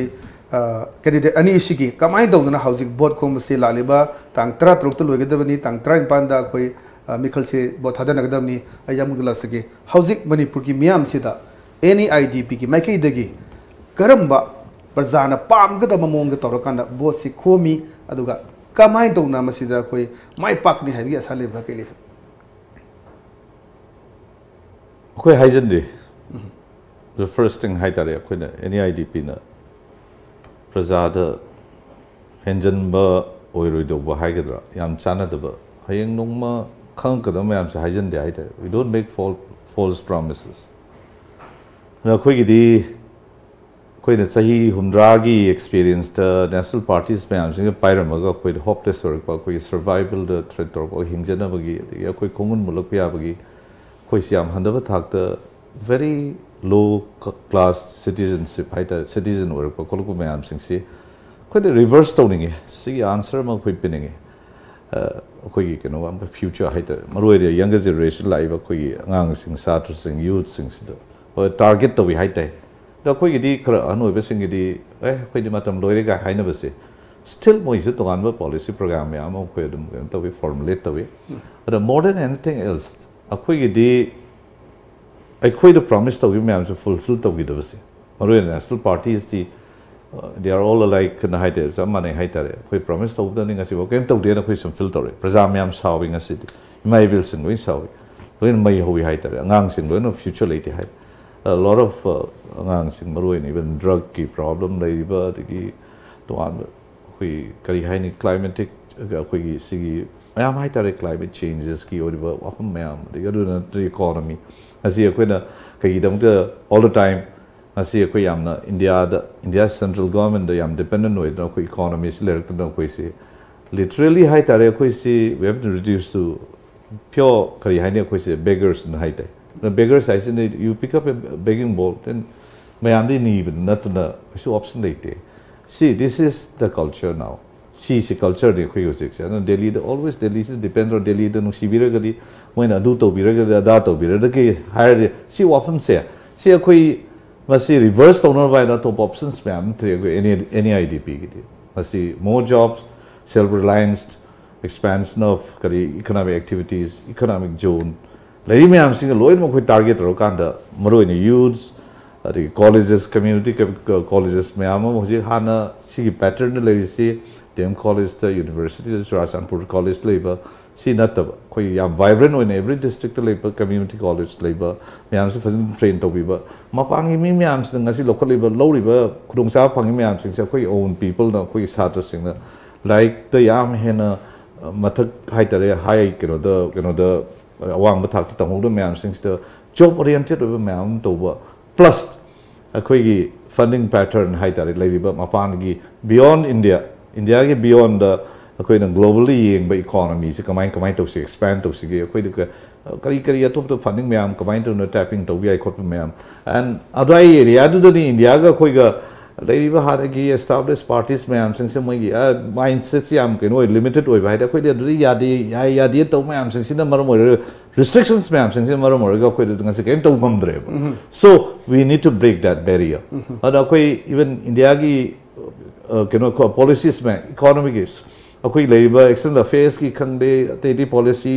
candidate ꯑꯅꯤꯁꯤꯒꯤ ꯀꯃꯥꯏꯅ ꯇꯧꯗꯅ ꯍꯧꯖꯤꯛ vote ꯈꯣꯝꯕꯁꯤ ꯂꯥꯛꯂꯤꯕ ꯇꯥꯡ ꯇꯔꯥꯇꯔꯨꯛꯇ ꯂꯣꯏꯒꯗꯕꯅꯤ, ꯇꯥꯡ ꯇꯔꯥꯅꯤꯄꯥꯟꯗ ꯑꯩꯈꯣꯏ ꯑ, ꯃꯤꯈꯜꯁꯦ ꯚꯣꯠ ꯊꯥꯗꯅꯒꯗꯕꯅꯤ꯫ ꯑꯩ ꯑꯃꯨꯛꯇ ꯂꯥꯛꯆꯒꯦ꯫ ꯍꯧꯖꯤꯛ ꯃꯅꯤꯄꯨꯔꯒꯤ ꯃꯤꯌꯥꯝꯁꯤꯗ ꯑꯦꯟ ꯏ ꯑꯥꯏ ꯗꯤ ꯄꯤꯒꯤ ꯃꯥꯏꯀꯩꯗꯒꯤ ꯀꯔꯝꯕ ꯄ꯭ꯔꯖꯥꯅ ꯄꯥꯝꯒꯗꯕ ꯃꯑꯣꯡꯗ ꯇꯧꯔꯀꯥꯟꯗ ꯚꯣꯠꯁꯤ ꯈꯣꯝꯃꯤ, ꯑꯗꯨꯒ ꯀꯃꯥꯏꯅ ꯇꯧꯅ ꯃꯁꯤꯗ ꯑꯩꯈꯣꯏ ꯃꯥꯏ ꯄꯥꯛꯀꯅꯤ ꯍꯥꯏꯕꯒꯤ ꯑꯁꯥ ꯂꯩꯕ꯭ꯔꯥ, ꯀꯩ ꯂꯩ? ꯑꯩꯈꯣꯏ ꯍꯥꯏꯖꯟꯗꯦ꯫ The first thing ꯍꯥꯏꯇꯥꯔꯦ, ꯑꯩꯈꯣꯏꯅ ꯑꯦꯟ ꯏ ꯑꯥꯏ ꯗꯤ ꯄꯤꯅ ꯄ꯭ꯔꯖꯥꯗ ꯍꯦꯟꯖꯟꯕ ꯑꯣꯏꯔꯣꯏꯗꯧꯕ ꯍꯥꯏꯒꯗ꯭ꯔꯥ, ꯌꯥꯝ ꯆꯥꯟꯅꯗꯕ, ꯍꯌꯦꯡ ꯅꯣꯡꯃ ꯈꯪꯉꯛꯀꯗꯕ ꯃꯌꯥꯝꯁꯦ ꯍꯥꯏꯖꯟꯗꯦ ꯍꯥꯏꯇꯥꯔꯦ꯫ We don't make fal- false promises. ꯑꯗꯨꯅ ꯑꯩꯈꯣꯏꯒꯤꯗꯤ ꯑꯩꯈꯣꯏꯅ ꯆꯍꯤ ꯍꯨꯝꯗ꯭ꯔꯥꯒꯤ ꯑꯦꯛꯁꯄꯤꯔꯤꯌꯦꯟꯁꯇ ꯅꯦꯁꯅꯦꯜ ꯄꯥꯔꯇꯤꯁ ꯃꯌꯥꯝꯁꯤꯡꯒ ꯄꯥꯏꯔꯝꯃꯒ ꯑꯩꯈꯣꯏꯗ ꯍꯣꯞꯂꯦꯁ ꯑꯣꯏꯔꯛꯄ, ꯑꯩꯈꯣꯏꯒꯤ ꯁꯔꯚꯥꯏꯕꯜꯗ ꯊ꯭ꯔꯦꯠ ꯇꯧꯔꯛꯄ, ꯍꯤꯡꯖꯅꯕꯒꯤ, ꯑꯗꯒꯤ ꯑꯩꯈꯣꯏ ꯈꯣꯡꯒꯨꯟ ꯃꯨꯠꯂꯛꯄ ꯌꯥꯕꯒꯤ, ꯑꯩꯈꯣꯏꯁꯤ ꯌꯥꯝ ꯍꯟꯊꯕ ꯊꯥꯛꯇ very low class citizenship ꯍꯥꯏꯇꯥꯔꯦ, ꯁꯤꯇꯤꯖꯟ ꯑꯣꯏꯔꯛꯄ ꯈꯣꯠꯂꯛꯄ ꯃꯌꯥꯝꯁꯤꯡꯁꯤ ꯑꯩꯈꯣꯏꯅ ꯔꯤꯚꯔꯁ ꯇꯧꯅꯤꯡꯉꯤ꯫ ꯁꯤꯒꯤ ꯑꯟꯁꯔ ꯑꯃ ꯑꯩꯈꯣꯏ ꯄꯤꯅꯤꯡꯉꯤ꯫ ꯑ, ꯑꯩꯈꯣꯏꯒꯤ ꯀꯩꯅꯣ, ꯐ꯭ꯌꯨꯆꯔ ꯍꯥꯏꯇꯥꯔꯦ, ꯃꯔꯨ ꯑꯣꯏꯅ ꯌꯪꯒꯔ ꯖꯦꯅꯦꯔꯦꯁꯟ ꯂꯥꯛꯏꯕ ꯑꯩꯈꯣꯏꯒꯤ ꯑꯉꯥꯡꯁꯤꯡ, ꯁꯥꯇ꯭ꯔꯁꯤꯡ, ꯌꯨꯠꯁꯤꯡꯁꯤꯗ ꯍꯣꯏ ꯇꯥꯔꯒꯦꯠ ꯇꯧꯏ ꯍꯥꯏꯇꯥꯔꯦ꯫ ꯑꯗꯣ ꯑꯩꯈꯣꯏꯒꯤꯗꯤ ꯈꯔ ꯑꯍꯟ ꯑꯣꯏꯕꯁꯤꯡꯒꯤꯗꯤ ꯑꯦ ꯑꯩꯈꯣꯏꯗꯤ ꯃꯇꯝ ꯂꯣꯏꯔꯦ ꯀꯥꯏ ꯍꯥꯏꯅꯕꯁꯦ, ꯁ꯭ꯇꯤꯜ ꯃꯣꯏꯁꯨ ꯇꯣꯉꯥꯟꯕ ꯄꯣꯂꯤꯁꯤ ꯄ꯭ꯔꯣꯒ꯭ꯔꯥꯝ ꯃꯌꯥꯝ ꯑꯃ ꯑꯩꯈꯣꯏ ꯑꯗꯨꯝ ꯀꯩꯅꯣ ꯇꯧꯏ, ꯐꯣꯔꯃꯨꯂꯦꯠ ꯇꯧꯏ꯫ ꯑꯗꯣ more than anything else ꯑꯩꯈꯣꯏꯒꯤꯗꯤ ꯑꯩꯈꯣꯏꯗ ꯄ꯭ꯔꯣꯃꯤꯁ ꯇꯧꯈꯤꯕ ꯃꯌꯥꯝꯁꯦ ꯐꯨꯜꯐꯤꯜ ꯇꯧꯈꯤꯗꯕꯁꯦ, ꯃꯔꯨꯑꯣꯏꯅ national ꯄꯥꯔꯇꯤꯁꯇꯤ they are all alike ꯅ ꯍꯥꯏꯇꯥꯔꯦ, ꯆꯞ ꯃꯥꯟꯅꯩ ꯍꯥꯏꯇꯥꯔꯦ꯫ ꯑꯩꯈꯣꯏ ꯄ꯭ꯔꯣꯃꯤꯁ ꯇꯧꯕꯗꯅꯤ ꯉꯁꯤꯐꯥꯎ ꯀꯔꯤꯝ ꯇꯧꯗꯦꯅ ꯑꯩꯈꯣꯏ ꯁꯨꯝ ꯐꯤꯜ ꯇꯧꯔꯦ꯫ ꯄ꯭ꯔꯖꯥ ꯃꯌꯥꯝ ꯁꯥꯎꯏ ꯉꯁꯤꯗꯤ, ꯏꯃꯥ ꯏꯕꯦꯜꯁꯤꯡ ꯂꯣꯏ ꯁꯥꯎꯏ, ꯂꯣꯏꯅ ꯃꯩ ꯍꯧꯏ ꯍꯥꯏꯇꯥꯔꯦ꯫ ꯑꯉꯥꯡꯁꯤꯡ ꯂꯣꯏꯅ ꯐ꯭ꯌꯨꯆꯔ ꯂꯩꯇꯦ ꯍꯥꯏ꯫ ꯂꯣꯠ ꯑꯣꯐ ꯑꯉꯥꯡꯁꯤꯡ ꯃꯔꯨꯑꯣꯏꯅ ꯏꯚꯟ ꯗ꯭ꯔꯒꯀꯤ ꯄ꯭ꯔꯣꯕ꯭ꯂꯦꯝ ꯂꯩꯔꯤꯕ, ꯑꯗꯒꯤ ꯇꯣꯉꯥꯟꯕ ꯑꯩꯈꯣꯏ ꯀꯔꯤ ꯍꯥꯏꯅꯤ, ꯀ꯭ꯂꯥꯏꯃꯦꯇꯤꯛ ꯑꯩꯈꯣꯏꯒꯤ ꯁꯤꯒꯤ ꯃꯌꯥꯝ ꯍꯥꯏꯇꯥꯔꯦ, ꯀ꯭ꯂꯥꯏꯃꯦꯠ ꯆꯦꯟꯖꯦꯁꯀꯤ ꯑꯣꯏꯔꯤꯕ ꯋꯥꯐꯝ ꯃꯌꯥꯝ, ꯑꯗꯒꯤ ꯑꯗꯨ ꯅꯠꯇ꯭ꯔꯒ ꯏꯀꯣꯅꯣꯃꯤ꯫ ꯉꯁꯤ ꯑꯩꯈꯣꯏꯅ ꯀꯩꯒꯤꯗꯃꯛꯇ all the time ꯉꯁꯤ ꯑꯩꯈꯣꯏ ꯌꯥꯝꯅ ꯏꯟꯗꯤꯌꯥꯗ, ꯏꯟꯗꯤꯌꯥ ꯁꯦꯟꯇ꯭ꯔꯦꯜ ꯒꯣꯔꯃꯦꯟꯗ ꯌꯥꯝ ꯗꯤꯄꯦꯟꯗꯦꯟ ꯑꯣꯏꯗꯅ ꯑꯩꯈꯣꯏ ꯏꯀꯣꯅꯣꯃꯤꯁꯤ ꯂꯩꯔꯛꯇꯅ ꯑꯩꯈꯣꯏꯁꯤ ꯂꯤꯇꯔꯦꯂꯤ ꯍꯥꯏꯇꯥꯔꯦ, ꯑꯩꯈꯣꯏꯁꯤ we have to reduce to pure ꯀꯔꯤ ꯍꯥꯏꯅꯤ, ꯑꯩꯈꯣꯏꯁꯦ ꯕꯦꯒꯔꯁꯅ ꯍꯥꯏꯇꯥꯔꯦ꯫ ꯕꯦꯒꯔꯁ ꯍꯥꯏꯁꯤꯅ you pick up a begging bowl, then ꯃꯌꯥꯝꯗꯤ ꯅꯤꯕ ꯅꯠꯇꯅ ꯀꯩꯁꯨ ꯑꯣꯞꯁꯟ ꯂꯩꯇꯦ꯫ See, this is the culture now. ꯁꯤꯁꯤ ꯀꯜꯆꯔꯅꯤ ꯑꯩꯈꯣꯏꯒꯤ ꯍꯧꯖꯤꯛꯁꯦ꯫ ꯑꯗꯨꯅ ꯗꯦꯜꯂꯤꯗ always, ꯗꯦꯜꯂꯤꯁꯤꯗ ꯗꯤꯄꯦꯟ ꯇꯧꯔ, ꯗꯦꯜꯂꯤꯗ ꯅꯨꯡꯁꯤꯕꯤꯔꯒꯗꯤ ꯃꯣꯏꯅ ꯑꯗꯨ ꯇꯧꯕꯤꯔꯒꯗꯤ ꯑꯗꯥ ꯇꯧꯕꯤꯔꯒꯗꯤ ꯍꯥꯏꯔꯗꯤ, ꯁꯤ ꯋꯥꯐꯝꯁꯦ, ꯁꯤ ꯑꯩꯈꯣꯏ ꯃꯁꯤ ꯔꯤꯚꯔꯁ ꯇꯧꯅꯕ ꯍꯥꯏꯅ ꯑꯇꯣꯞꯄ ꯑꯣꯞꯁꯟꯁ ꯃꯌꯥꯝ ꯑꯃ ꯊꯤꯔꯤ ꯑꯩꯈꯣꯏ ꯑꯦꯟ ꯏ ꯑꯥꯏ ꯗꯤ ꯄꯤꯒꯤꯗꯤ꯫ ꯃꯁꯤ more jobs, self reliance, expansion of ꯀꯔꯤ economic activities, economic zone ꯂꯩꯔꯤ ꯃꯌꯥꯝꯁꯤꯡꯒ ꯂꯣꯏꯅꯃꯛ ꯑꯩꯈꯣꯏ ꯇꯥꯔꯒꯦꯠ ꯇꯧꯔꯀꯥꯟꯗ ꯃꯔꯨꯑꯣꯏꯅ ꯌꯨꯠꯁ, ꯑꯗꯒꯤ ꯀꯣꯂꯦꯖꯦꯁ, ꯀꯝꯃ꯭ꯌꯨꯅꯤꯇꯤ ꯀꯣꯂꯦꯖꯦꯁ ꯃꯌꯥꯝ ꯑꯃ ꯍꯧꯖꯤꯛ ꯍꯥꯟꯅ ꯁꯤꯒꯤ ꯄꯦꯇꯔꯟꯗ ꯂꯩꯔꯤꯁꯤ ꯗꯤ ꯑꯦꯝ ꯀꯣꯂꯦꯖꯇ, ꯌꯨꯅꯤꯚꯔꯁꯤꯇꯤꯗ, ꯆꯨꯔꯥꯆꯥꯟꯄꯨꯔ ꯀꯣꯂꯦꯖ ꯂꯩꯕ, ꯁꯤ ꯅꯠꯇꯕ ꯑꯩꯈꯣꯏ ꯌꯥꯝ ꯚꯥꯏꯕ꯭ꯔꯦꯟ ꯑꯣꯏꯅ ꯑꯦꯕ꯭ꯔꯤ ꯗꯤꯁꯇ꯭ꯔꯤꯛꯇ ꯂꯩꯕ ꯀꯝꯃ꯭ꯌꯨꯅꯤꯇꯤ ꯀꯣꯂꯦꯖ ꯂꯩꯕ ꯃꯌꯥꯝꯁꯦ ꯐꯖꯅ ꯇ꯭ꯔꯦꯟ ꯇꯧꯕꯤꯕ, ꯃꯄꯥꯟꯒꯤ ꯃꯤ ꯃꯌꯥꯝꯁꯤꯅ ꯉꯁꯤ ꯂꯧꯈꯠꯂꯤꯕ, ꯂꯧꯔꯤꯕ ꯈꯨꯗꯣꯡꯆꯥꯕ ꯐꯪꯉꯤ ꯃꯌꯥꯝꯁꯤꯡꯁꯦ ꯑꯩꯈꯣꯏꯒꯤ own people ꯅ, ꯑꯩꯈꯣꯏꯒꯤ ꯁꯥꯇ꯭ꯔꯁꯤꯡꯅ ꯂꯥꯏꯔꯤꯛꯇ ꯌꯥꯝ ꯍꯦꯟꯅ, ꯑ, ꯃꯊꯛ ꯍꯥꯏꯇꯥꯔꯦ, ꯍꯥꯏ ꯀꯩꯅꯣꯗ, ꯀꯩꯅꯣꯗ, ꯑꯋꯥꯡꯕ ꯊꯥꯛꯇ ꯇꯝꯍꯧꯗꯕ ꯃꯌꯥꯝꯁꯤꯡꯁꯤꯗ ꯖꯣꯕ ꯑꯣꯔꯤꯌꯦꯟꯇꯦꯠ ꯑꯣꯏꯕ ꯃꯌꯥꯝ ꯑꯃ ꯇꯧꯕ, ꯄ꯭ꯂꯁ ꯑꯩꯈꯣꯏꯒꯤ ꯐꯟꯗꯤꯡ ꯄꯦꯇꯔꯟ ꯍꯥꯏꯇꯥꯔꯦ, ꯂꯩꯔꯤꯕ ꯃꯄꯥꯟꯒꯤ, ꯕꯤꯌꯣꯟ ꯏꯟꯗꯤꯌꯥ, ꯏꯟꯗꯤꯌꯥꯒꯤ ꯕꯤꯌꯣꯟꯗ ꯑꯩꯈꯣꯏꯅ ꯒ꯭ꯂꯣꯕꯜꯂꯤ ꯌꯦꯡꯕ ꯏꯀꯣꯅꯣꯃꯤꯁꯦ ꯀꯃꯥꯏ, ꯀꯃꯥꯏꯅ ꯇꯧꯁꯤ, ꯑꯦꯛꯁꯄꯦꯟ ꯇꯧꯁꯤꯒꯦ, ꯑꯩꯈꯣꯏꯗ ꯀ-, ꯀꯔꯤ ꯀꯔꯤ ꯑꯇꯣꯞꯄ ꯐꯟꯗꯤꯡ ꯃꯌꯥꯝ ꯀꯃꯥꯏꯅ ꯇꯧꯅ ꯇꯦꯞꯄꯤꯡ ꯇꯧꯕ ꯌꯥꯏ ꯈꯣꯠꯄ ꯃꯌꯥꯝ, ꯑꯦꯟ ꯑꯗꯨꯋꯥꯏ ꯑꯦꯔꯤꯌꯥꯗꯨꯗꯅꯤ ꯏꯟꯗꯤꯌꯥꯒ ꯑꯩꯈꯣꯏꯒ ꯂꯩꯔꯤꯕ ꯍꯥꯟꯅꯒꯤ ꯑꯦꯁꯇꯥꯕ꯭ꯂꯤꯁ ꯄꯥꯔꯇꯤꯁ ꯃꯌꯥꯝꯁꯤꯡꯁꯦ ꯃꯣꯏꯒꯤ, ꯑ, ꯃꯥꯏꯟꯁꯦꯠꯁꯦ ꯌꯥꯝ ꯀꯩꯅꯣ ꯑꯣꯏ, ꯂꯤꯃꯤꯇꯦꯠ ꯑꯣꯏꯕ ꯍꯥꯏꯗꯤ ꯑꯩꯈꯣꯏꯗꯤ ꯑꯗꯨꯗꯤ ꯌꯥꯗꯦ, ꯌꯥꯏ ꯌꯥꯗꯦ ꯇꯧꯕ ꯃꯌꯥꯝꯁꯤꯡꯁꯤꯅ ꯃꯔꯝ ꯑꯣꯏꯔꯒ, ꯔꯤꯁꯇ꯭ꯔꯤꯛꯁꯟꯁ ꯃꯌꯥꯝꯁꯤꯡꯁꯤꯅ ꯃꯔꯝ ꯑꯣꯏꯔꯒ ꯑꯩꯈꯣꯏꯗ ꯉꯁꯤ ꯀꯔꯤꯝ ꯇꯧꯕ ꯉꯝꯗ꯭ꯔꯦꯕ꯫ So we need to break that barrier. ꯑꯗ ꯑꯩꯈꯣꯏ ꯏꯚꯟ ꯏꯟꯗꯤꯌꯥꯒꯤ, ꯑ, ꯀꯩꯅꯣ ꯄꯣꯂꯤꯁꯤꯁ ꯃꯌꯥꯝ, ꯏꯀꯣꯅꯣꯃꯤꯒꯤ, ꯑꯩꯈꯣꯏ ꯂꯩꯔꯤꯕ ꯑꯦꯛꯁꯇꯔꯅꯦꯜ ꯑꯐꯦꯌꯔꯁꯀꯤ ꯈꯪꯗꯦ, ꯑꯇꯩ ꯑꯇꯩ ꯄꯣꯂꯤꯁꯤ,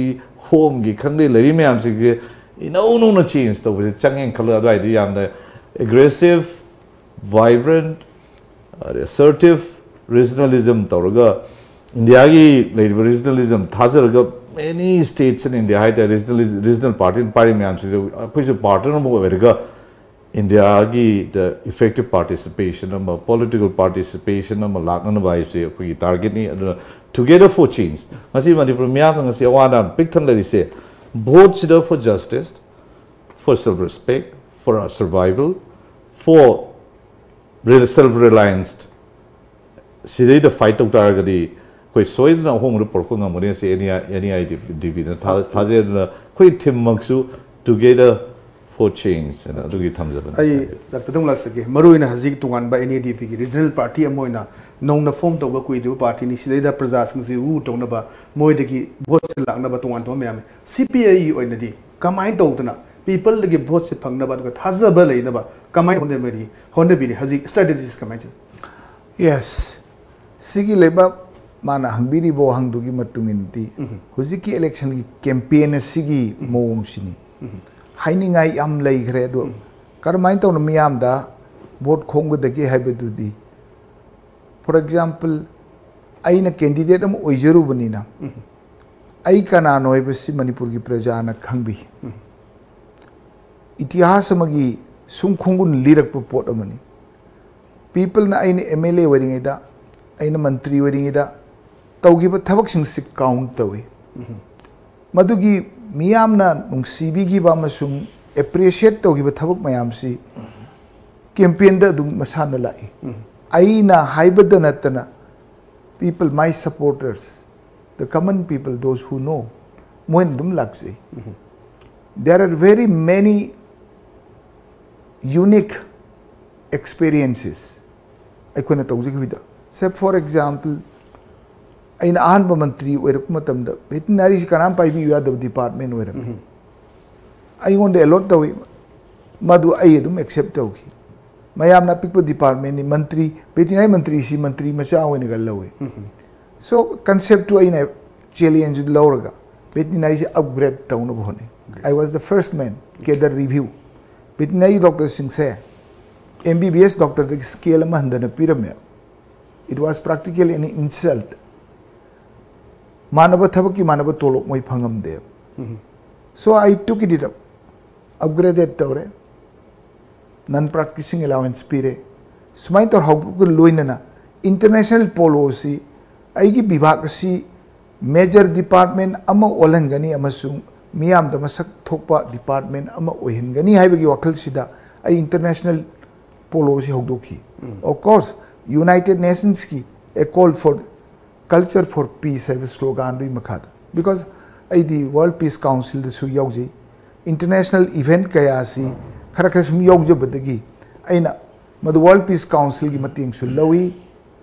ꯍꯣꯝꯒꯤ ꯈꯪꯗꯦ, ꯂꯩꯔꯤ ꯃꯌꯥꯝꯁꯤꯡꯁꯦ ꯏꯅꯧ ꯅꯧꯅ ꯆꯦꯟꯖ ꯇꯧꯕꯁꯦ ꯆꯪꯉꯦꯅ ꯈꯜꯂꯣ꯫ ꯑꯗꯨꯋꯥꯏꯗꯤ ꯌꯥꯝꯅ ꯑꯦꯒ꯭ꯔꯦꯁꯤꯞ, ꯚꯥꯏꯕ꯭ꯔꯦꯟ, ꯑꯗꯩ ꯑꯁꯔꯇꯤꯞ ꯔꯤꯖꯅꯦꯂꯤꯖꯝ ꯇꯧꯔꯒ, ꯏꯟꯗꯤꯌꯥꯒꯤ ꯂꯩꯔꯤꯕ ꯔꯤꯖꯅꯦꯂꯤꯖꯝ ꯊꯥꯖꯔꯒ, many states in India ꯍꯥꯏꯇꯥꯔꯦ, ꯔꯤꯖꯅꯦꯜ, ꯔꯤꯖꯅꯦꯜ ꯄꯥꯔꯇꯤꯅ ꯄꯥꯏꯔꯤ ꯃꯌꯥꯝꯁꯤꯗ ꯑꯩꯈꯣꯏꯁꯨ ꯄꯥꯔꯇꯅꯔ ꯑꯃ ꯑꯣꯏꯔꯒ ꯏꯟꯗꯤꯌꯥꯒꯤꯗ ꯏꯐꯦꯛꯇꯤꯞ ꯄꯥꯔꯇꯤꯁꯤꯄꯦꯁꯟ ꯑꯃ, ꯄꯣꯂꯤꯇꯤꯀꯦꯜ ꯄꯥꯔꯇꯤꯁꯤꯄꯦꯁꯟ ꯑꯃ ꯂꯥꯛꯅꯅꯕ ꯍꯥꯏꯕꯁꯦ ꯑꯩꯈꯣꯏꯒꯤ ꯇꯥꯔꯒꯦꯠꯅꯤ꯫ ꯑꯗꯨꯅ Together for Change, ꯉꯁꯤ ꯃꯅꯤꯄꯨꯔ ꯃꯤꯌꯥꯝꯅ ꯉꯁꯤ ꯑꯋꯥ ꯑꯅꯥ ꯄꯤꯛ ꯊꯟꯅ ꯂꯩꯔꯤꯁꯦ, ꯚꯣꯠꯁꯤꯗ for justice, for self respect, for our survival, for self reliance, ꯁꯤꯗꯩꯗ ꯐꯥꯏꯠ ꯇꯧ ꯇꯥꯔꯒꯗꯤ ꯑꯩꯈꯣꯏ ꯁꯣꯏꯗꯅ ꯑꯍꯣꯡꯕꯗ ꯄꯨꯔꯛꯄ ꯉꯝꯒꯅꯤ꯫ ꯑꯁꯤ N E I, N E I D ꯕꯤꯅ ꯊꯥꯖꯩ꯫ ꯑꯗꯨꯅ ꯑꯩꯈꯣꯏ ꯊꯤꯝꯃꯛꯁꯨ Together for Change ꯍꯥꯏꯅ ꯑꯗꯨꯒꯤ ꯊꯝꯖꯕꯅꯤ꯫ ꯑꯩ ꯗꯥꯛꯇꯔꯗ ꯑꯃꯨꯛ ꯂꯥꯛꯆꯒꯦ꯫ ꯃꯔꯨꯑꯣꯏꯅ ꯍꯧꯖꯤꯛ ꯇꯣꯉꯥꯟꯕ ꯑꯦꯟ ꯏ ꯗꯤ ꯄꯤꯒꯤ ꯔꯤꯖꯅꯦꯜ ꯄꯥꯔꯇꯤ ꯑꯃ ꯑꯣꯏꯅ ꯅꯧꯅ ꯐꯣꯝ ꯇꯧꯕ ꯀꯨꯏꯗ꯭ꯔꯤꯕ ꯄꯥꯔꯇꯤꯅꯤ꯫ ꯁꯤꯗꯩꯗ ꯄ꯭ꯔꯖꯥꯁꯤꯡꯁꯤ ꯎ ꯇꯧꯅꯕ, ꯃꯣꯏꯗꯒꯤ ꯚꯣꯠꯁꯤ ꯂꯥꯛꯅꯕ ꯇꯣꯉꯥꯟ ꯇꯣꯉꯥꯟꯕ ꯃꯌꯥꯝ ꯂꯩ꯫ ꯁꯤ ꯄꯤ ꯑꯥꯏꯒꯤ ꯑꯣꯏꯅꯗꯤ ꯀꯃꯥꯏꯅ ꯇꯧꯗꯅ ꯄꯤꯄꯜꯗꯒꯤ ꯚꯣꯠꯁꯦ ꯐꯪꯅꯕ ꯑꯗꯨꯒ ꯊꯥꯖꯕ ꯂꯩꯅꯕ ꯀꯃꯥꯏꯅ ꯍꯣꯠꯅꯕꯤꯔꯤ ꯍꯣꯠꯅꯕꯤꯔꯤ ꯍꯧꯖꯤꯛ ꯁ꯭ꯇ꯭ꯔꯦꯇꯦꯖꯤꯁ ꯀꯃꯥꯏꯅ ꯇꯧꯏ? ꯌꯦꯁ, ꯁꯤꯒꯤ ꯂꯩꯕꯥꯛ, ꯃꯥꯅ ꯍꯪꯕꯤꯔꯤꯕ ꯋꯥꯍꯪꯗꯨꯒꯤ ꯃꯇꯨꯡ ꯏꯟꯅꯗꯤ, ꯍꯧꯖꯤꯛꯀꯤ ꯏꯂꯦꯛꯁꯟꯒꯤ ꯀꯦꯝꯄꯦꯟ ꯑꯁꯤꯒꯤ ꯃꯑꯣꯡꯁꯤꯅꯤ꯫ ꯍꯥꯏꯅꯤꯡꯉꯥꯏ ꯌꯥꯝ ꯂꯩꯈ꯭ꯔꯦ, ꯑꯗꯣ ꯀꯔꯝꯍꯥꯏꯅ ꯇꯧꯅ ꯃꯤꯌꯥꯝꯗ ꯚꯣꯠ ꯈꯣꯝꯒꯗꯒꯦ ꯍꯥꯏꯕꯗꯨꯗꯤ, ꯐꯣꯔ ꯑꯦꯛꯖꯥꯝꯄꯜ, ꯑꯩꯅ ꯀꯦꯟꯗꯤꯗꯦꯠ ꯑꯃ ꯑꯣꯏꯖꯔꯨꯕꯅꯤꯅ, ꯑꯩ ꯀꯅꯥꯅꯣ ꯍꯥꯏꯕꯁꯤ ꯃꯅꯤꯄꯨꯔꯒꯤ ꯄ꯭ꯔꯖꯥꯅ ꯈꯪꯕꯤ꯫ ꯏꯇꯤꯍꯥꯁ ꯑꯃꯒꯤ ꯁꯨꯝ ꯈꯣꯡꯒꯨꯟ ꯂꯤꯔꯛꯄ ꯄꯣꯠ ꯑꯃꯅꯤ꯫ ꯄꯤꯄꯜꯅ ꯑꯩꯅ ꯑꯦꯝ ꯑꯦꯜ ꯑꯦ ꯑꯣꯏꯔꯤꯉꯩꯗ, ꯑꯩꯅ ꯃꯟꯇ꯭ꯔꯤ ꯑꯣꯏꯔꯤꯉꯩꯗ ꯇꯧꯈꯤꯕ ꯊꯕꯛꯁꯤꯡꯁꯤ ꯀꯥꯎꯟ ꯇꯧꯏ꯫ ꯃꯗꯨꯒꯤ ꯃꯤꯌꯥꯝꯅ ꯅꯨꯡꯁꯤꯕꯤꯈꯤꯕ ꯑꯃꯁꯨꯡ ꯑꯦꯄ꯭ꯔꯤꯁꯤꯌꯦꯠ ꯇꯧꯈꯤꯕ ꯊꯕꯛ ꯃꯌꯥꯝꯁꯤ ꯀꯦꯝꯄꯦꯟꯗ ꯑꯗꯨꯝ ꯃꯁꯥꯅ ꯂꯥꯛꯏ꯫ ꯑꯩꯅ ꯍꯥꯏꯕꯗ ꯅꯠꯇꯅ, people, my supporters, the common people, those who know, ꯃꯣꯏꯅ ꯑꯗꯨꯝ ꯂꯥꯛꯆꯩ꯫ There are very many unique experiences ꯑꯩꯈꯣꯏꯅ ꯇꯧꯖꯈꯤꯕꯗ꯫ ꯁꯦ, ꯐꯣꯔ ꯑꯦꯛꯖꯥꯝꯄꯜ, ꯑꯩꯅ ꯑꯍꯥꯟꯕ ꯃꯟꯇ꯭ꯔꯤ ꯑꯣꯏꯔꯛꯄ ꯃꯇꯝꯗ ꯚꯦꯇꯤꯅꯔꯤꯁꯤ ꯀꯅꯥꯝ ꯄꯥꯏꯕꯤꯌꯨ ꯌꯥꯗꯕ ꯗꯤꯄꯥꯔꯠꯃꯦꯟ ꯑꯣꯏꯔꯝꯃꯤ꯫ ꯑꯩꯉꯣꯟꯗ ꯑꯦꯂꯣꯠ ꯇꯧꯏ, ꯃꯗꯨ ꯑꯩ ꯑꯗꯨꯝ ꯑꯦꯛꯁꯦꯞ ꯇꯧꯈꯤ꯫ ꯃꯌꯥꯝꯅ ꯑꯄꯤꯛꯄ ꯗꯤꯄꯥꯔꯠꯃꯦꯟꯅꯤ, ꯃꯟꯇ꯭ꯔꯤ, ꯚꯦꯇꯤꯅꯔꯤ ꯃꯟꯇ꯭ꯔꯤꯁꯤ ꯃꯟꯇ꯭ꯔꯤ ꯃꯆꯥ ꯑꯣꯏꯅꯒ ꯂꯧꯏ꯫ ꯁꯣ, ꯀꯟꯁꯦꯞꯇꯨ ꯑꯩꯅ ꯆꯦꯂꯦꯟꯖ ꯂꯧꯔꯒ ꯚꯦꯇꯤꯅꯔꯤꯁꯤ ꯑꯞꯒ꯭ꯔꯦꯗ ꯇꯧꯅꯕ ꯍꯣꯠꯅꯩ꯫ I was the first man, cadre review. Veterinary ꯗꯣꯛꯇꯔꯁꯤꯡꯁꯦ ꯑꯦꯝ ꯕꯤ ꯕꯤ ꯑꯦꯁ ꯗꯣꯛꯇꯔꯗꯒꯤ ꯁ꯭ꯀꯦꯜ ꯑꯃ ꯍꯟꯊꯅ ꯄꯤꯔꯝꯃꯦ꯫ It was practically an insult. ꯃꯥꯟꯅꯕ ꯊꯕꯛꯀꯤ ꯃꯥꯟꯅꯕ ꯇꯣꯂꯣꯞ ꯃꯣꯏ ꯐꯪꯉꯝꯗꯦ꯫ So I took it up, ꯑꯞꯒ꯭ꯔꯦꯗꯦꯠ ꯇꯧꯔꯦ, ꯅꯟ ꯄ꯭ꯔꯥꯛꯇꯤꯁꯤꯡ ꯑꯦꯂꯥꯋꯦꯟꯁ ꯄꯤꯔꯦ꯫ ꯁꯨꯃꯥꯏꯅ ꯇꯧꯔ ꯍꯧꯕꯒ ꯂꯣꯏꯅꯅ ꯏꯟꯇꯔꯅꯦꯁꯅꯦꯜ ꯄꯣꯂꯣꯁꯤ ꯑꯩꯒꯤ ꯕꯤꯚꯥꯒ ꯑꯁꯤ ꯃꯦꯖꯔ ꯗꯤꯄꯥꯔꯠꯃꯦꯟ ꯑꯃ ꯑꯣꯜꯍꯟꯒꯅꯤ ꯑꯃꯁꯨꯡ ꯃꯤꯌꯥꯝꯗ ꯃꯁꯛ ꯊꯣꯛꯄ ꯗꯤꯄꯥꯔꯠꯃꯦꯟ ꯑꯃ ꯑꯣꯏꯍꯟꯒꯅꯤ ꯍꯥꯏꯕꯒꯤ ꯋꯥꯈꯜꯁꯤꯗ ꯑꯩ ꯏꯟꯇꯔꯅꯦꯁꯅꯦꯜ ꯄꯣꯂꯣꯁꯤ ꯍꯧꯗꯣꯛꯈꯤ꯫ Of course, United Nations ꯀꯤ A Call for Culture for Peace ꯍꯥꯏꯕ ꯁ꯭ꯂꯣꯒꯥꯟꯗꯨꯒꯤ ꯃꯈꯥꯗ, ꯕꯤꯀꯣꯖ ꯑꯩꯗꯤ ꯋꯥꯔꯜ ꯄꯤꯁ ꯀꯥꯎꯟꯁꯤꯜꯗꯁꯨ ꯌꯥꯎꯖꯩ, ꯏꯟꯇꯔꯅꯦꯁꯅꯦꯜ ꯏꯚꯦꯟꯠ ꯀꯌꯥ ꯑꯁꯤ ꯈꯔ ꯈꯔ ꯁꯨꯝ ꯌꯥꯎꯖꯕꯗꯒꯤ ꯑꯩꯅ ꯃꯗꯨ ꯋꯥꯔꯜ ꯄꯤꯁ ꯀꯥꯎꯟꯁꯤꯜꯒꯤ ꯃꯇꯦꯡꯁꯨ ꯂꯧꯏ꯫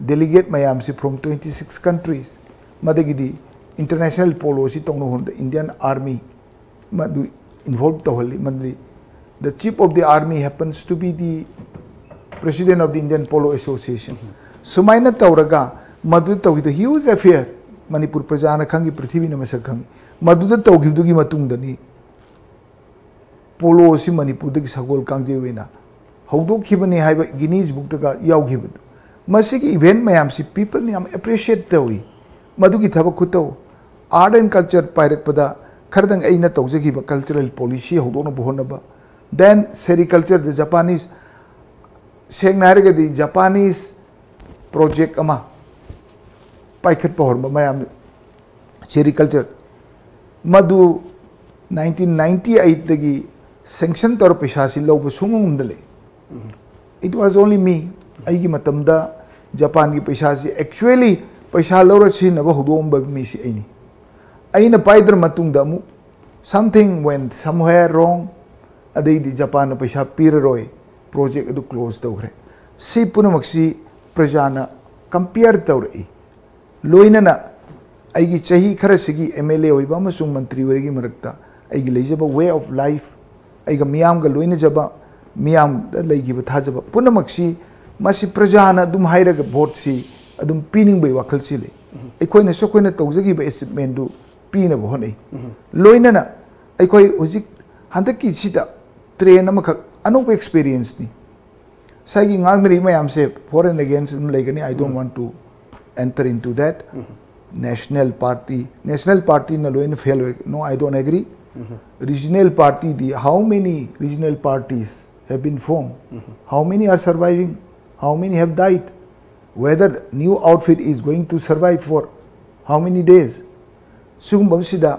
ꯗꯦꯂꯤꯒꯦꯠ ꯃꯌꯥꯝꯁꯤ from twenty six countries, ꯃꯗꯒꯤꯗꯤ ꯏꯟꯇꯔꯅꯦꯁꯅꯦꯜ ꯄꯣꯂꯣꯁꯤ ꯇꯧꯅꯕ ꯍꯣꯠꯅꯕꯗ ꯏꯟꯗꯤꯌꯟ ꯑꯥꯔꯃꯤ ꯃꯗꯨ involve ꯇꯧꯍꯜꯂꯤ꯫ ꯃꯗꯨꯗꯤ the chief of the army happens to be the president of the Indian Polo Association꯫ ꯁꯨꯃꯥꯏꯅ ꯇꯧꯔꯒ ꯃꯗꯨ ꯇꯧꯈꯤꯕꯗ huge affair, ꯃꯅꯤꯄꯨꯔ ꯄ꯭ꯔꯖꯥꯅ ꯈꯪꯉꯤ, ꯄ꯭ꯔꯤꯊꯤꯕꯤꯅ ꯃꯁꯛ ꯈꯪꯉꯤ꯫ ꯃꯗꯨꯗ ꯇꯧꯈꯤꯕꯗꯨꯒꯤ ꯃꯇꯨꯡꯗꯅꯤ ꯄꯣꯂꯣ ꯑꯁꯤ ꯃꯅꯤꯄꯨꯔꯗꯒꯤ ꯁꯒꯣꯜ ꯀꯥꯡꯖꯩ ꯑꯣꯏꯅ ꯍꯧꯗꯣꯛꯈꯤꯕꯅꯤ ꯍꯥꯏꯕ Guinness Bookꯇꯒ ꯌꯥꯎꯈꯤꯕꯗꯨ꯫ ꯃꯁꯤꯒꯤ event ꯃꯌꯥꯝꯁꯤ peopleꯅ ꯌꯥꯝ appreciate ꯇꯧꯏ꯫ ꯃꯗꯨꯒꯤ ꯊꯕꯛ ꯈꯨꯇꯧ, art and culture ꯄꯥꯏꯔꯛꯄꯗ ꯈꯔꯗꯪ ꯑꯩꯅ ꯇꯧꯖꯈꯤꯕ cultural policy ꯍꯧꯗꯣꯛꯅꯕ ꯍꯣꯠꯅꯕ, then sericulture, the Japanese, ꯁꯦꯡꯅ ꯍꯥꯏꯔꯒꯗꯤ Japanese project ꯑꯃ ꯄꯥꯏꯈꯠꯄ ꯍꯧꯔꯝꯕ ꯃꯌꯥꯝ, sericulture, ꯃꯗꯨ nineteen ninety eightꯇꯒꯤ sanction ꯇꯧꯔ ꯄꯩꯁꯥꯁꯤ ꯂꯧꯕ ꯁꯨꯡꯉꯝ ꯉꯝꯗ ꯂꯩ꯫ It was only me, ꯑꯩꯒꯤ ꯃꯇꯝꯗ ꯖꯄꯥꯟꯒꯤ ꯄꯩꯁꯥꯁꯤ, actually ꯄꯩꯁꯥ ꯂꯧꯔ ꯁꯤꯖꯤꯟꯅꯕ ꯍꯧꯗꯣꯛꯑꯝꯕ ꯃꯤꯁꯤ ꯑꯩꯅꯤ꯫ ꯑꯩꯅ ꯄꯥꯏꯗ꯭ꯔ ꯃꯇꯨꯡꯗ ꯑꯃꯨꯛ something went somewhere wrong, ꯑꯗꯩꯗꯤ ꯖꯄꯥꯟꯅ ꯄꯩꯁꯥ ꯄꯤꯔꯔꯣꯏ, project ꯑꯗꯨ close ꯇꯧꯈ꯭ꯔꯦ꯫ ꯁꯤ ꯄꯨꯝꯅꯃꯛꯁꯤ ꯄ꯭ꯔꯖꯥꯅ compare ꯇꯧꯔꯛꯏ꯫ ꯂꯣꯏꯅꯅ ꯑꯩꯒꯤ ꯆꯍꯤ ꯈꯔꯁꯤꯒꯤ M L A ꯑꯣꯏꯕ ꯑꯃꯁꯨꯡ ꯃꯟꯇ꯭ꯔꯤ ꯑꯣꯏꯔꯤꯒꯤ ꯃꯔꯛꯇ ꯑꯩꯒꯤ ꯂꯩꯖꯕ way of life, ꯑꯩꯒ ꯃꯤꯌꯥꯝꯒ ꯂꯣꯏꯅꯖꯕ, ꯃꯤꯌꯥꯝꯗ ꯂꯩꯈꯤꯕ ꯊꯥꯖꯕ ꯄꯨꯝꯅꯃꯛꯁꯤ, ꯃꯁꯤ ꯄ꯭ꯔꯖꯥꯅ ꯑꯗꯨꯝ ꯍꯥꯏꯔꯒ voteꯁꯤ ꯑꯗꯨꯝ ꯄꯤꯅꯤꯡꯕꯒꯤ ꯋꯥꯈꯜꯁꯤ ꯂꯩ꯫ ꯑꯩꯈꯣꯏꯅꯁꯨ ꯑꯩꯈꯣꯏꯅ ꯇꯧꯖꯈꯤꯕ achievementꯗꯨ ꯄꯤꯅꯕ ꯍꯣꯠꯅꯩ꯫ ꯂꯣꯏꯅꯅ ꯑꯩꯈꯣꯏ ꯍꯧꯖꯤꯛ ꯍꯟꯗꯛꯀꯤꯁꯤꯗ trend ꯑꯃꯈꯛ ꯑꯅꯧꯕ experienceꯅꯤ꯫ ꯉꯁꯥꯏꯒꯤ ꯉꯥꯡꯅꯔꯤ ꯃꯌꯥꯝꯁꯦ for and against ꯑꯗꯨꯝ ꯂꯩꯒꯅꯤ, I don't want to enter into that꯫ National party, national partyꯅ ꯂꯣꯏꯅ fail ꯑꯣꯏ, no, I don't agree꯫ Regional partyꯗꯤ, how many regional parties have been formed? How many are surviving? How many have died? Whether new outfit is going to survive for how many days? ꯁꯤꯒꯨꯝꯕꯁꯤꯗ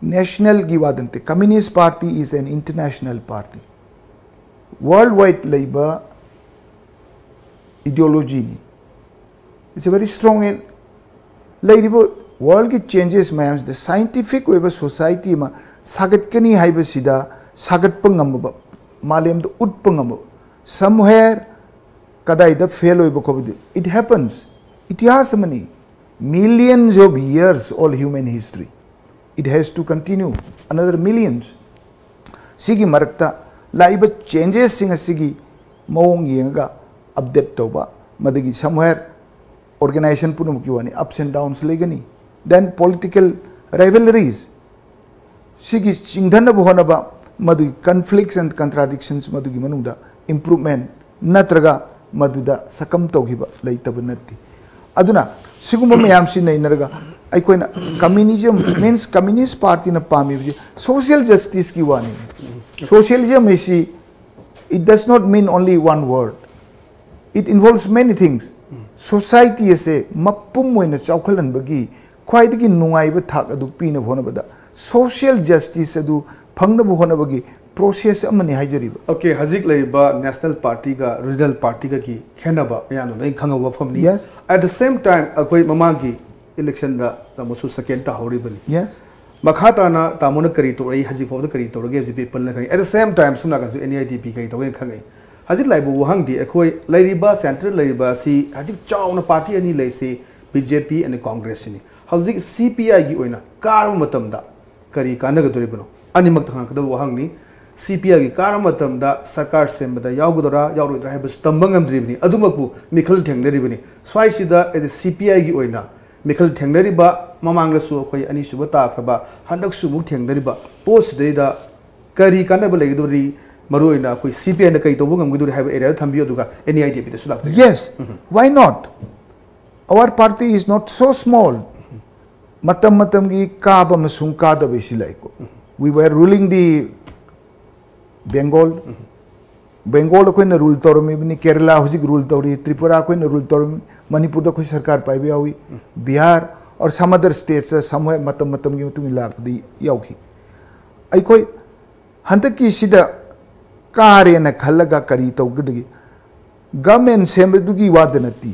nationalꯒꯤ ꯋꯥꯗ ꯅꯠꯇꯦ, Communist Party is an international party꯫ Worldwide ꯂꯩꯕ ideologyꯅꯤ꯫ It's a very strong and ꯂꯩꯔꯤꯕ worldꯒꯤ changes ꯃꯌꯥꯝꯁꯤꯗ scientific ꯑꯣꯏꯕ society ꯑꯃ ꯁꯥꯒꯠꯀꯅꯤ ꯍꯥꯏꯕꯁꯤꯗ ꯁꯥꯒꯠꯄ ꯉꯝꯃꯕ, ꯃꯥꯂꯦꯝꯗ ꯎꯠꯄ ꯉꯝꯃꯕ, somewhere ꯀꯗꯥꯏꯗ fail ꯑꯣꯏꯕ ꯈꯣꯠꯄꯗꯤ, it happens꯫ ꯏꯇꯤꯍꯥꯁ ꯑꯃꯅꯤ, millions of years all human history, it has to continue another millions꯫ ꯁꯤꯒꯤ ꯃꯔꯛꯇ ꯂꯥꯛꯏꯕ ꯆꯦꯟꯖꯦꯁꯁꯤꯡ ꯑꯁꯤꯒꯤ ꯃꯑꯣꯡ ꯌꯦꯡꯉꯒ ꯑꯞꯗꯦꯠ ꯇꯧꯕ, ꯃꯗꯨꯒꯤ somewhere organization ꯄꯨꯝꯅꯃꯛꯀꯤ ꯋꯥꯅꯤ, ups and downs ꯂꯩꯒꯅꯤ꯫ Then political rivalries, ꯁꯤꯒꯤ ꯆꯤꯡꯊꯅꯕ ꯍꯣꯠꯅꯕ, ꯃꯗꯨꯒꯤ conflicts and contradictions, ꯃꯗꯨꯒꯤ ꯃꯅꯨꯡꯗ improvement ꯅꯠꯇ꯭ꯔꯒ ꯃꯗꯨꯗ succumb ꯇꯧꯈꯤꯕ ꯂꯩꯇꯕ ꯅꯠꯇꯦ꯫ ꯑꯗꯨꯅ ꯁꯤꯒꯨꯝꯕ ꯃꯌꯥꯝꯁꯤ ꯅꯩꯅꯔꯒ ꯑꯩꯈꯣꯏꯅ communism means communist partyꯅ ꯄꯥꯝꯃꯤꯕꯁꯤ social justiceꯀꯤ ꯋꯥꯅꯤ꯫ Socialism ꯍꯥꯏꯁꯤ, it does not mean only one word, it involves many things꯫ Society ꯑꯁꯦ ꯃꯄꯨꯝ ꯑꯣꯏꯅ ꯆꯥꯎꯈꯠꯍꯟꯕꯒꯤ ꯈ꯭ꯋꯥꯏꯗꯒꯤ ꯅꯨꯡꯉꯥꯏꯕ ꯊꯥꯛ ꯑꯗꯨ ꯄꯤꯅꯕ ꯍꯣꯠꯅꯕꯗ social justice ꯑꯗꯨ ꯐꯪꯅꯕ ꯍꯣꯠꯅꯕꯒꯤ process ꯑꯃꯅꯤ ꯍꯥꯏꯖꯔꯤꯕ꯫ Okay, ꯍꯧꯖꯤꯛ ꯂꯩꯔꯤꯕ national partyꯒ regional partyꯒꯒꯤ ꯈꯦꯠꯅꯕ ꯃꯌꯥꯝꯗꯣ ꯂꯣꯏ ꯈꯪꯍꯧꯕ ꯃꯐꯝꯅꯤ꯫ Yes. At the same time, ꯑꯩꯈꯣꯏ ꯃꯃꯥꯡꯒꯤ electionꯗ ꯇꯥꯃꯣꯁꯨ second ꯇꯥꯍꯧꯔꯤꯕꯅꯤ꯫ Yes. ꯃꯈꯥ ꯇꯥꯅ ꯇꯥꯃꯣꯅ ꯀꯔꯤ ꯇꯧꯔꯛꯏ, ꯍꯧꯖꯤꯛ ꯐꯥꯎꯗ ꯀꯔꯤ ꯇꯧꯔꯒꯦ ꯍꯧꯖꯤꯛ ꯄꯤꯄꯜꯅ ꯈꯪꯉꯤ꯫ At the same time, ꯁꯣꯝ ꯅꯥꯀꯟꯁꯨ N E I D P ꯀꯔꯤ ꯇꯧꯒꯦꯅ ꯈꯪꯉꯛꯏ꯫ ꯍꯧꯖꯤꯛ ꯂꯥꯛꯏꯕ ꯋꯥꯍꯪꯗꯤ, ꯑꯩꯈꯣꯏ ꯂꯩꯔꯤꯕ central ꯂꯩꯔꯤꯕ ꯑꯁꯤ ꯍꯧꯖꯤꯛ ꯆꯥꯎꯅ party ꯑꯅꯤ ꯂꯩꯁꯤ, B J P and Congressꯁꯤꯅꯤ꯫ ꯍꯧꯖꯤꯛ C P Iꯒꯤ ꯑꯣꯏꯅ ꯀꯥꯔꯕ ꯃꯇꯝꯗ ꯀꯔꯤ ꯀꯥꯟꯅꯒꯗꯧꯔꯤꯕꯅꯣ? ꯑꯅꯤꯃꯛꯇ ꯍꯪꯉꯛꯀꯗꯕ ꯋꯥꯍꯪꯅꯤ꯫ C P Iꯒꯤ ꯀꯥꯔꯕ ꯃꯇꯝꯗ ꯁꯔꯀꯥꯔ ꯁꯦꯝꯕꯗ ꯌꯥꯎꯒꯗꯧꯔꯥ ꯌꯥꯎꯔꯣꯏꯗ꯭ꯔꯥ ꯍꯥꯏꯕꯁꯨ ꯇꯝꯕ ꯉꯝꯗ꯭ꯔꯤꯕꯅꯤ꯫ ꯑꯗꯨꯃꯛꯄꯨ ꯃꯤꯈꯜ ꯊꯦꯡꯅꯔꯤꯕꯅꯤ꯫ ꯁ꯭ꯋꯥꯏꯁꯤꯗ as a C P Iꯒꯤ ꯑꯣꯏꯅ ꯃꯤꯈꯜ ꯊꯦꯡꯅꯔꯤꯕ, ꯃꯃꯥꯡꯗꯁꯨ ꯑꯩꯈꯣꯏ ꯑꯅꯤꯁꯨꯕ ꯇꯥꯈ꯭ꯔꯕ, ꯍꯟꯗꯛꯁꯨ ꯑꯃꯨꯛ ꯊꯦꯡꯅꯔꯤꯕ ꯄꯣꯠꯁꯤꯗꯩꯗ ꯀꯔꯤ ꯀꯥꯟꯅꯕ ꯂꯩꯒꯗꯧꯔꯤ? ꯃꯔꯨꯑꯣꯏꯅ ꯑꯩꯈꯣꯏ C P Iꯅ ꯀꯔꯤ ꯇꯧꯕ ꯉꯝꯒꯗꯧꯔꯤ ꯍꯥꯏꯕ areaꯗ ꯊꯝꯕꯤꯌꯨ, ꯑꯗꯨꯒ N E I D Pꯗꯁꯨ ꯂꯥꯛꯆꯒꯦ꯫ Yes, why not? Our party is not so small. ꯃꯇꯝ ꯃꯇꯝꯒꯤ ꯀꯥꯕ ꯑꯃꯁꯨꯡ ꯀꯥꯗꯕ ꯑꯁꯤ ꯂꯩꯀꯣ꯫ We were ruling the Bengal. Bengal ꯑꯩꯈꯣꯏꯅ rule ꯇꯧꯔꯝꯃꯤꯕꯅꯤ, ꯀꯦꯔꯂꯥ ꯍꯧꯖꯤꯛ rule ꯇꯧꯔꯤ, ꯇ꯭ꯔꯤꯄꯨꯔꯥ ꯑꯩꯈꯣꯏꯅ rule ꯇꯧꯔꯝꯃꯤ, ꯃꯅꯤꯄꯨꯔꯗ ꯑꯩꯈꯣꯏ ꯁꯔꯀꯥꯔ ꯄꯥꯏꯕ ꯌꯥꯎꯏ, Bihar or some other states somewhere ꯃꯇꯝ ꯃꯇꯝꯒꯤ ꯃꯇꯨꯡ ꯏꯟꯅ ꯂꯥꯛꯄꯗꯤ ꯌꯥꯎꯈꯤ꯫ ꯑꯩꯈꯣꯏ ꯍꯟꯗꯛꯀꯤꯁꯤꯗ ꯀꯥꯔꯦꯅ ꯈꯜꯂꯒ ꯀꯔꯤ ꯇꯧꯒꯗꯒꯦ? Government ꯁꯦꯝꯕꯗꯨꯒꯤ ꯋꯥꯗ ꯅꯠꯇꯦ꯫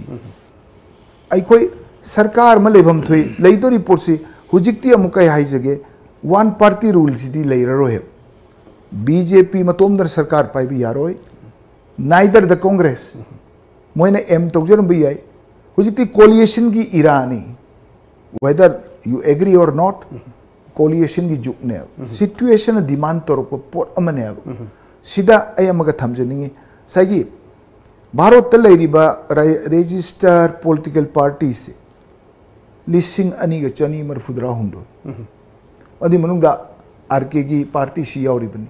ꯑꯩꯈꯣꯏ ꯁꯔꯀꯥꯔ ꯑꯃ ꯂꯩꯐꯝ ꯊꯣꯛꯏ, ꯂꯩꯗꯣꯔꯤ ꯄꯣꯠꯁꯤ ꯍꯧꯖꯤꯛꯇꯤ ꯑꯃꯨꯛ ꯀꯩ ꯍꯥꯏꯖꯒꯦ, one party ruleꯁꯤꯗꯤ ꯂꯩꯔꯔꯣꯏ꯫ B J P ꯃꯇꯣꯝꯗꯅ ꯁꯔꯀꯥꯔ ꯄꯥꯏꯕ ꯌꯥꯔꯣꯏ, neither the Congress꯫ ꯃꯣꯏꯅ aim ꯇꯧꯖꯔꯝꯕ ꯌꯥꯏ꯫ ꯍꯧꯖꯤꯛꯇꯤ coalitionꯒꯤ eraꯅꯤ꯫ Whether you agree or not, ꯀꯣꯂꯤꯌꯦꯁꯟꯒꯤ ꯖꯨꯛꯅꯦꯕ꯫ ꯁꯤꯆꯨꯋꯦꯁꯟꯅ ꯗꯤꯃꯥꯟ ꯇꯧꯔꯛꯄ ꯄꯣꯠ ꯑꯃꯅꯦꯕ꯫ ꯁꯤꯗ ꯑꯩ ꯑꯃꯒ ꯊꯝꯖꯅꯤꯡꯉꯤ, ꯉꯁꯥꯏꯒꯤ ꯚꯥꯔꯠꯇ ꯂꯩꯔꯤꯕ ꯔꯦꯖꯤꯁꯇꯔ ꯄꯣꯂꯤꯇꯤꯀꯦꯜ ꯄꯥꯔꯇꯤꯁꯦ ꯂꯤꯁꯤꯡ ꯑꯅꯤꯒ ꯆꯅꯤ ꯃꯔꯤꯐꯨꯇꯔꯥ ꯍꯨꯝꯗꯣꯏ꯫ ꯑꯗꯨꯒꯤ ꯃꯅꯨꯡꯗ ꯑꯥꯔ ꯀꯦꯒꯤ ꯄꯥꯔꯇꯤꯁꯤ ꯌꯥꯎꯔꯤꯕꯅꯤ꯫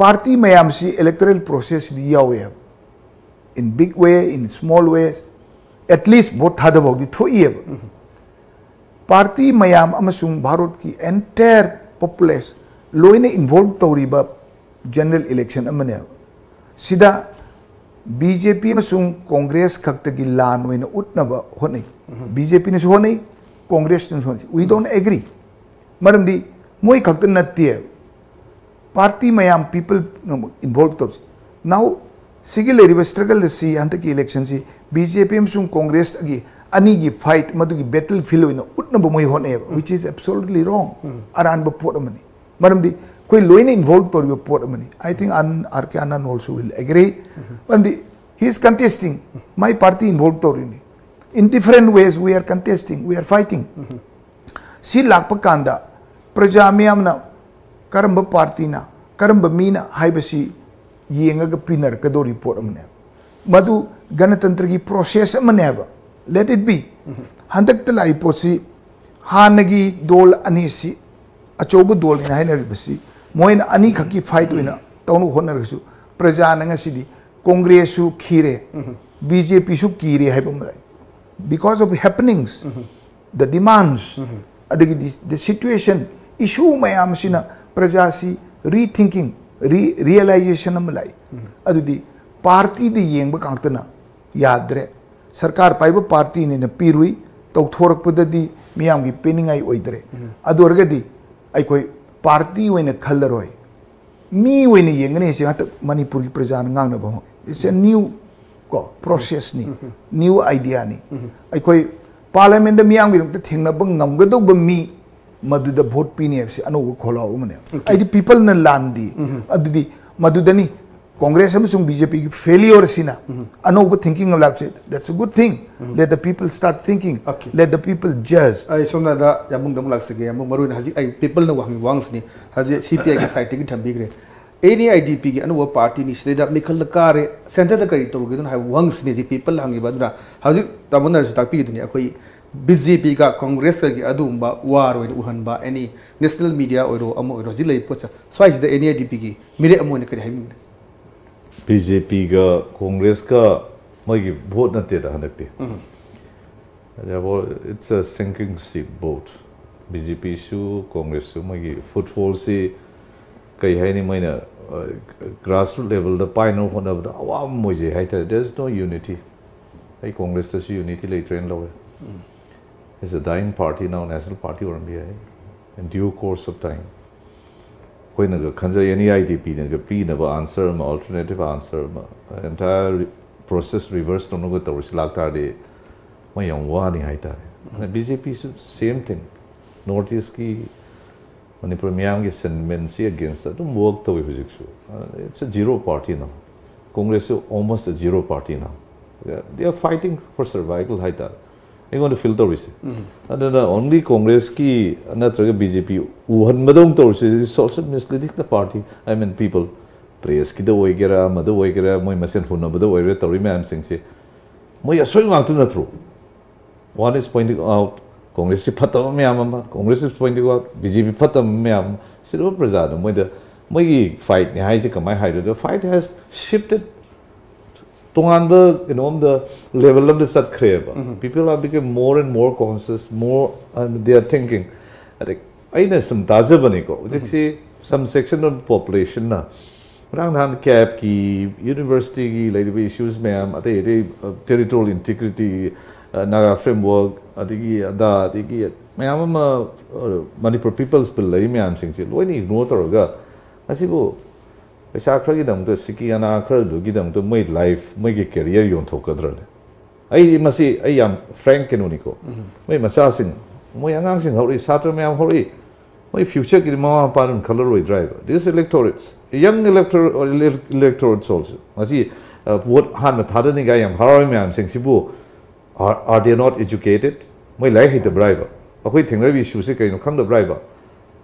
ꯄꯥꯔꯇꯤ ꯃꯌꯥꯝꯁꯤ ꯏꯂꯦꯛꯇꯣꯔꯦꯜ ꯄ꯭ꯔꯣꯁꯦꯁꯁꯤꯗꯤ ꯌꯥꯎꯋꯦꯕ꯫ In big way, in small way, at least vote ꯊꯥꯗꯕ ꯐꯥꯎꯗꯤ ꯊꯣꯛꯏꯑꯕ꯫ ꯄꯥꯔꯇꯤ ꯃꯌꯥꯝ ꯑꯃꯁꯨꯡ ꯚꯥꯔꯠꯀꯤ entire populace ꯂꯣꯏꯅ ꯏꯟꯚꯣꯜꯕ ꯇꯧꯔꯤꯕ ꯖꯦꯅꯔꯦꯜ ꯏꯂꯦꯛꯁꯟ ꯑꯃꯅꯦꯕ꯫ ꯁꯤꯗ ꯕꯤ ꯖꯦ ꯄꯤ ꯑꯃꯁꯨꯡ ꯀꯣꯡꯒ꯭ꯔꯦꯁ ꯈꯛꯇꯒꯤ ꯂꯥꯟ ꯑꯣꯏꯅ ꯎꯠꯅꯕ ꯍꯣꯠꯅꯩ꯫ ꯕꯤ ꯖꯦ ꯄꯤꯅꯁꯨ ꯍꯣꯠꯅꯩ, ꯀꯣꯡꯒ꯭ꯔꯦꯁꯅꯁꯨ ꯍꯣꯠꯅꯩ꯫ We don't agree꯫ ꯃꯔꯝꯗꯤ ꯃꯣꯏ ꯈꯛꯇ ꯅꯠꯇꯦ, ꯄꯥꯔꯇꯤ ꯃꯌꯥꯝ, ꯄꯤꯄꯜ ꯏꯟꯚꯣꯜꯕ ꯇꯧꯁꯤ꯫ Now ꯁꯤꯒꯤ ꯂꯩꯔꯤꯕ ꯁ꯭ꯇ꯭ꯔꯒꯜ ꯑꯁꯤ, ꯍꯟꯗꯛꯀꯤ ꯏꯂꯦꯛꯁꯟꯁꯤ ꯕꯤ ꯖꯦ ꯄꯤ ꯑꯃꯁꯨꯡ ꯀꯣꯡꯒ꯭ꯔꯦꯁꯒꯤ ꯑꯅꯤꯒꯤ ꯐꯥꯏꯠ, ꯃꯗꯨꯒꯤ ꯕꯦꯇꯜ ꯐꯤꯜ ꯑꯣꯏꯅ ꯎꯠꯅꯕ ꯃꯣꯏ ꯍꯣꯠꯅꯩꯌꯦꯕ, which is absolutely wrong꯫ ꯑꯔꯥꯟꯕ ꯄꯣꯠ ꯑꯃꯅꯤ꯫ ꯃꯔꯝꯗꯤ ꯑꯩꯈꯣꯏ ꯂꯣꯏꯅ ꯏꯟꯚꯣꯜꯕ ꯇꯧꯔꯤꯕ ꯄꯣꯠ ꯑꯃꯅꯤ꯫ I think R K Anand also will agree꯫ ꯃꯔꯝꯗꯤ he is contesting, my party ꯏꯟꯚꯣꯜꯕ ꯇꯧꯔꯤꯅꯤ꯫ In different ways we are contesting, we are fighting꯫ ꯁꯤ ꯂꯥꯛꯄ ꯀꯥꯟꯗ ꯄ꯭ꯔꯖꯥ ꯃꯤꯌꯥꯝꯅ ꯀꯔꯝꯕ ꯄꯥꯔꯇꯤꯅ, ꯀꯔꯝꯕ ꯃꯤꯅ ꯍꯥꯏꯕꯁꯤ ꯌꯦꯡꯉꯒ ꯄꯤꯅꯔꯛꯀꯗꯧꯔꯤ ꯄꯣꯠ ꯑꯃꯅꯦꯕ꯫ ꯃꯗꯨ ꯒꯅꯇꯟꯇ꯭ꯔꯒꯤ ꯄ꯭ꯔꯣꯁꯦꯁ ꯑꯃꯅꯦꯕ꯫ Let it be꯫ ꯍꯟꯗꯛꯇ ꯂꯥꯛꯏ ꯄꯣꯠꯁꯤ ꯍꯥꯟꯅꯒꯤ ꯗꯣꯜ ꯑꯅꯤꯁꯤ, ꯑꯆꯧꯕ ꯗꯣꯜꯅꯤꯅ ꯍꯥꯏꯅꯔꯤꯕꯁꯤ, ꯃꯣꯏꯅ ꯑꯅꯤꯈꯛꯀꯤ ꯐꯥꯏꯠ ꯑꯣꯏꯅ ꯇꯧꯅꯕ ꯍꯣꯠꯅꯔꯒꯁꯨ, ꯄ꯭ꯔꯖꯥꯅ ꯉꯁꯤꯗꯤ ꯀꯣꯡꯒ꯭ꯔꯦꯁꯁꯨ ꯈꯤꯔꯦ, ꯕꯤ ꯖꯦ ꯄꯤꯁꯨ ꯀꯤꯔꯦ ꯍꯥꯏꯕ ꯑꯃ ꯂꯩ꯫ Because of happenings, the demands, ꯑꯗꯒꯤꯗꯤ the situation, issue ꯃꯌꯥꯝꯁꯤꯅ ꯄ꯭ꯔꯖꯥꯁꯤ rethinking, re realization ꯑꯃ ꯂꯥꯛꯏ꯫ ꯑꯗꯨꯗꯤ ꯄꯥꯔꯇꯤꯗ ꯌꯦꯡꯕ ꯉꯥꯛꯇꯅ ꯌꯥꯗ꯭ꯔꯦ꯫ ꯁꯔꯀꯥꯔ ꯄꯥꯏꯕ ꯄꯥꯔꯇꯤꯅꯦꯅ ꯄꯤꯔꯨꯏ, ꯇꯧꯊꯣꯔꯛꯄꯗꯗꯤ ꯃꯤꯌꯥꯝꯒꯤ ꯄꯦꯟꯅꯤꯡꯉꯥꯏ ꯑꯣꯏꯗ꯭ꯔꯦ꯫ ꯑꯗꯨ ꯑꯣꯏꯔꯒꯗꯤ ꯑꯩꯈꯣꯏ ꯄꯥꯔꯇꯤ ꯑꯣꯏꯅ ꯈꯜꯂꯔꯣꯏ, ꯃꯤ ꯑꯣꯏꯅ ꯌꯦꯡꯒꯅꯤ꯫ ꯍꯥꯏꯁꯦ ꯍꯟꯗꯛ ꯃꯅꯤꯄꯨꯔꯒꯤ ꯄ꯭ꯔꯖꯥꯅ ꯉꯥꯡꯅꯕ ꯑꯃ, it's a new ꯀꯣ ꯄ꯭ꯔꯣꯁꯦꯁꯅꯤ, ꯅ꯭ꯌꯨ ꯑꯥꯏꯗꯤꯌꯥꯅꯤ꯫ ꯑꯩꯈꯣꯏ ꯄꯥꯔꯂꯤꯌꯥꯃꯦꯟꯗ ꯃꯤꯌꯥꯝꯒꯤꯗꯃꯛꯇ ꯊꯦꯡꯅꯕ ꯉꯝꯒꯗꯧꯕ ꯃꯤ ꯃꯗꯨꯗ ꯚꯣꯠ ꯄꯤꯅꯤ ꯍꯥꯏꯕꯁꯤ ꯑꯅꯧꯕ ꯈꯣꯜꯂꯥꯎ ꯑꯃꯅꯦ꯫ ꯑꯩꯗꯤ ꯄꯤꯄꯜꯅ ꯂꯥꯟꯗꯤ, ꯑꯗꯨꯗꯤ ꯃꯗꯨꯗꯅꯤ ꯀꯣꯡꯒ꯭ꯔꯦꯁ ꯑꯃꯁꯨꯡ ꯕꯤ ꯖꯦ ꯄꯤꯒꯤ ꯐꯦꯂꯤꯌꯔꯁꯤꯅ ꯑꯅꯧꯕ ꯊꯤꯡꯀꯤꯡ ꯑꯃ ꯂꯥꯛꯁꯦ, that's a good thing. Let the people start thinking. Okay. Let the people judge. ꯑꯩ ꯁꯣꯝꯅꯗ ꯌꯥꯝꯕꯨꯡꯗ ꯑꯃꯨꯛ ꯂꯥꯛꯆꯒꯦ꯫ ꯌꯥꯝꯕꯨꯡ, ꯃꯔꯨ ꯑꯣꯏꯅ ꯍꯧꯖꯤꯛ ꯑꯩ ꯄꯤꯄꯜꯅ ꯋꯥꯍꯪ ꯋꯥꯍꯪꯁꯤꯅꯤ꯫ ꯍꯧꯖꯤꯛ ꯁꯤ ꯄꯤ ꯑꯥꯏꯒꯤ ꯁꯥꯏꯠꯇꯒꯤ ꯊꯝꯕꯤꯈ꯭ꯔꯦ꯫ ꯑꯦꯟ ꯏ ꯑꯥꯏ ꯗꯤ ꯄꯤꯒꯤ ꯑꯅꯧꯕ ꯄꯥꯔꯇꯤꯅꯤ, ꯁꯤꯗꯩꯗ ꯃꯤꯈꯜꯗ ꯀꯥꯔꯦ, ꯁꯦꯟꯇꯔꯗ ꯀꯔꯤ ꯇꯧꯔꯨꯒꯦꯗꯅ ꯍꯥꯏꯕ ꯋꯥꯍꯪꯁꯤꯅꯤ ꯍꯧꯖꯤꯛ ꯄꯤꯄꯜ ꯍꯪꯉꯤꯕ꯫ ꯑꯗꯨꯅ ꯍꯧꯖꯤꯛ ꯇꯥꯃꯣꯅꯁꯨ ꯇꯥꯛꯄꯤꯒꯗꯨꯅꯤ, ꯑꯩꯈꯣꯏ ꯕꯤ ꯖꯦ ꯄꯤꯒ ꯀꯣꯡꯒ꯭ꯔꯦꯁꯀꯒꯤ ꯑꯗꯨꯒꯨꯝꯕ ꯋꯥꯔ ꯑꯣꯏꯅ ꯎꯍꯟꯕ, ꯑꯦꯅꯤ ꯅꯦꯁꯅꯦꯜ ꯃꯤꯗꯤꯌꯥ ꯑꯣꯏꯔꯣ ꯑꯃ ꯑꯣꯏꯔꯣ ꯍꯧꯖꯤꯛ ꯂꯩꯔꯤꯕ ꯄꯣꯠꯁꯦ, ꯁ꯭ꯋꯥꯏꯁꯤꯗ ꯑꯦꯟ ꯏ ꯑꯥꯏ ꯗꯤ ꯄꯤꯒꯤ ꯃꯤꯔꯦꯞ ꯑꯃ ꯑꯣꯏꯅ ꯀꯔꯤ ꯍꯥꯏꯅꯤꯡꯒꯅꯤ? ꯕꯤ ꯖꯦ ꯄꯤꯒ ꯀꯣꯡꯒ꯭ꯔꯦꯁꯀ ꯃꯣꯏꯒꯤ ꯚꯣꯠ ꯅꯠꯇꯦꯗ ꯍꯟꯗꯛꯇꯤ꯫ Therefore, it's a sinking ship boat. B J ꯄꯤꯁꯨ ꯀꯣꯡꯒ꯭ꯔꯦꯁꯁꯨ ꯃꯣꯏꯒꯤ ꯐꯨꯠꯐꯣꯜꯁꯤ ꯀꯩ ꯍꯥꯏꯅꯤ, ꯃꯣꯏꯅ ꯒ꯭ꯔꯥꯁꯔꯨꯠ ꯂꯦꯚꯦꯜꯗ ꯄꯥꯏꯅꯕ ꯍꯣꯠꯅꯕꯗ ꯑꯋꯥꯕ ꯑꯃ ꯑꯣꯏꯖꯩ ꯍꯥꯏꯇꯥꯔꯦ꯫ There is no unity. ꯑꯩ ꯀꯣꯡꯒ꯭ꯔꯦꯁꯇꯁꯨ ꯌꯨꯅꯤꯇꯤ ꯂꯩꯇ꯭ꯔꯦꯅ ꯂꯧꯔꯦ꯫ It's a dying party now, national party ꯑꯣꯏꯔꯝꯕ ꯌꯥꯏ, in due course of time. ꯑꯩꯈꯣꯏꯅꯒ ꯈꯟꯖꯩ, ꯑꯦꯟ ꯏ ꯑꯥꯏ ꯗꯤ ꯄꯤꯅꯒ ꯄꯤꯅꯕ ꯑꯟꯁꯔ ꯑꯃ, ꯑꯜꯇꯔꯅꯦꯇꯤꯚ ꯑꯟꯁꯔ ꯑꯃ, ꯑꯦꯟꯇꯥꯌꯔ ꯄ꯭ꯔꯣꯁꯦꯁ ꯔꯤꯚꯔꯁ ꯇꯧꯅꯕ ꯇꯧꯔꯤꯁꯤ ꯂꯥꯛꯇꯥꯔꯗꯤ ꯃꯣꯏ ꯌꯥꯝ ꯋꯥꯅꯤ ꯍꯥꯏꯇꯥꯔꯦ꯫ ꯑꯗꯨꯅ ꯕꯤ ꯖꯦ ꯄꯤꯁꯨ ꯁꯦꯝ ꯊꯤꯡ꯫ ꯅꯣꯔꯠ ꯏꯁꯀꯤ, ꯃꯅꯤꯄꯨꯔ ꯃꯤꯌꯥꯝꯒꯤ ꯁꯦꯟꯇꯤꯃꯦꯟꯁꯤ ꯑꯦꯒꯦꯟꯁꯇ ꯑꯗꯨꯝ ꯋꯔꯛ ꯇꯧꯏ ꯍꯧꯖꯤꯛꯁꯨ꯫ It's a zero party now. ꯀꯣꯡꯒ꯭ꯔꯦꯁꯁꯨ almost a zero party now. They are fighting for survival ꯍꯥꯏꯇꯥꯔꯦ, ꯑꯩꯉꯣꯟꯗ ꯐꯤꯜ ꯇꯧꯔꯤꯁꯦ꯫ ꯑꯗꯨꯅ ꯑꯣꯟꯂꯤ ꯀꯣꯡꯒ꯭ꯔꯦꯁꯀꯤ ꯅꯠꯇ꯭ꯔꯒ ꯕꯤ ꯖꯦ ꯄꯤ ꯎꯍꯟꯕꯗꯧꯅ ꯇꯧꯔꯤꯁꯦ is also misleading the party, I mean people. ꯄ꯭ꯔꯦꯁꯀꯤꯗ ꯑꯣꯏꯒꯦꯔꯥ, ꯑꯃꯗ ꯑꯣꯏꯒꯦꯔꯥ, ꯃꯣꯏ ꯃꯁꯦꯟ ꯍꯨꯟꯅꯕꯗ ꯑꯣꯏꯒꯦꯔꯥ, ꯇꯧꯔꯤ ꯃꯌꯥꯝꯁꯤꯡꯁꯦ ꯃꯣꯏ ꯑꯁꯣꯏꯕ ꯉꯥꯛꯇ ꯅꯠꯇ꯭ꯔꯣ? One is pointing out ꯀꯣꯡꯒ꯭ꯔꯦꯁꯁꯤ ꯐꯠꯇꯕ ꯃꯌꯥꯝ ꯑꯃ, Congress is pointing out B J P ꯐꯠꯇꯕ ꯃꯌꯥꯝ ꯑꯃ꯫ ꯁꯤꯗꯕꯨ ꯄ꯭ꯔꯖꯥꯗ ꯃꯣꯏꯗ, ꯃꯣꯏꯒꯤ ꯐꯥꯏꯠꯅꯤ ꯍꯥꯏꯁꯦ ꯀꯃꯥꯏꯅ ꯍꯥꯏꯗꯣꯏꯅꯣ? Fight has shifted, ꯇꯣꯉꯥꯟꯕ ꯀꯩꯅꯣꯝꯗ, ꯂꯦꯚꯦꯜ ꯑꯃꯗ ꯆꯠꯈ꯭ꯔꯦꯕ꯫ People are become more and more conscious, more, and they are thinking. ꯑꯗꯩ ꯑꯩꯅ ꯁꯨꯝ ꯇꯥꯖꯕꯅꯤꯀꯣ, ꯍꯧꯖꯤꯛꯁꯤ some section of populationꯅ ꯉꯔꯥꯡ ꯅꯍꯥꯟ ꯀꯦꯞꯀꯤ, ꯌꯨꯅꯤꯚꯔꯁꯤꯇꯤꯒꯤ ꯂꯩꯔꯤꯕ ꯏꯁꯨꯁ ꯃꯌꯥꯝ, ꯑꯇꯩ ꯑꯇꯩ, ꯑ, territorial integrity, ꯑ, Naga framework, ꯑꯗꯒꯤ ꯑꯗꯥ, ꯑꯗꯒꯤ ꯃꯌꯥꯝ ꯑꯃ, ꯑ, ꯃꯅꯤꯄꯨꯔ ꯄꯤꯄꯜꯁ ꯕꯤꯜ ꯂꯩꯔꯤ ꯃꯌꯥꯝꯁꯤꯡꯁꯦ ꯂꯣꯏꯅ ꯏꯒꯅꯣꯔ ꯇꯧꯔꯒ, ꯉꯁꯤꯕꯨ ꯄꯩꯁꯥ ꯈꯔꯒꯤꯗꯃꯛꯇ, ꯁꯤꯀꯤ ꯑꯅꯥ ꯈꯔꯗꯨꯒꯤꯗꯃꯛꯇ ꯃꯣꯏ ꯂꯥꯏꯐ, ꯃꯣꯏꯒꯤ ꯀꯦꯔꯤꯌꯔ ꯌꯣꯟꯊꯣꯛꯀꯗ꯭ꯔꯅꯦ? ꯑꯩ ꯃꯁꯤ, ꯑꯩ ꯌꯥꯝ ꯐ꯭ꯔꯦꯡꯛ ꯀꯩꯅꯣꯅꯤꯀꯣ꯫ ꯃꯣꯏ ꯃꯆꯥꯁꯤꯡ, ꯃꯣꯏ ꯑꯉꯥꯡꯁꯤꯡ ꯍꯧꯔꯛꯏ, ꯁꯥꯇ꯭ꯔ ꯃꯌꯥꯝ ꯍꯧꯔꯛꯏ, ꯃꯣꯏ ꯐ꯭ꯌꯨꯆꯔꯒꯤꯗꯤ ꯃꯃꯥ ꯃꯄꯥꯅ ꯑꯗꯨꯝ ꯈꯜꯂꯔꯣꯏꯗ꯭ꯔꯥ ꯍꯥꯏꯕ? These electorates, Young elector electorate also, ꯉꯁꯤ ꯚꯣꯠ ꯍꯥꯟꯅ ꯊꯥꯗꯅꯤꯡꯉꯥꯏ ꯌꯥꯝ ꯍꯔꯥꯎꯔꯤ ꯃꯌꯥꯝꯁꯤꯡꯁꯤꯕꯨ, are, are they not educated? ꯃꯣꯏ ꯂꯥꯏꯔꯤꯛ ꯍꯩꯇꯕ꯭ꯔꯥ ꯍꯥꯏꯕ? ꯑꯩꯈꯣꯏ ꯊꯦꯡꯅꯔꯤꯕ ꯏꯁꯨꯁꯦ ꯀꯩꯅꯣ ꯈꯪꯗꯕ꯭ꯔꯥ ꯍꯥꯏꯕ?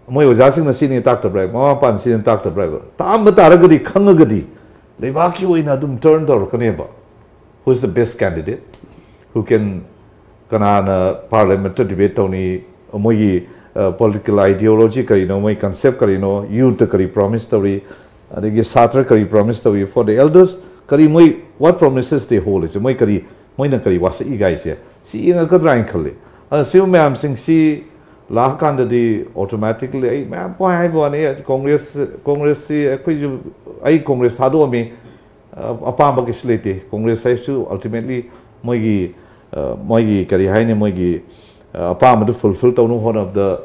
ꯃꯣꯏ ꯑꯣꯖꯥꯁꯤꯡꯅ ꯁꯤꯅꯤ ꯇꯥꯛꯇꯕ꯭ꯔꯥ ꯍꯥꯏꯕ? ꯃꯃꯥ ꯃꯄꯥꯅ ꯁꯤꯅꯤ ꯇꯥꯛꯇꯕ꯭ꯔꯥ ꯍꯥꯏꯕ? ꯇꯥꯛꯑꯝꯕ ꯇꯥꯔꯒꯗꯤ, ꯈꯪꯉꯒꯗꯤ, ꯂꯩꯕꯥꯛꯀꯤ ꯑꯣꯏꯅ ꯑꯗꯨꯝ turn ꯇꯧꯔꯛꯀꯅꯦꯕ꯫ Who is the best candidate? Who can, ꯀꯅꯥꯅ ꯄꯥꯔꯂꯤꯌꯥꯃꯦꯟꯠꯇ ꯗꯤꯕꯦꯠ ꯇꯧꯅꯤ? ꯃꯣꯏꯒꯤ ꯄꯣꯂꯤꯇꯤꯀꯦꯜ ꯑꯥꯏꯗꯤꯌꯣꯂꯣꯖꯤ ꯀꯔꯤꯅꯣ? ꯃꯣꯏ ꯀꯟꯁꯦꯞ ꯀꯔꯤꯅꯣ? ꯌꯨꯠꯇ ꯀꯔꯤ ꯄ꯭ꯔꯣꯃꯤꯁ ꯇꯧꯔꯤ? ꯑꯗꯒꯤ ꯁꯥꯇ꯭ꯔ ꯀꯔꯤ ꯄ꯭ꯔꯣꯃꯤꯁ ꯇꯧꯏ? For the elders, ꯀꯔꯤ ꯃꯣꯏ, what promises they hold ꯏꯁꯦ, ꯃꯣꯏ ꯀꯔꯤ, ꯃꯣꯏꯅ ꯀꯔꯤ ꯋꯥꯁꯛꯏꯒꯥꯏꯁꯦ, ꯁꯤ ꯌꯦꯡꯉꯛꯀꯗ꯭ꯔꯥ ꯍꯥꯏꯅ ꯈꯜꯂꯤ꯫ ꯑꯗ ꯁꯤꯒꯨꯝꯕ ꯃꯌꯥꯝꯁꯤꯡꯁꯤ ꯂꯥꯛꯑꯀꯥꯟꯗꯗꯤ ꯑꯣꯇꯣꯃꯦꯇꯤꯛꯂꯤ ꯑꯩ ꯃꯌꯥꯝ ꯄꯣꯏ ꯍꯥꯏꯕ ꯋꯥꯅꯤ, ꯀꯣꯡꯒ꯭ꯔꯦꯁ, ꯀꯣꯡꯒ꯭ꯔꯦꯁꯁꯤ ꯑꯩꯈꯣꯏꯁꯨ, ꯑꯩ ꯀꯣꯡꯒ꯭ꯔꯦꯁ ꯊꯥꯗꯣꯛꯑꯝꯃꯤ꯫ ꯑ, ꯑꯄꯥꯝꯕ ꯀꯩꯁꯨ ꯂꯩꯇꯦ꯫ ꯀꯣꯡꯒ꯭ꯔꯦꯁ ꯍꯥꯏꯁꯤꯁꯨ ꯑꯜꯇꯤꯃꯦꯠꯂꯤ ꯃꯣꯏꯒꯤ, ꯑ, ꯃꯣꯏꯒꯤ ꯀꯔꯤ ꯍꯥꯏꯅꯤ, ꯃꯣꯏꯒꯤ, ꯑ, ꯑꯄꯥꯝꯕꯗꯨ ꯐꯨꯜꯐꯤꯜ ꯇꯧꯅꯕ ꯍꯣꯠꯅꯕꯗ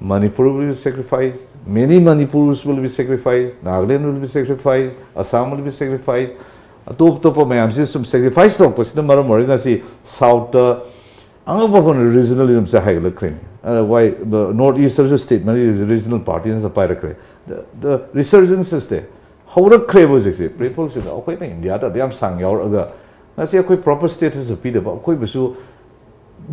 Manipur will be sacrificed, many Manipurs will be sacrificed, Nagaland will be sacrificed, Assam will be sacrificed, ꯑꯇꯣꯞ ꯑꯇꯣꯞꯄ ꯃꯌꯥꯝꯁꯤ ꯁꯨꯝ ꯁꯦꯀ꯭ꯔꯤꯐꯥꯏꯁ ꯇꯧꯔꯛꯄꯁꯤꯅ ꯃꯔꯝ ꯑꯣꯏꯔꯒ ꯉꯁꯤ ꯁꯥꯎꯠꯇ ꯑꯉꯛꯄ ꯐꯪꯅ ꯔꯤꯖꯅꯦꯂꯤꯖꯝꯁꯦ ꯍꯥꯏꯒꯠꯂꯛꯈ꯭ꯔꯦꯅꯦ꯫ ꯑꯗ why the North Eastꯇꯁꯨ ꯁ꯭ꯇꯦꯠ ꯃꯔꯤ ꯔꯤꯖꯅꯦꯜ ꯄꯥꯔꯇꯤꯅ ꯄꯥꯏꯔꯛꯈ꯭ꯔꯦ꯫ The, the resurgences ꯁꯦ ꯍꯧꯔꯛꯈ꯭ꯔꯦꯕ ꯍꯧꯖꯤꯛꯁꯦ꯫ ꯄ꯭ꯔꯤꯄꯜꯁꯤꯗ ꯑꯩꯈꯣꯏꯅ ꯏꯟꯗꯤꯌꯥꯗ ꯑꯗꯨ ꯌꯥꯝ ꯁꯥꯡ ꯌꯥꯎꯔꯛꯑꯒ ꯉꯁꯤ ꯑꯩꯈꯣꯏ ꯄ꯭ꯔꯣꯄꯔ ꯁ꯭ꯇꯦꯇꯁꯁꯨ ꯄꯤꯗꯕ, ꯑꯩꯈꯣꯏꯕꯨꯁꯨ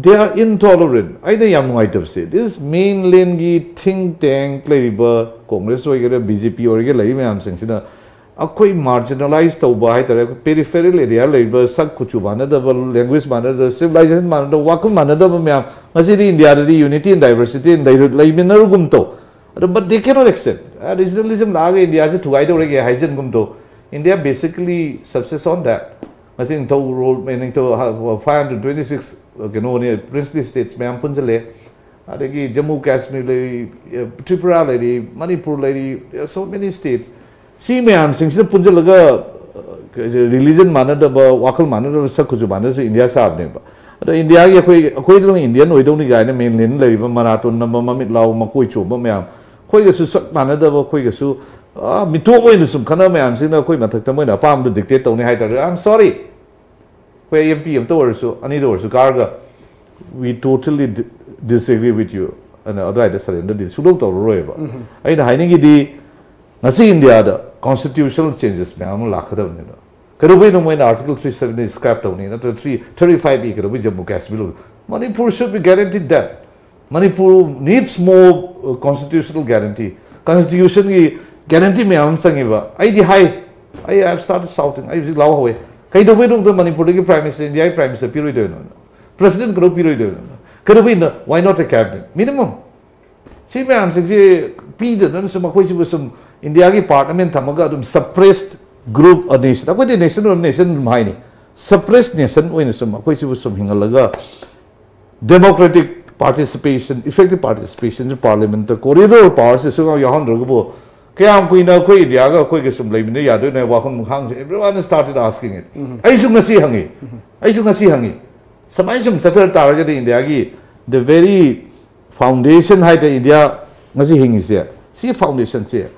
they are intolerant꯫ ꯑꯩꯅ ꯌꯥꯝ ꯅꯨꯡꯉꯥꯏꯇꯕꯁꯦ, this ꯃꯦꯟꯂꯦꯟꯒꯤ ꯊꯤꯡ ꯇꯦꯡ ꯂꯩꯔꯤꯕ ꯀꯣꯡꯒ꯭ꯔꯦꯁ ꯑꯣꯏꯒꯦꯔꯥ, ꯕꯤ ꯖꯦ ꯄꯤ ꯑꯣꯏꯒꯦꯔꯥ, ꯂꯩꯔꯤꯕ ꯃꯌꯥꯝꯁꯤꯡꯁꯤꯅ ꯑꯩꯈꯣꯏ ꯃꯥꯔꯖꯤꯅꯦꯂꯥꯏꯁ ꯇꯧꯕ ꯍꯥꯏꯇꯥꯔꯦ, ꯑꯩꯈꯣꯏ ꯄꯦꯔꯤꯐꯦꯔꯦꯜ ꯑꯦꯔꯤꯌꯥ ꯂꯩꯔꯤꯕ, ꯁꯛ ꯀꯨꯆꯨ ꯃꯥꯟꯅꯗꯕ, ꯂꯦꯡꯒ꯭ꯋꯦꯖ ꯃꯥꯟꯅꯗꯕ, ꯁꯤꯚꯤꯂꯥꯏꯖꯦꯁꯟ ꯃꯥꯟꯅꯗꯕ, ꯋꯥꯈꯜ ꯃꯥꯟꯅꯗꯕ ꯃꯌꯥꯝ, ꯉꯁꯤꯗꯤ ꯏꯟꯗꯤꯌꯥꯗꯗꯤ unity in diversity ꯂꯩꯔ-, ꯂꯩꯃꯤꯟꯅꯔꯨꯒꯨꯝ ꯇꯧ꯫ ꯑꯗꯣ, but they cannot accept꯫ ꯔꯤꯖꯅꯦꯂꯤꯖꯝ ꯂꯥꯛꯑꯒ ꯏꯟꯗꯤꯌꯥꯁꯦ ꯊꯨꯒꯥꯏꯗꯧꯔꯒꯦ ꯍꯥꯏꯖꯟꯒꯨꯝ ꯇꯧ꯫ India basically subsists on that꯫ ꯉꯁꯤ ꯅꯤꯡꯊꯧ ꯔꯣꯜ, ꯅꯤꯡꯊꯧ five hundred twenty six ꯀꯩꯅꯣꯅꯦ, princely states ꯃꯌꯥꯝ ꯄꯨꯟꯁꯤꯜꯂꯦ꯫ ꯑꯗꯒꯤ ꯖꯝꯃꯨ ꯀꯥꯁꯃꯤꯔ ꯂꯩꯔꯤ, ꯇ꯭ꯔꯤꯄꯨꯔꯥ ꯂꯩꯔꯤ, ꯃꯅꯤꯄꯨꯔ ꯂꯩꯔꯤ, so many states꯫ ꯁꯤ ꯃꯌꯥꯝꯁꯤꯡꯁꯤꯅ ꯄꯨꯟꯁꯤꯜꯂꯒ ꯔꯤꯂꯤꯖꯟ ꯃꯥꯟꯅꯗꯕ, ꯋꯥꯈꯜ ꯃꯥꯟꯅꯗꯕ, ꯁꯛ ꯀꯨꯆꯨ ꯃꯥꯟꯅꯗꯕꯁꯨ ꯏꯟꯗꯤꯌꯥ ꯁꯥꯕꯅꯦꯕ꯫ ꯑꯗꯣ ꯏꯟꯗꯤꯌꯥꯒꯤ ꯑꯩꯈꯣꯏ, ꯑꯩꯈꯣꯏꯗꯪ ꯏꯟꯗꯤꯌꯟ ꯑꯣꯏꯗꯧꯅꯤ ꯀꯥꯏꯅ ꯃꯦꯟꯂꯦꯟ ꯂꯩꯔꯤꯕ ꯃꯅꯥꯇꯣꯟ ꯅꯝꯕ, ꯃꯃꯤꯠ ꯂꯥꯎꯕ, ꯃꯀꯣꯏ ꯆꯣꯝꯕ ꯃꯌꯥꯝ, ꯑꯩꯈꯣꯏꯒꯁꯨ ꯁꯛ ꯃꯥꯟꯅꯗꯕ, ꯑꯩꯈꯣꯏꯒꯁꯨ, ꯑ, ꯃꯤꯇꯣꯞ ꯑꯣꯏꯅ ꯁꯨꯝ ꯈꯟꯅꯕ ꯃꯌꯥꯝꯁꯤꯅ ꯑꯩꯈꯣꯏ ꯃꯊꯛꯇ ꯃꯣꯏꯅ ꯑꯄꯥꯝꯕꯗꯨ ꯗꯤꯛꯇꯦꯠ ꯇꯧꯅꯤ ꯍꯥꯏ ꯇꯥꯔꯗꯤ, I am sorry꯫ ꯑꯩꯈꯣꯏ ꯑꯦꯝ ꯄꯤ ꯑꯝꯇ ꯑꯣꯏꯔꯁꯨ, ꯑꯅꯤꯗ ꯑꯣꯏꯔꯁꯨ ꯀꯥꯔꯒ, "We totally di-, disagree with you" ꯑꯅ ꯑꯗꯨꯋꯥꯏꯗ ꯁꯔꯦꯟꯗꯔꯗꯤ ꯁꯨꯡꯇꯧ ꯇꯧꯔꯔꯣꯏꯕ꯫ ꯑꯩꯅ ꯍꯥꯏꯅꯤꯡꯉꯤꯗꯤ, ꯉꯁꯤ ꯏꯟꯗꯤꯌꯥꯗ constitutional changes ꯃꯌꯥꯝ ꯑꯃ ꯂꯥꯛꯀꯗꯕꯅꯤꯅ, ꯀꯩꯗꯧꯕꯩꯅꯣ ꯃꯣꯏꯅ Article three seventy scrap ꯇꯧꯅꯤ, ꯅꯠꯇ꯭ꯔꯒ three thirty five E ꯀꯩꯗꯧꯕꯩ ꯖꯝꯃꯨ ꯀꯥꯁꯃꯤꯔ ꯂꯧ? Manipur should be guaranteed that. Manipur needs more, uh, constitutional guarantee. Constitutionꯒꯤ guarantee ꯃꯌꯥꯝ ꯑꯃ ꯆꯪꯉꯤꯕ꯫ ꯑꯩꯗꯤ ꯍꯥꯏ, ꯑꯩ, I have started shouting, ꯑꯩ ꯍꯧꯖꯤꯛ ꯂꯥꯎ ꯍꯧꯋꯦ꯫ ꯀꯩꯗꯧꯕꯩꯅꯣꯗ ꯃꯅꯤꯄꯨꯔꯗꯒꯤ Prime Minister, ꯏꯟꯗꯤꯌꯥꯒꯤ Prime Minister ꯄꯤꯔꯣꯏꯗꯣꯏꯅꯣ? President ꯀꯩꯗꯧ ꯄꯤꯔꯣꯏꯗꯣꯏꯅꯣ? ꯀꯩꯗꯧꯕꯩꯅꯣ? Why not a cabinet? Minimum. ꯁꯤ ꯃꯌꯥꯝꯁꯤꯡꯁꯤ ꯄꯤꯗꯗꯅ ꯁꯨꯝ ꯑꯩꯈꯣꯏꯁꯤꯕꯨ ꯁꯨꯝ ꯏꯟꯗꯤꯌꯥꯒꯤ part ꯑꯃ ꯊꯝꯃꯒ ꯑꯗꯨꯝ suppressed group, a nation, ꯑꯩꯈꯣꯏꯗꯤ nation ꯑꯣꯏꯕ nation ꯑꯗꯨꯝ ꯍꯥꯏꯅꯤ, suppressed nation ꯑꯣꯏꯅ ꯁꯨꯝ ꯑꯩꯈꯣꯏꯁꯤꯕꯨ ꯁꯨꯝ ꯍꯤꯡꯍꯜꯂꯒ democratic participation, effective participation parliament, corridor power ꯁꯤ ꯁꯨꯡꯌꯥꯎ ꯌꯥꯎꯍꯟꯗ꯭ꯔꯒꯕꯨ ꯀꯌꯥꯝ ꯀꯨꯏꯅ ꯑꯩꯈꯣꯏ ꯏꯟꯗꯤꯌꯥꯒ ꯑꯩꯈꯣꯏꯒ ꯁꯨꯝ ꯂꯩꯃꯤꯟꯅ ꯌꯥꯗꯣꯏꯅꯣ ꯍꯥꯏꯕ ꯋꯥꯐꯝ ꯈꯥꯡꯁꯦ everyone started asking it. ꯑꯩꯁꯨ ꯉꯁꯤ ꯍꯪꯉꯤ, ꯑꯩꯁꯨ ꯉꯁꯤ ꯍꯪꯉꯤ, ꯁꯨꯃꯥꯏꯅ ꯁꯨꯝ ꯆꯠꯊꯔ ꯇꯥꯔꯒꯗꯤ ꯏꯟꯗꯤꯌꯥꯒꯤ the very foundation ꯍꯥꯏꯇꯥꯔꯦ, ꯏꯟꯗꯤꯌꯥ ꯉꯁꯤ ꯍꯤꯡꯉꯤꯁꯦ, ꯁꯤ foundationꯁꯦ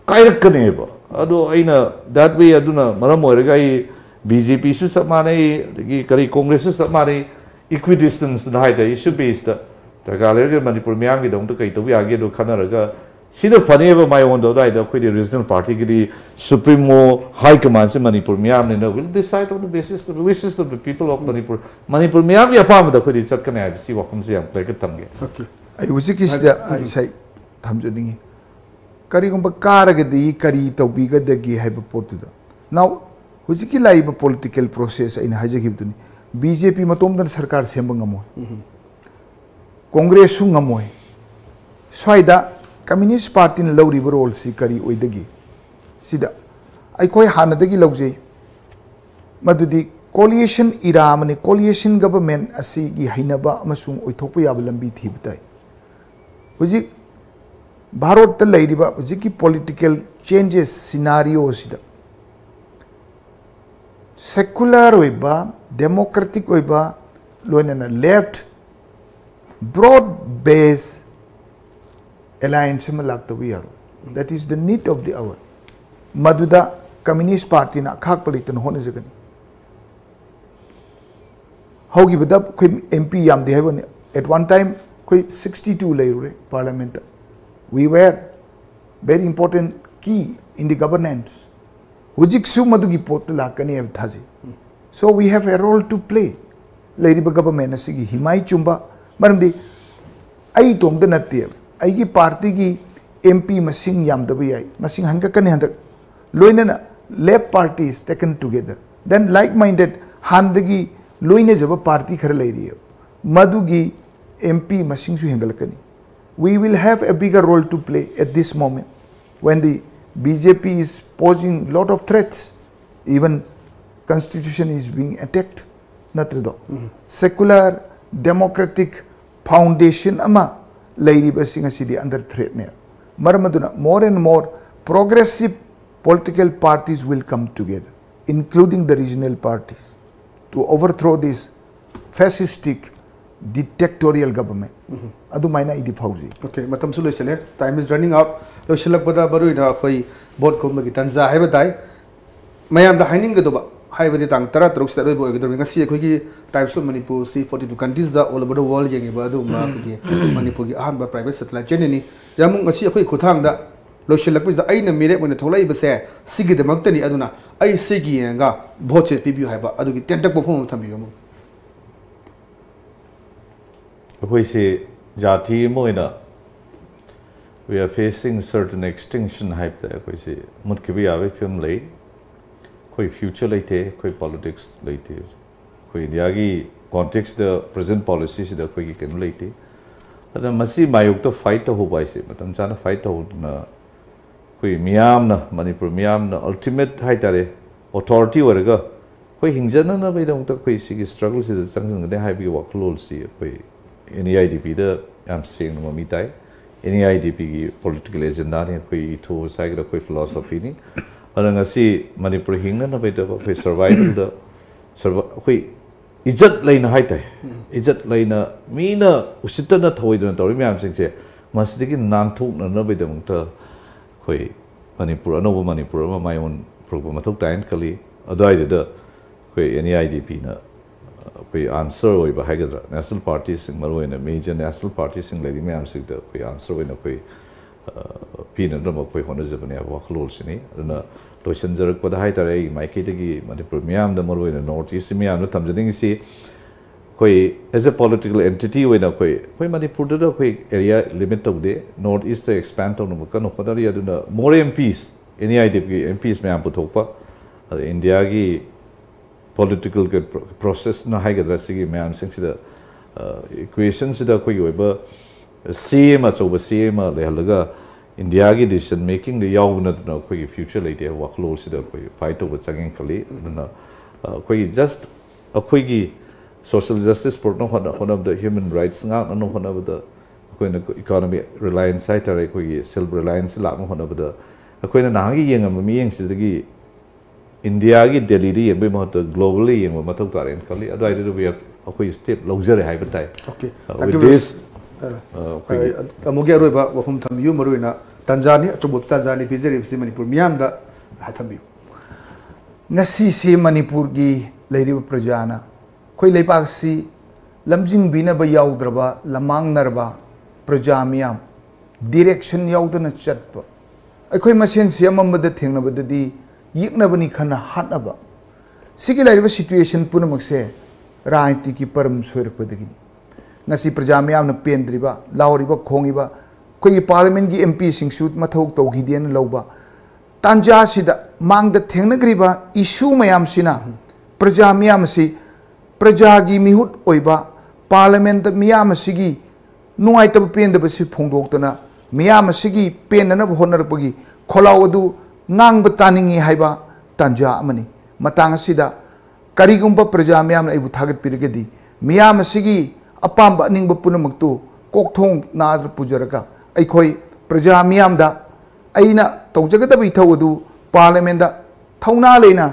ꯀꯥꯏꯔꯛꯀꯅꯦꯕ꯫ ꯑꯗꯣ ꯑꯩꯅ that way, ꯑꯗꯨꯅ ꯃꯔꯝ ꯑꯣꯏꯔꯒ ꯑꯩ BJPꯁꯨ ꯆꯞ ꯃꯥꯟꯅꯩ, ꯑꯗꯒꯤ ꯀꯔꯤ Congressꯁꯨ ꯆꯞ ꯃꯥꯟꯅꯩ, equidistanceꯅ ꯍꯥꯏꯇꯥꯔꯦ, issue basedꯇ ꯗꯔꯀꯥꯔ ꯂꯩꯔꯒ ꯃꯅꯤꯄꯨꯔ ꯃꯤꯌꯥꯝꯒꯤꯗꯃꯛꯇ ꯀꯩ ꯇꯧꯕ ꯌꯥꯒꯦꯗꯣ ꯈꯟꯅꯔꯒ ꯁꯤꯅ ꯐꯅꯦꯕ ꯃꯥꯏꯑꯣꯟꯗ꯫ ꯑꯗꯨꯋꯥꯏꯗ ꯑꯩꯈꯣꯏꯗꯤ regional partyꯒꯤꯗꯤ supremo high commandꯁꯤ Manipur ꯃꯤꯌꯥꯝꯅꯤꯅ will decide on the basis of the wishes of the people of Manipur. Manipur ꯃꯤꯌꯥꯝꯒꯤ ꯑꯄꯥꯝꯕꯗ ꯑꯩꯈꯣꯏꯗꯤ ꯆꯠꯀꯅꯤ ꯍꯥꯏꯕꯁꯤ ꯋꯥꯐꯝꯁꯤ ꯌꯥꯝ clear cut ꯊꯝꯒꯦ꯫ ꯑꯣꯀꯦ꯫ ꯑꯩ ꯍꯧꯖꯤꯛꯀꯤꯁꯤꯗ ꯑꯩ ꯉꯁꯥꯏ ꯊꯝꯖꯅꯤꯡꯉꯤ꯫ ꯀꯔꯤꯒꯨꯝꯕ ꯀꯥꯔꯒꯗꯤ ꯀꯔꯤ ꯇꯧꯕꯤꯒꯗꯒꯦ ꯍꯥꯏꯕ ꯄꯣꯠꯇꯨꯗ꯫ Now, ꯍꯧꯖꯤꯛꯀꯤ ꯂꯥꯛꯏꯕ political process ꯑꯩꯅ ꯍꯥꯏꯖꯈꯤꯕꯗꯨꯅꯤ, BJP ꯃꯇꯣꯝꯇꯅ ꯁꯔꯀꯥꯔ ꯁꯦꯝꯕ ꯉꯝꯃꯣꯏ, Congressꯁꯨ ꯉꯝꯃꯣꯏ꯫ ꯁ꯭ꯋꯥꯏꯗ Communist Partyꯅ ꯂꯧꯔꯤꯕ roleꯁꯤ ꯀꯔꯤ ꯑꯣꯏꯗꯒꯦ? ꯁꯤꯗ ꯑꯩꯈꯣꯏ ꯍꯥꯟꯅꯗꯒꯤ ꯂꯧꯖꯩ, ꯃꯗꯨꯗꯤ coalition era ꯑꯃꯅꯤ꯫ Coalition government ꯑꯁꯤꯒꯤ ꯍꯩꯅꯕ ꯑꯃꯁꯨꯡ ꯑꯣꯏꯊꯣꯛꯄ ꯌꯥꯕ ꯂꯝꯕꯤ ꯊꯤꯕ ꯇꯥꯏ꯫ ꯍꯧꯖꯤꯛ ꯚꯥꯔꯠꯇ ꯂꯩꯔꯤꯕ ꯍꯧꯖꯤꯛꯀꯤ political changes scenarioꯁꯤꯗ secular ꯑꯣꯏꯕ, democratic ꯑꯣꯏꯕ, ꯂꯣꯏꯅꯅ left broad base alliance ꯑꯃ ꯂꯥꯛꯇꯕ ꯌꯥꯔꯣꯏ꯫ That is the need of the hour. ꯃꯗꯨꯗ Communist Partyꯅ ꯑꯈꯥꯛꯄ ꯂꯩꯇꯅ ꯍꯣꯠꯅꯖꯒꯅꯤ꯫ ꯍꯧꯈꯤꯕꯗ ꯑꯩꯈꯣꯏ MP ꯌꯥꯝꯗꯦ ꯍꯥꯏꯕꯅꯤ꯫ At one time ꯑꯩꯈꯣꯏ sixty two ꯂꯩꯔꯨꯔꯦ parliamentꯇ꯫ We were very important key in the governance. ꯍꯧꯖꯤꯛꯁꯨ ꯃꯗꯨꯒꯤ ꯄꯣꯠꯇꯨ ꯂꯥꯛꯀꯅꯤ ꯍꯥꯏꯕ ꯊꯥꯖꯩ꯫ So we have a role to play. ꯂꯩꯔꯤꯕ government ꯑꯁꯤꯒꯤ ꯍꯤꯃꯥꯏ ꯆꯨꯝꯕ, ꯃꯔꯝꯗꯤ ꯑꯩ ꯏꯇꯣꯝꯇ ꯅꯠꯇꯦ, ꯑꯩꯒꯤ party ꯒꯤ M P ꯃꯁꯤꯡ ꯌꯥꯝꯗꯕ ꯌꯥꯏ, ꯃꯁꯤꯡ ꯍꯟꯒꯠꯀꯅꯤ ꯍꯟꯗꯛ, ꯂꯣꯏꯅꯅ left parties taken together, then like minded ꯍꯥꯟꯅꯗꯒꯤ ꯂꯣꯏꯅꯖꯕ party ꯈꯔ ꯂꯩꯔꯤꯑꯕ, ꯃꯗꯨꯒꯤ M P ꯃꯁꯤꯡꯁꯨ ꯍꯦꯟꯒꯠꯂꯛꯀꯅꯤ꯫ We will have a bigger role to play at this moment when the B J P is posing lot of threats, even constitution is being attacked, ꯅꯠꯇ꯭ꯔꯗꯣ? Secular democratic foundation ꯑꯃ ꯂꯩꯔꯤꯕꯁꯤꯡ ꯑꯁꯤꯗꯤ under threat ꯅꯦ꯫ ꯃꯔꯝ ꯑꯗꯨꯅ more and more progressive political parties will come together, including the regional parties, to overthrow this fascistic dictatorial government. ꯑꯗꯨꯃꯥꯏꯅ ꯑꯩꯗꯤ ꯐꯥꯎꯖꯩ꯫ Okay, ꯃꯇꯝꯁꯨ ꯂꯣꯏꯁꯤꯜꯂꯦ, time is running out. ꯂꯣꯏꯁꯤꯜꯂꯛꯄꯗ ꯃꯔꯨꯑꯣꯏꯅ ꯑꯩꯈꯣꯏ vote ꯈꯣꯝꯕꯒꯤ ꯇꯥꯟꯖꯥ ꯍꯥꯏꯕ ꯇꯥꯏ꯫ ꯃꯌꯥꯝꯗ ꯍꯥꯏꯅꯤꯡꯒꯗꯧꯕ ꯍꯥꯏꯕꯗꯤ ꯇꯥꯡ ꯇꯔꯥ ꯇꯔꯨꯛꯁꯤꯗ ꯑꯔꯣꯏꯕ ꯑꯣꯏꯒꯗꯧꯔꯤꯕꯅꯤ꯫ ꯉꯁꯤ ꯑꯩꯈꯣꯏꯒꯤ Times of Manipur ꯁꯤ forty two countries the all over the world ꯌꯦꯡꯉꯤꯕ ꯑꯗꯨꯒꯨꯝꯕ ꯑꯩꯈꯣꯏꯒꯤ ꯃꯅꯤꯄꯨꯔꯒꯤ ꯑꯍꯥꯟꯕ private satellite channel ꯅꯤ꯫ ꯌꯥꯝ ꯉꯁꯤ ꯑꯩꯈꯣꯏ ꯈꯨꯊꯥꯡꯗ ꯂꯣꯏꯁꯤꯜꯂꯛꯄꯁꯤꯗ ꯑꯩꯅ ꯃꯤꯔꯦꯞ ꯑꯣꯏꯅ ꯊꯣꯛꯂꯛꯏꯕꯁꯦ ꯁꯤꯒꯤꯗꯃꯛꯇꯅꯤ, ꯑꯗꯨꯅ ꯑꯩ ꯁꯤꯒꯤ ꯌꯦꯡꯉꯒ vote ꯁꯦ ꯄꯤꯕꯤꯌꯨ ꯍꯥꯏꯕ ꯑꯗꯨꯒꯤ ꯇꯦꯟꯇꯛꯄ ꯋꯥꯐꯝ ꯑꯃ ꯊꯝꯕꯤꯌꯨ꯫ ꯑꯩꯈꯣꯏꯁꯤ ꯖꯥꯇꯤ ꯑꯃ ꯑꯣꯏꯅ we are facing certain extinction ꯍꯥꯏꯕꯗ ꯑꯩꯈꯣꯏꯁꯤ ꯃꯨꯠꯈꯤꯕ ꯌꯥꯕꯒꯤ ꯐꯤꯕꯝ ꯂꯩ꯫ ꯑꯩꯈꯣꯏ future ꯂꯩꯇꯦ, ꯑꯩꯈꯣꯏ politics ꯂꯩꯇꯦ꯫ ꯑꯩꯈꯣꯏ ꯏꯟꯗꯤꯌꯥꯒꯤ context ꯇ present policy ꯁꯤꯗ ꯑꯩꯈꯣꯏꯒꯤ ꯀꯩꯅꯣ ꯂꯩꯇꯦ꯫ ꯑꯗꯨꯅ ꯃꯁꯤ ꯃꯥꯌꯣꯛꯇ fight ꯇꯧꯍꯧꯕ ꯍꯥꯏꯁꯦ, ꯃꯇꯝ ꯆꯥꯅ fight ꯇꯧꯍꯧꯗꯅ ꯑꯩꯈꯣꯏ ꯃꯤꯌꯥꯝꯅ, ꯃꯅꯤꯄꯨꯔ ꯃꯤꯌꯥꯝꯅ ultimate ꯍꯥꯏꯇꯥꯔꯦ, authority ꯑꯣꯏꯔꯒ ꯑꯩꯈꯣꯏ ꯍꯤꯡꯖꯅꯅꯕꯒꯤꯗꯃꯛꯇ ꯑꯩꯈꯣꯏ ꯁꯤꯒꯤ struggle ꯁꯤꯗ ꯆꯪꯁꯤꯟꯒꯅꯤ ꯍꯥꯏꯕꯒꯤ ꯋꯥꯈꯜꯂꯣꯟꯁꯤ ꯑꯩꯈꯣꯏ N E I D P ꯗ ꯌꯥꯝ ꯁꯦꯡꯅ ꯃꯃꯤ ꯇꯥꯏ꯫ N E I D P ꯒꯤ political agenda ꯅꯤ, ꯑꯩꯈꯣꯏ ethos ꯍꯥꯏꯒꯗ꯭ꯔꯥ, ꯑꯩꯈꯣꯏ philosophy ꯅꯤ꯫ ꯑꯗꯨꯅ ꯉꯁꯤ ꯃꯅꯤꯄꯨꯔ ꯍꯤꯡꯅꯅꯕꯒꯤꯗꯃꯛ ꯑꯩꯈꯣꯏ survival ꯗ, survi-, ꯑꯩꯈꯣꯏ ꯏꯖꯠ ꯂꯩꯅ ꯍꯥꯏꯇꯥꯏ, ꯏꯖꯠ ꯂꯩꯅ ꯃꯤꯅ ꯎꯁꯤꯠꯇꯅ ꯊꯑꯣꯏꯗꯅ ꯇꯧꯔꯤ ꯃꯌꯥꯝꯁꯤꯡꯁꯦ ꯃꯁꯤꯗꯒꯤ ꯅꯥꯟꯊꯣꯛꯅꯅꯕꯒꯤꯗꯃꯛꯇ ꯑꯩꯈꯣꯏ ꯃꯅꯤꯄꯨꯔ, ꯑꯅꯧꯕ ꯃꯅꯤꯄꯨꯔ ꯑꯃ ꯃꯥꯏꯑꯣꯟ ꯄꯨꯔꯛꯄ ꯃꯊꯧ ꯇꯥꯏꯅ ꯈꯜꯂꯤ꯫ ꯑꯗꯨꯋꯥꯏꯗꯨꯗ ꯑꯩꯈꯣꯏ N E I D P ꯅ ꯑꯩꯈꯣꯏ answer ꯑꯣꯏꯕ ꯍꯥꯏꯒꯗ꯭ꯔꯥ, national party ꯁꯤꯡ, ꯃꯔꯨꯑꯣꯏꯅ major national party ꯁꯤꯡ ꯂꯩꯔꯤ ꯃꯌꯥꯝꯁꯤꯗ ꯑꯩꯈꯣꯏ answer ꯑꯣꯏꯅ ꯑꯩꯈꯣꯏ ꯄꯤꯅꯅꯕ ꯑꯩꯈꯣꯏ ꯍꯣꯠꯅꯖꯕꯅꯦ ꯍꯥꯏꯕ ꯋꯥꯈꯜꯂꯣꯟꯁꯤꯅꯤ꯫ ꯑꯗꯨꯅ ꯂꯣꯏꯁꯤꯟꯖꯔꯛꯄꯗ ꯍꯥꯏꯇꯥꯔꯦ, ꯑꯩꯒꯤ ꯃꯥꯏꯀꯩꯗꯒꯤ ꯃꯅꯤꯄꯨꯔ ꯃꯤꯌꯥꯝꯗ, ꯃꯔꯨꯑꯣꯏꯅ ꯅꯣꯔꯠ ꯏꯁ ꯃꯤꯌꯥꯝꯗ ꯊꯝꯖꯅꯤꯡꯉꯤꯁꯤ, ꯑꯩꯈꯣꯏ as a political entity ꯑꯣꯏꯅ ꯑꯩꯈꯣꯏ ꯑꯩꯈꯣꯏ ꯃꯅꯤꯄꯨꯔꯗꯨꯗ ꯑꯩꯈꯣꯏ ꯑꯦꯔꯤꯌꯥ ꯂꯤꯃꯤꯠ ꯇꯧꯗꯦ, ꯅꯣꯔꯠ ꯏꯁꯇ ꯑꯦꯛꯁꯄꯦꯟ ꯇꯧꯅꯕ ꯀꯟꯅ ꯍꯣꯠꯅꯔꯤ꯫ ꯑꯗꯨꯅ more M Ps, any I D P M Ps ꯃꯌꯥꯝ ꯄꯨꯊꯣꯛꯄ, ꯑꯗ ꯏꯟꯗꯤꯌꯥꯒꯤ ꯄꯣꯂꯤꯇꯤꯀꯦꯜ ꯄ꯭ꯔꯣꯁꯦꯁꯅ ꯍꯥꯏꯒꯗ꯭ꯔꯥ, ꯁꯤꯒꯤ ꯃꯌꯥꯝꯁꯤꯡꯁꯤꯗ, ꯏꯀ꯭ꯋꯦꯁꯟꯁꯤꯗ ꯑꯩꯈꯣꯏꯒꯤ ꯑꯣꯏꯕ ꯁꯤ ꯑꯃ, ꯑꯆꯧꯕ ꯁꯤ ꯑꯃ ꯂꯩꯍꯜꯂꯒ ꯏꯟꯗꯤꯌꯥꯒꯤ ꯗꯤꯁꯤꯖꯟ ꯃꯦꯀꯤꯡꯗ ꯌꯥꯎꯕ ꯅꯠꯇꯅ ꯑꯩꯈꯣꯏꯒꯤ ꯐ꯭ꯌꯨꯆꯔ ꯂꯩꯇꯦ ꯍꯥꯏꯕ ꯋꯥꯈꯜꯂꯣꯟꯁꯤꯗ ꯑꯩꯈꯣꯏ ꯐꯥꯏꯠ ꯇꯧꯕ ꯆꯪꯉꯦꯅ ꯈꯜꯂꯤ꯫ ꯑꯗꯨꯅ ꯑꯩꯈꯣꯏꯒꯤ ꯖꯁ ꯑꯩꯈꯣꯏꯒꯤ ꯁꯣꯁꯤꯌꯦꯜ ꯖꯁꯇꯤꯁ ꯄꯨꯔꯛꯅꯕ ꯍꯣꯠꯅꯕꯗ, ꯍ꯭ꯌꯨꯃꯦꯟ ꯔꯥꯏꯠꯁ ꯉꯥꯛꯅꯅꯕ ꯍꯣꯠꯅꯕꯗ, ꯑꯩꯈꯣꯏꯅ ꯏꯀꯣꯅꯣꯃꯤ ꯔꯤꯂꯥꯏꯟꯁ ꯍꯥꯏꯇꯥꯔꯦ, ꯑꯩꯈꯣꯏꯒꯤ ꯁꯦꯜꯐ ꯔꯤꯂꯥꯏꯟꯁ ꯂꯥꯛꯅꯕ ꯍꯣꯠꯅꯕꯗ ꯑꯩꯈꯣꯏꯅ ꯅꯍꯥꯟꯒꯤ ꯌꯦꯡꯉꯝꯕ ꯃꯤꯠꯌꯦꯡꯁꯤꯗꯒꯤ ꯏꯟꯗꯤꯌꯥꯒꯤ ꯗꯦꯜꯂꯤꯗ ꯌꯦꯡꯕꯒꯤ ꯃꯍꯨꯠꯇ ꯒ꯭ꯂꯣꯕꯦꯜꯗ ꯌꯦꯡꯕ ꯃꯊꯧ ꯇꯥꯔꯦꯅ ꯈꯜꯂꯤ꯫ ꯑꯗꯨꯋꯥꯏꯗꯨꯗ ꯑꯩꯈꯣꯏ ꯁ꯭ꯇꯦꯞ ꯂꯧꯖꯔꯦ ꯍꯥꯏꯕ ꯇꯥꯏ꯫ Okay. Uh, Thank with you very this, much. Uh, uh, ꯑꯩꯈꯣꯏꯒꯤ uh, ꯇꯥꯃꯣꯒꯤ ꯑꯔꯣꯏꯕ ꯋꯥꯐꯝ ꯊꯝꯕꯤꯌꯨ, ꯃꯔꯨꯑꯣꯏꯅ ꯇꯥꯟꯖꯥꯅꯤ, ꯑꯆꯧꯕ ꯇꯥꯟꯖꯥꯅꯤ ꯄꯤꯖꯔꯤꯕꯁꯤ ꯃꯅꯤꯄꯨꯔ ꯃꯤꯌꯥꯝꯗ ꯍꯥꯏ ꯊꯝꯕꯤꯌꯨ꯫ ꯉꯁꯤꯁꯤ ꯃꯅꯤꯄꯨꯔꯒꯤ ꯂꯩꯔꯤꯕ ꯄ꯭ꯔꯖꯥꯅ, ꯑꯩꯈꯣꯏ ꯂꯩꯕꯥꯛꯁꯤ ꯂꯝꯖꯤꯡꯕꯤꯅꯕ ꯌꯥꯎꯗ꯭ꯔꯕ, ꯂꯃꯥꯡꯅꯔꯕ ꯄ꯭ꯔꯖꯥ ꯃꯤꯌꯥꯝ, ꯗꯤꯔꯦꯛꯁꯟ ꯌꯥꯎꯗꯅ ꯆꯠꯄ, ꯑꯩꯈꯣꯏ ꯃꯁꯦꯟꯁꯤ ꯑꯃꯝꯕꯗ ꯊꯦꯡꯅꯕꯗꯗꯤ ꯌꯦꯛꯅꯕꯅꯤ ꯈꯟꯅ ꯍꯥꯠꯅꯕ, ꯁꯤꯒꯤ ꯂꯩꯔꯤꯕ ꯁꯤꯆꯨꯋꯦꯁꯟ ꯄꯨꯝꯅꯃꯛꯁꯦ ꯔꯥꯖꯅꯤꯇꯤꯒꯤ ꯄꯔꯝ ꯁꯣꯏꯔꯛꯄꯗꯒꯤꯅꯤ꯫ ꯉꯁꯤ ꯄ꯭ꯔꯖꯥ ꯃꯤꯌꯥꯝꯅ ꯄꯦꯟꯗ꯭ꯔꯤꯕ, ꯂꯥꯎꯔꯤꯕ, ꯈꯣꯡꯉꯤꯕ, ꯑꯩꯈꯣꯏꯒꯤ ꯄꯥꯔꯂꯤꯌꯥꯃꯦꯟꯒꯤ ꯑꯦꯝ ꯄꯤꯁꯤꯡꯁꯨ ꯃꯊꯧ ꯇꯧꯈꯤꯗꯦꯅ ꯂꯧꯕ, ꯇꯥꯟꯖꯥꯁꯤꯗ ꯃꯥꯡꯗ ꯊꯦꯡꯅꯈ꯭ꯔꯤꯕ ꯏꯁꯨ ꯃꯌꯥꯝꯁꯤꯅ ꯄ꯭ꯔꯖꯥ ꯃꯤꯌꯥꯝ ꯑꯁꯤ, ꯄ꯭ꯔꯖꯥꯒꯤ ꯃꯤꯍꯨꯠ ꯑꯣꯏꯕ ꯄꯥꯔꯂꯤꯌꯥꯃꯦꯟꯗ ꯃꯤꯌꯥꯝ ꯑꯁꯤꯒꯤ ꯅꯨꯡꯉꯥꯏꯇꯕ ꯄꯦꯟꯗꯕꯁꯤ ꯐꯣꯡꯗꯣꯛꯇꯅ ꯃꯤꯌꯥꯝ ꯑꯁꯤꯒꯤ ꯄꯦꯟꯅꯅꯕ ꯍꯣꯠꯅꯔꯛꯄꯒꯤ ꯈꯣꯜꯂꯥꯎ ꯑꯗꯨ ꯉꯥꯡꯕ ꯇꯥꯅꯤꯡꯏ ꯍꯥꯏꯕ ꯇꯥꯟꯖꯥ ꯑꯃꯅꯤ꯫ ꯃꯇꯥꯡ ꯑꯁꯤꯗ ꯀꯔꯤꯒꯨꯝꯕ ꯄ꯭ꯔꯖꯥ ꯃꯤꯌꯥꯝꯅ ꯑꯩꯕꯨ ꯊꯥꯒꯠꯄꯤꯔꯒꯗꯤ, ꯃꯤꯌꯥꯝ ꯑꯁꯤꯒꯤ ꯑꯄꯥꯝꯕ ꯑꯅꯤꯡꯕ ꯄꯨꯝꯅꯃꯛꯇꯨ ꯀꯣꯛꯊꯣꯡ ꯅꯥꯗ ꯄꯨꯖꯔꯒ ꯑꯩꯈꯣꯏ ꯄ꯭ꯔꯖꯥ ꯃꯤꯌꯥꯝꯗ ꯑꯩꯅ ꯇꯧꯖꯒꯗꯕ ꯏꯊꯧ ꯑꯗꯨ ꯄꯥꯔꯂꯤꯌꯥꯃꯦꯟꯗ ꯊꯧꯅꯥ ꯂꯩꯅ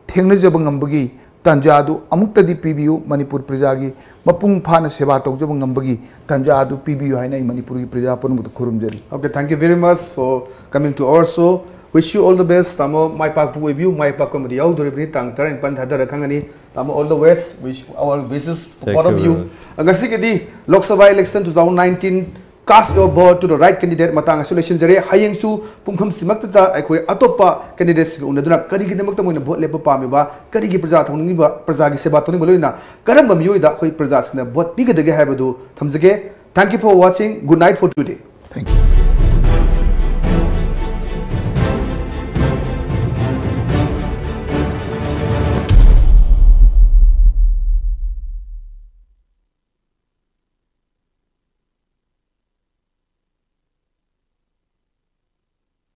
ꯊꯦꯡꯅꯖꯕ ꯉꯝꯕꯒꯤ ꯇꯥꯟꯖꯥ ꯑꯗꯨ ꯑꯃꯨꯛꯇꯗꯤ ꯄꯤꯕꯤꯌꯨ꯫ ꯃꯅꯤꯄꯨꯔ ꯄ꯭ꯔꯖꯥꯒꯤ ꯃꯄꯨꯡ ꯐꯥꯅ ꯁꯦꯕꯥ ꯇꯧꯖꯕ ꯉꯝꯕꯒꯤ ꯇꯥꯟꯖꯥ ꯑꯗꯨ ꯄꯤꯕꯤꯌꯨ ꯍꯥꯏꯅ ꯑꯩ ꯃꯅꯤꯄꯨꯔꯒꯤ ꯄ꯭ꯔꯖꯥ ꯄꯨꯝꯅꯃꯛꯇ ꯈꯨꯔꯨꯝꯖꯔꯤ꯫ Okay, thank you very much for coming to our show. Wish you all the best, ꯇꯥꯃꯣ꯫ ꯃꯥꯏ ꯄꯥꯛꯄ ꯑꯣꯏꯕꯤꯌꯨ, ꯃꯥꯏ ꯄꯥꯛꯄ ꯑꯃꯗꯤ ꯌꯥꯎꯗꯣꯔꯤꯕꯅꯤ꯫ ꯇꯥꯡ ꯇꯔꯥꯅꯤꯄꯥꯟ ꯊꯥꯗꯔ ꯈꯪꯒꯅꯤ꯫ ꯇꯥꯃꯣ, all the best. Wish our wishes for Thank both you of you. very much. ꯉꯁꯤꯒꯤꯗꯤ Lok Sabha election two thousand nineteen Cast your vote to the right candidate ꯃꯇꯥꯡ ꯑꯁꯤ ꯂꯣꯏꯁꯤꯟꯖꯔꯦ꯫ ꯍꯌꯦꯡꯁꯨ ꯄꯨꯡꯐꯝꯁꯤꯃꯛꯇꯗ ꯑꯩꯈꯣꯏ ꯑꯇꯣꯞꯄ ꯀꯦꯟꯗꯤꯗꯦꯠꯁꯤꯡꯒ ꯎꯅꯗꯨꯅ ꯀꯔꯤꯒꯤꯗꯃꯛꯇ ꯃꯣꯏꯅ ꯚꯣꯠ ꯂꯦꯞꯄ ꯄꯥꯝꯃꯤꯕ, ꯀꯔꯤꯒꯤ ꯄ꯭ꯔꯖꯥ ꯊꯧꯅꯤꯡꯉꯤꯕ, ꯄ꯭ꯔꯖꯥꯒꯤ ꯁꯦꯕꯥ ꯇꯧꯅꯤꯡꯕ ꯂꯣꯏꯅꯅ ꯀꯔꯝꯕ ꯃꯤꯑꯣꯏꯗ ꯑꯩꯈꯣꯏ ꯄ꯭ꯔꯖꯥꯁꯤꯡꯅ ꯚꯣꯠ ꯄꯤꯒꯗꯒꯦ ꯍꯥꯏꯕꯗꯨ ꯊꯝꯖꯒꯦ꯫ Thank you for watching. Good night for today. Thank you.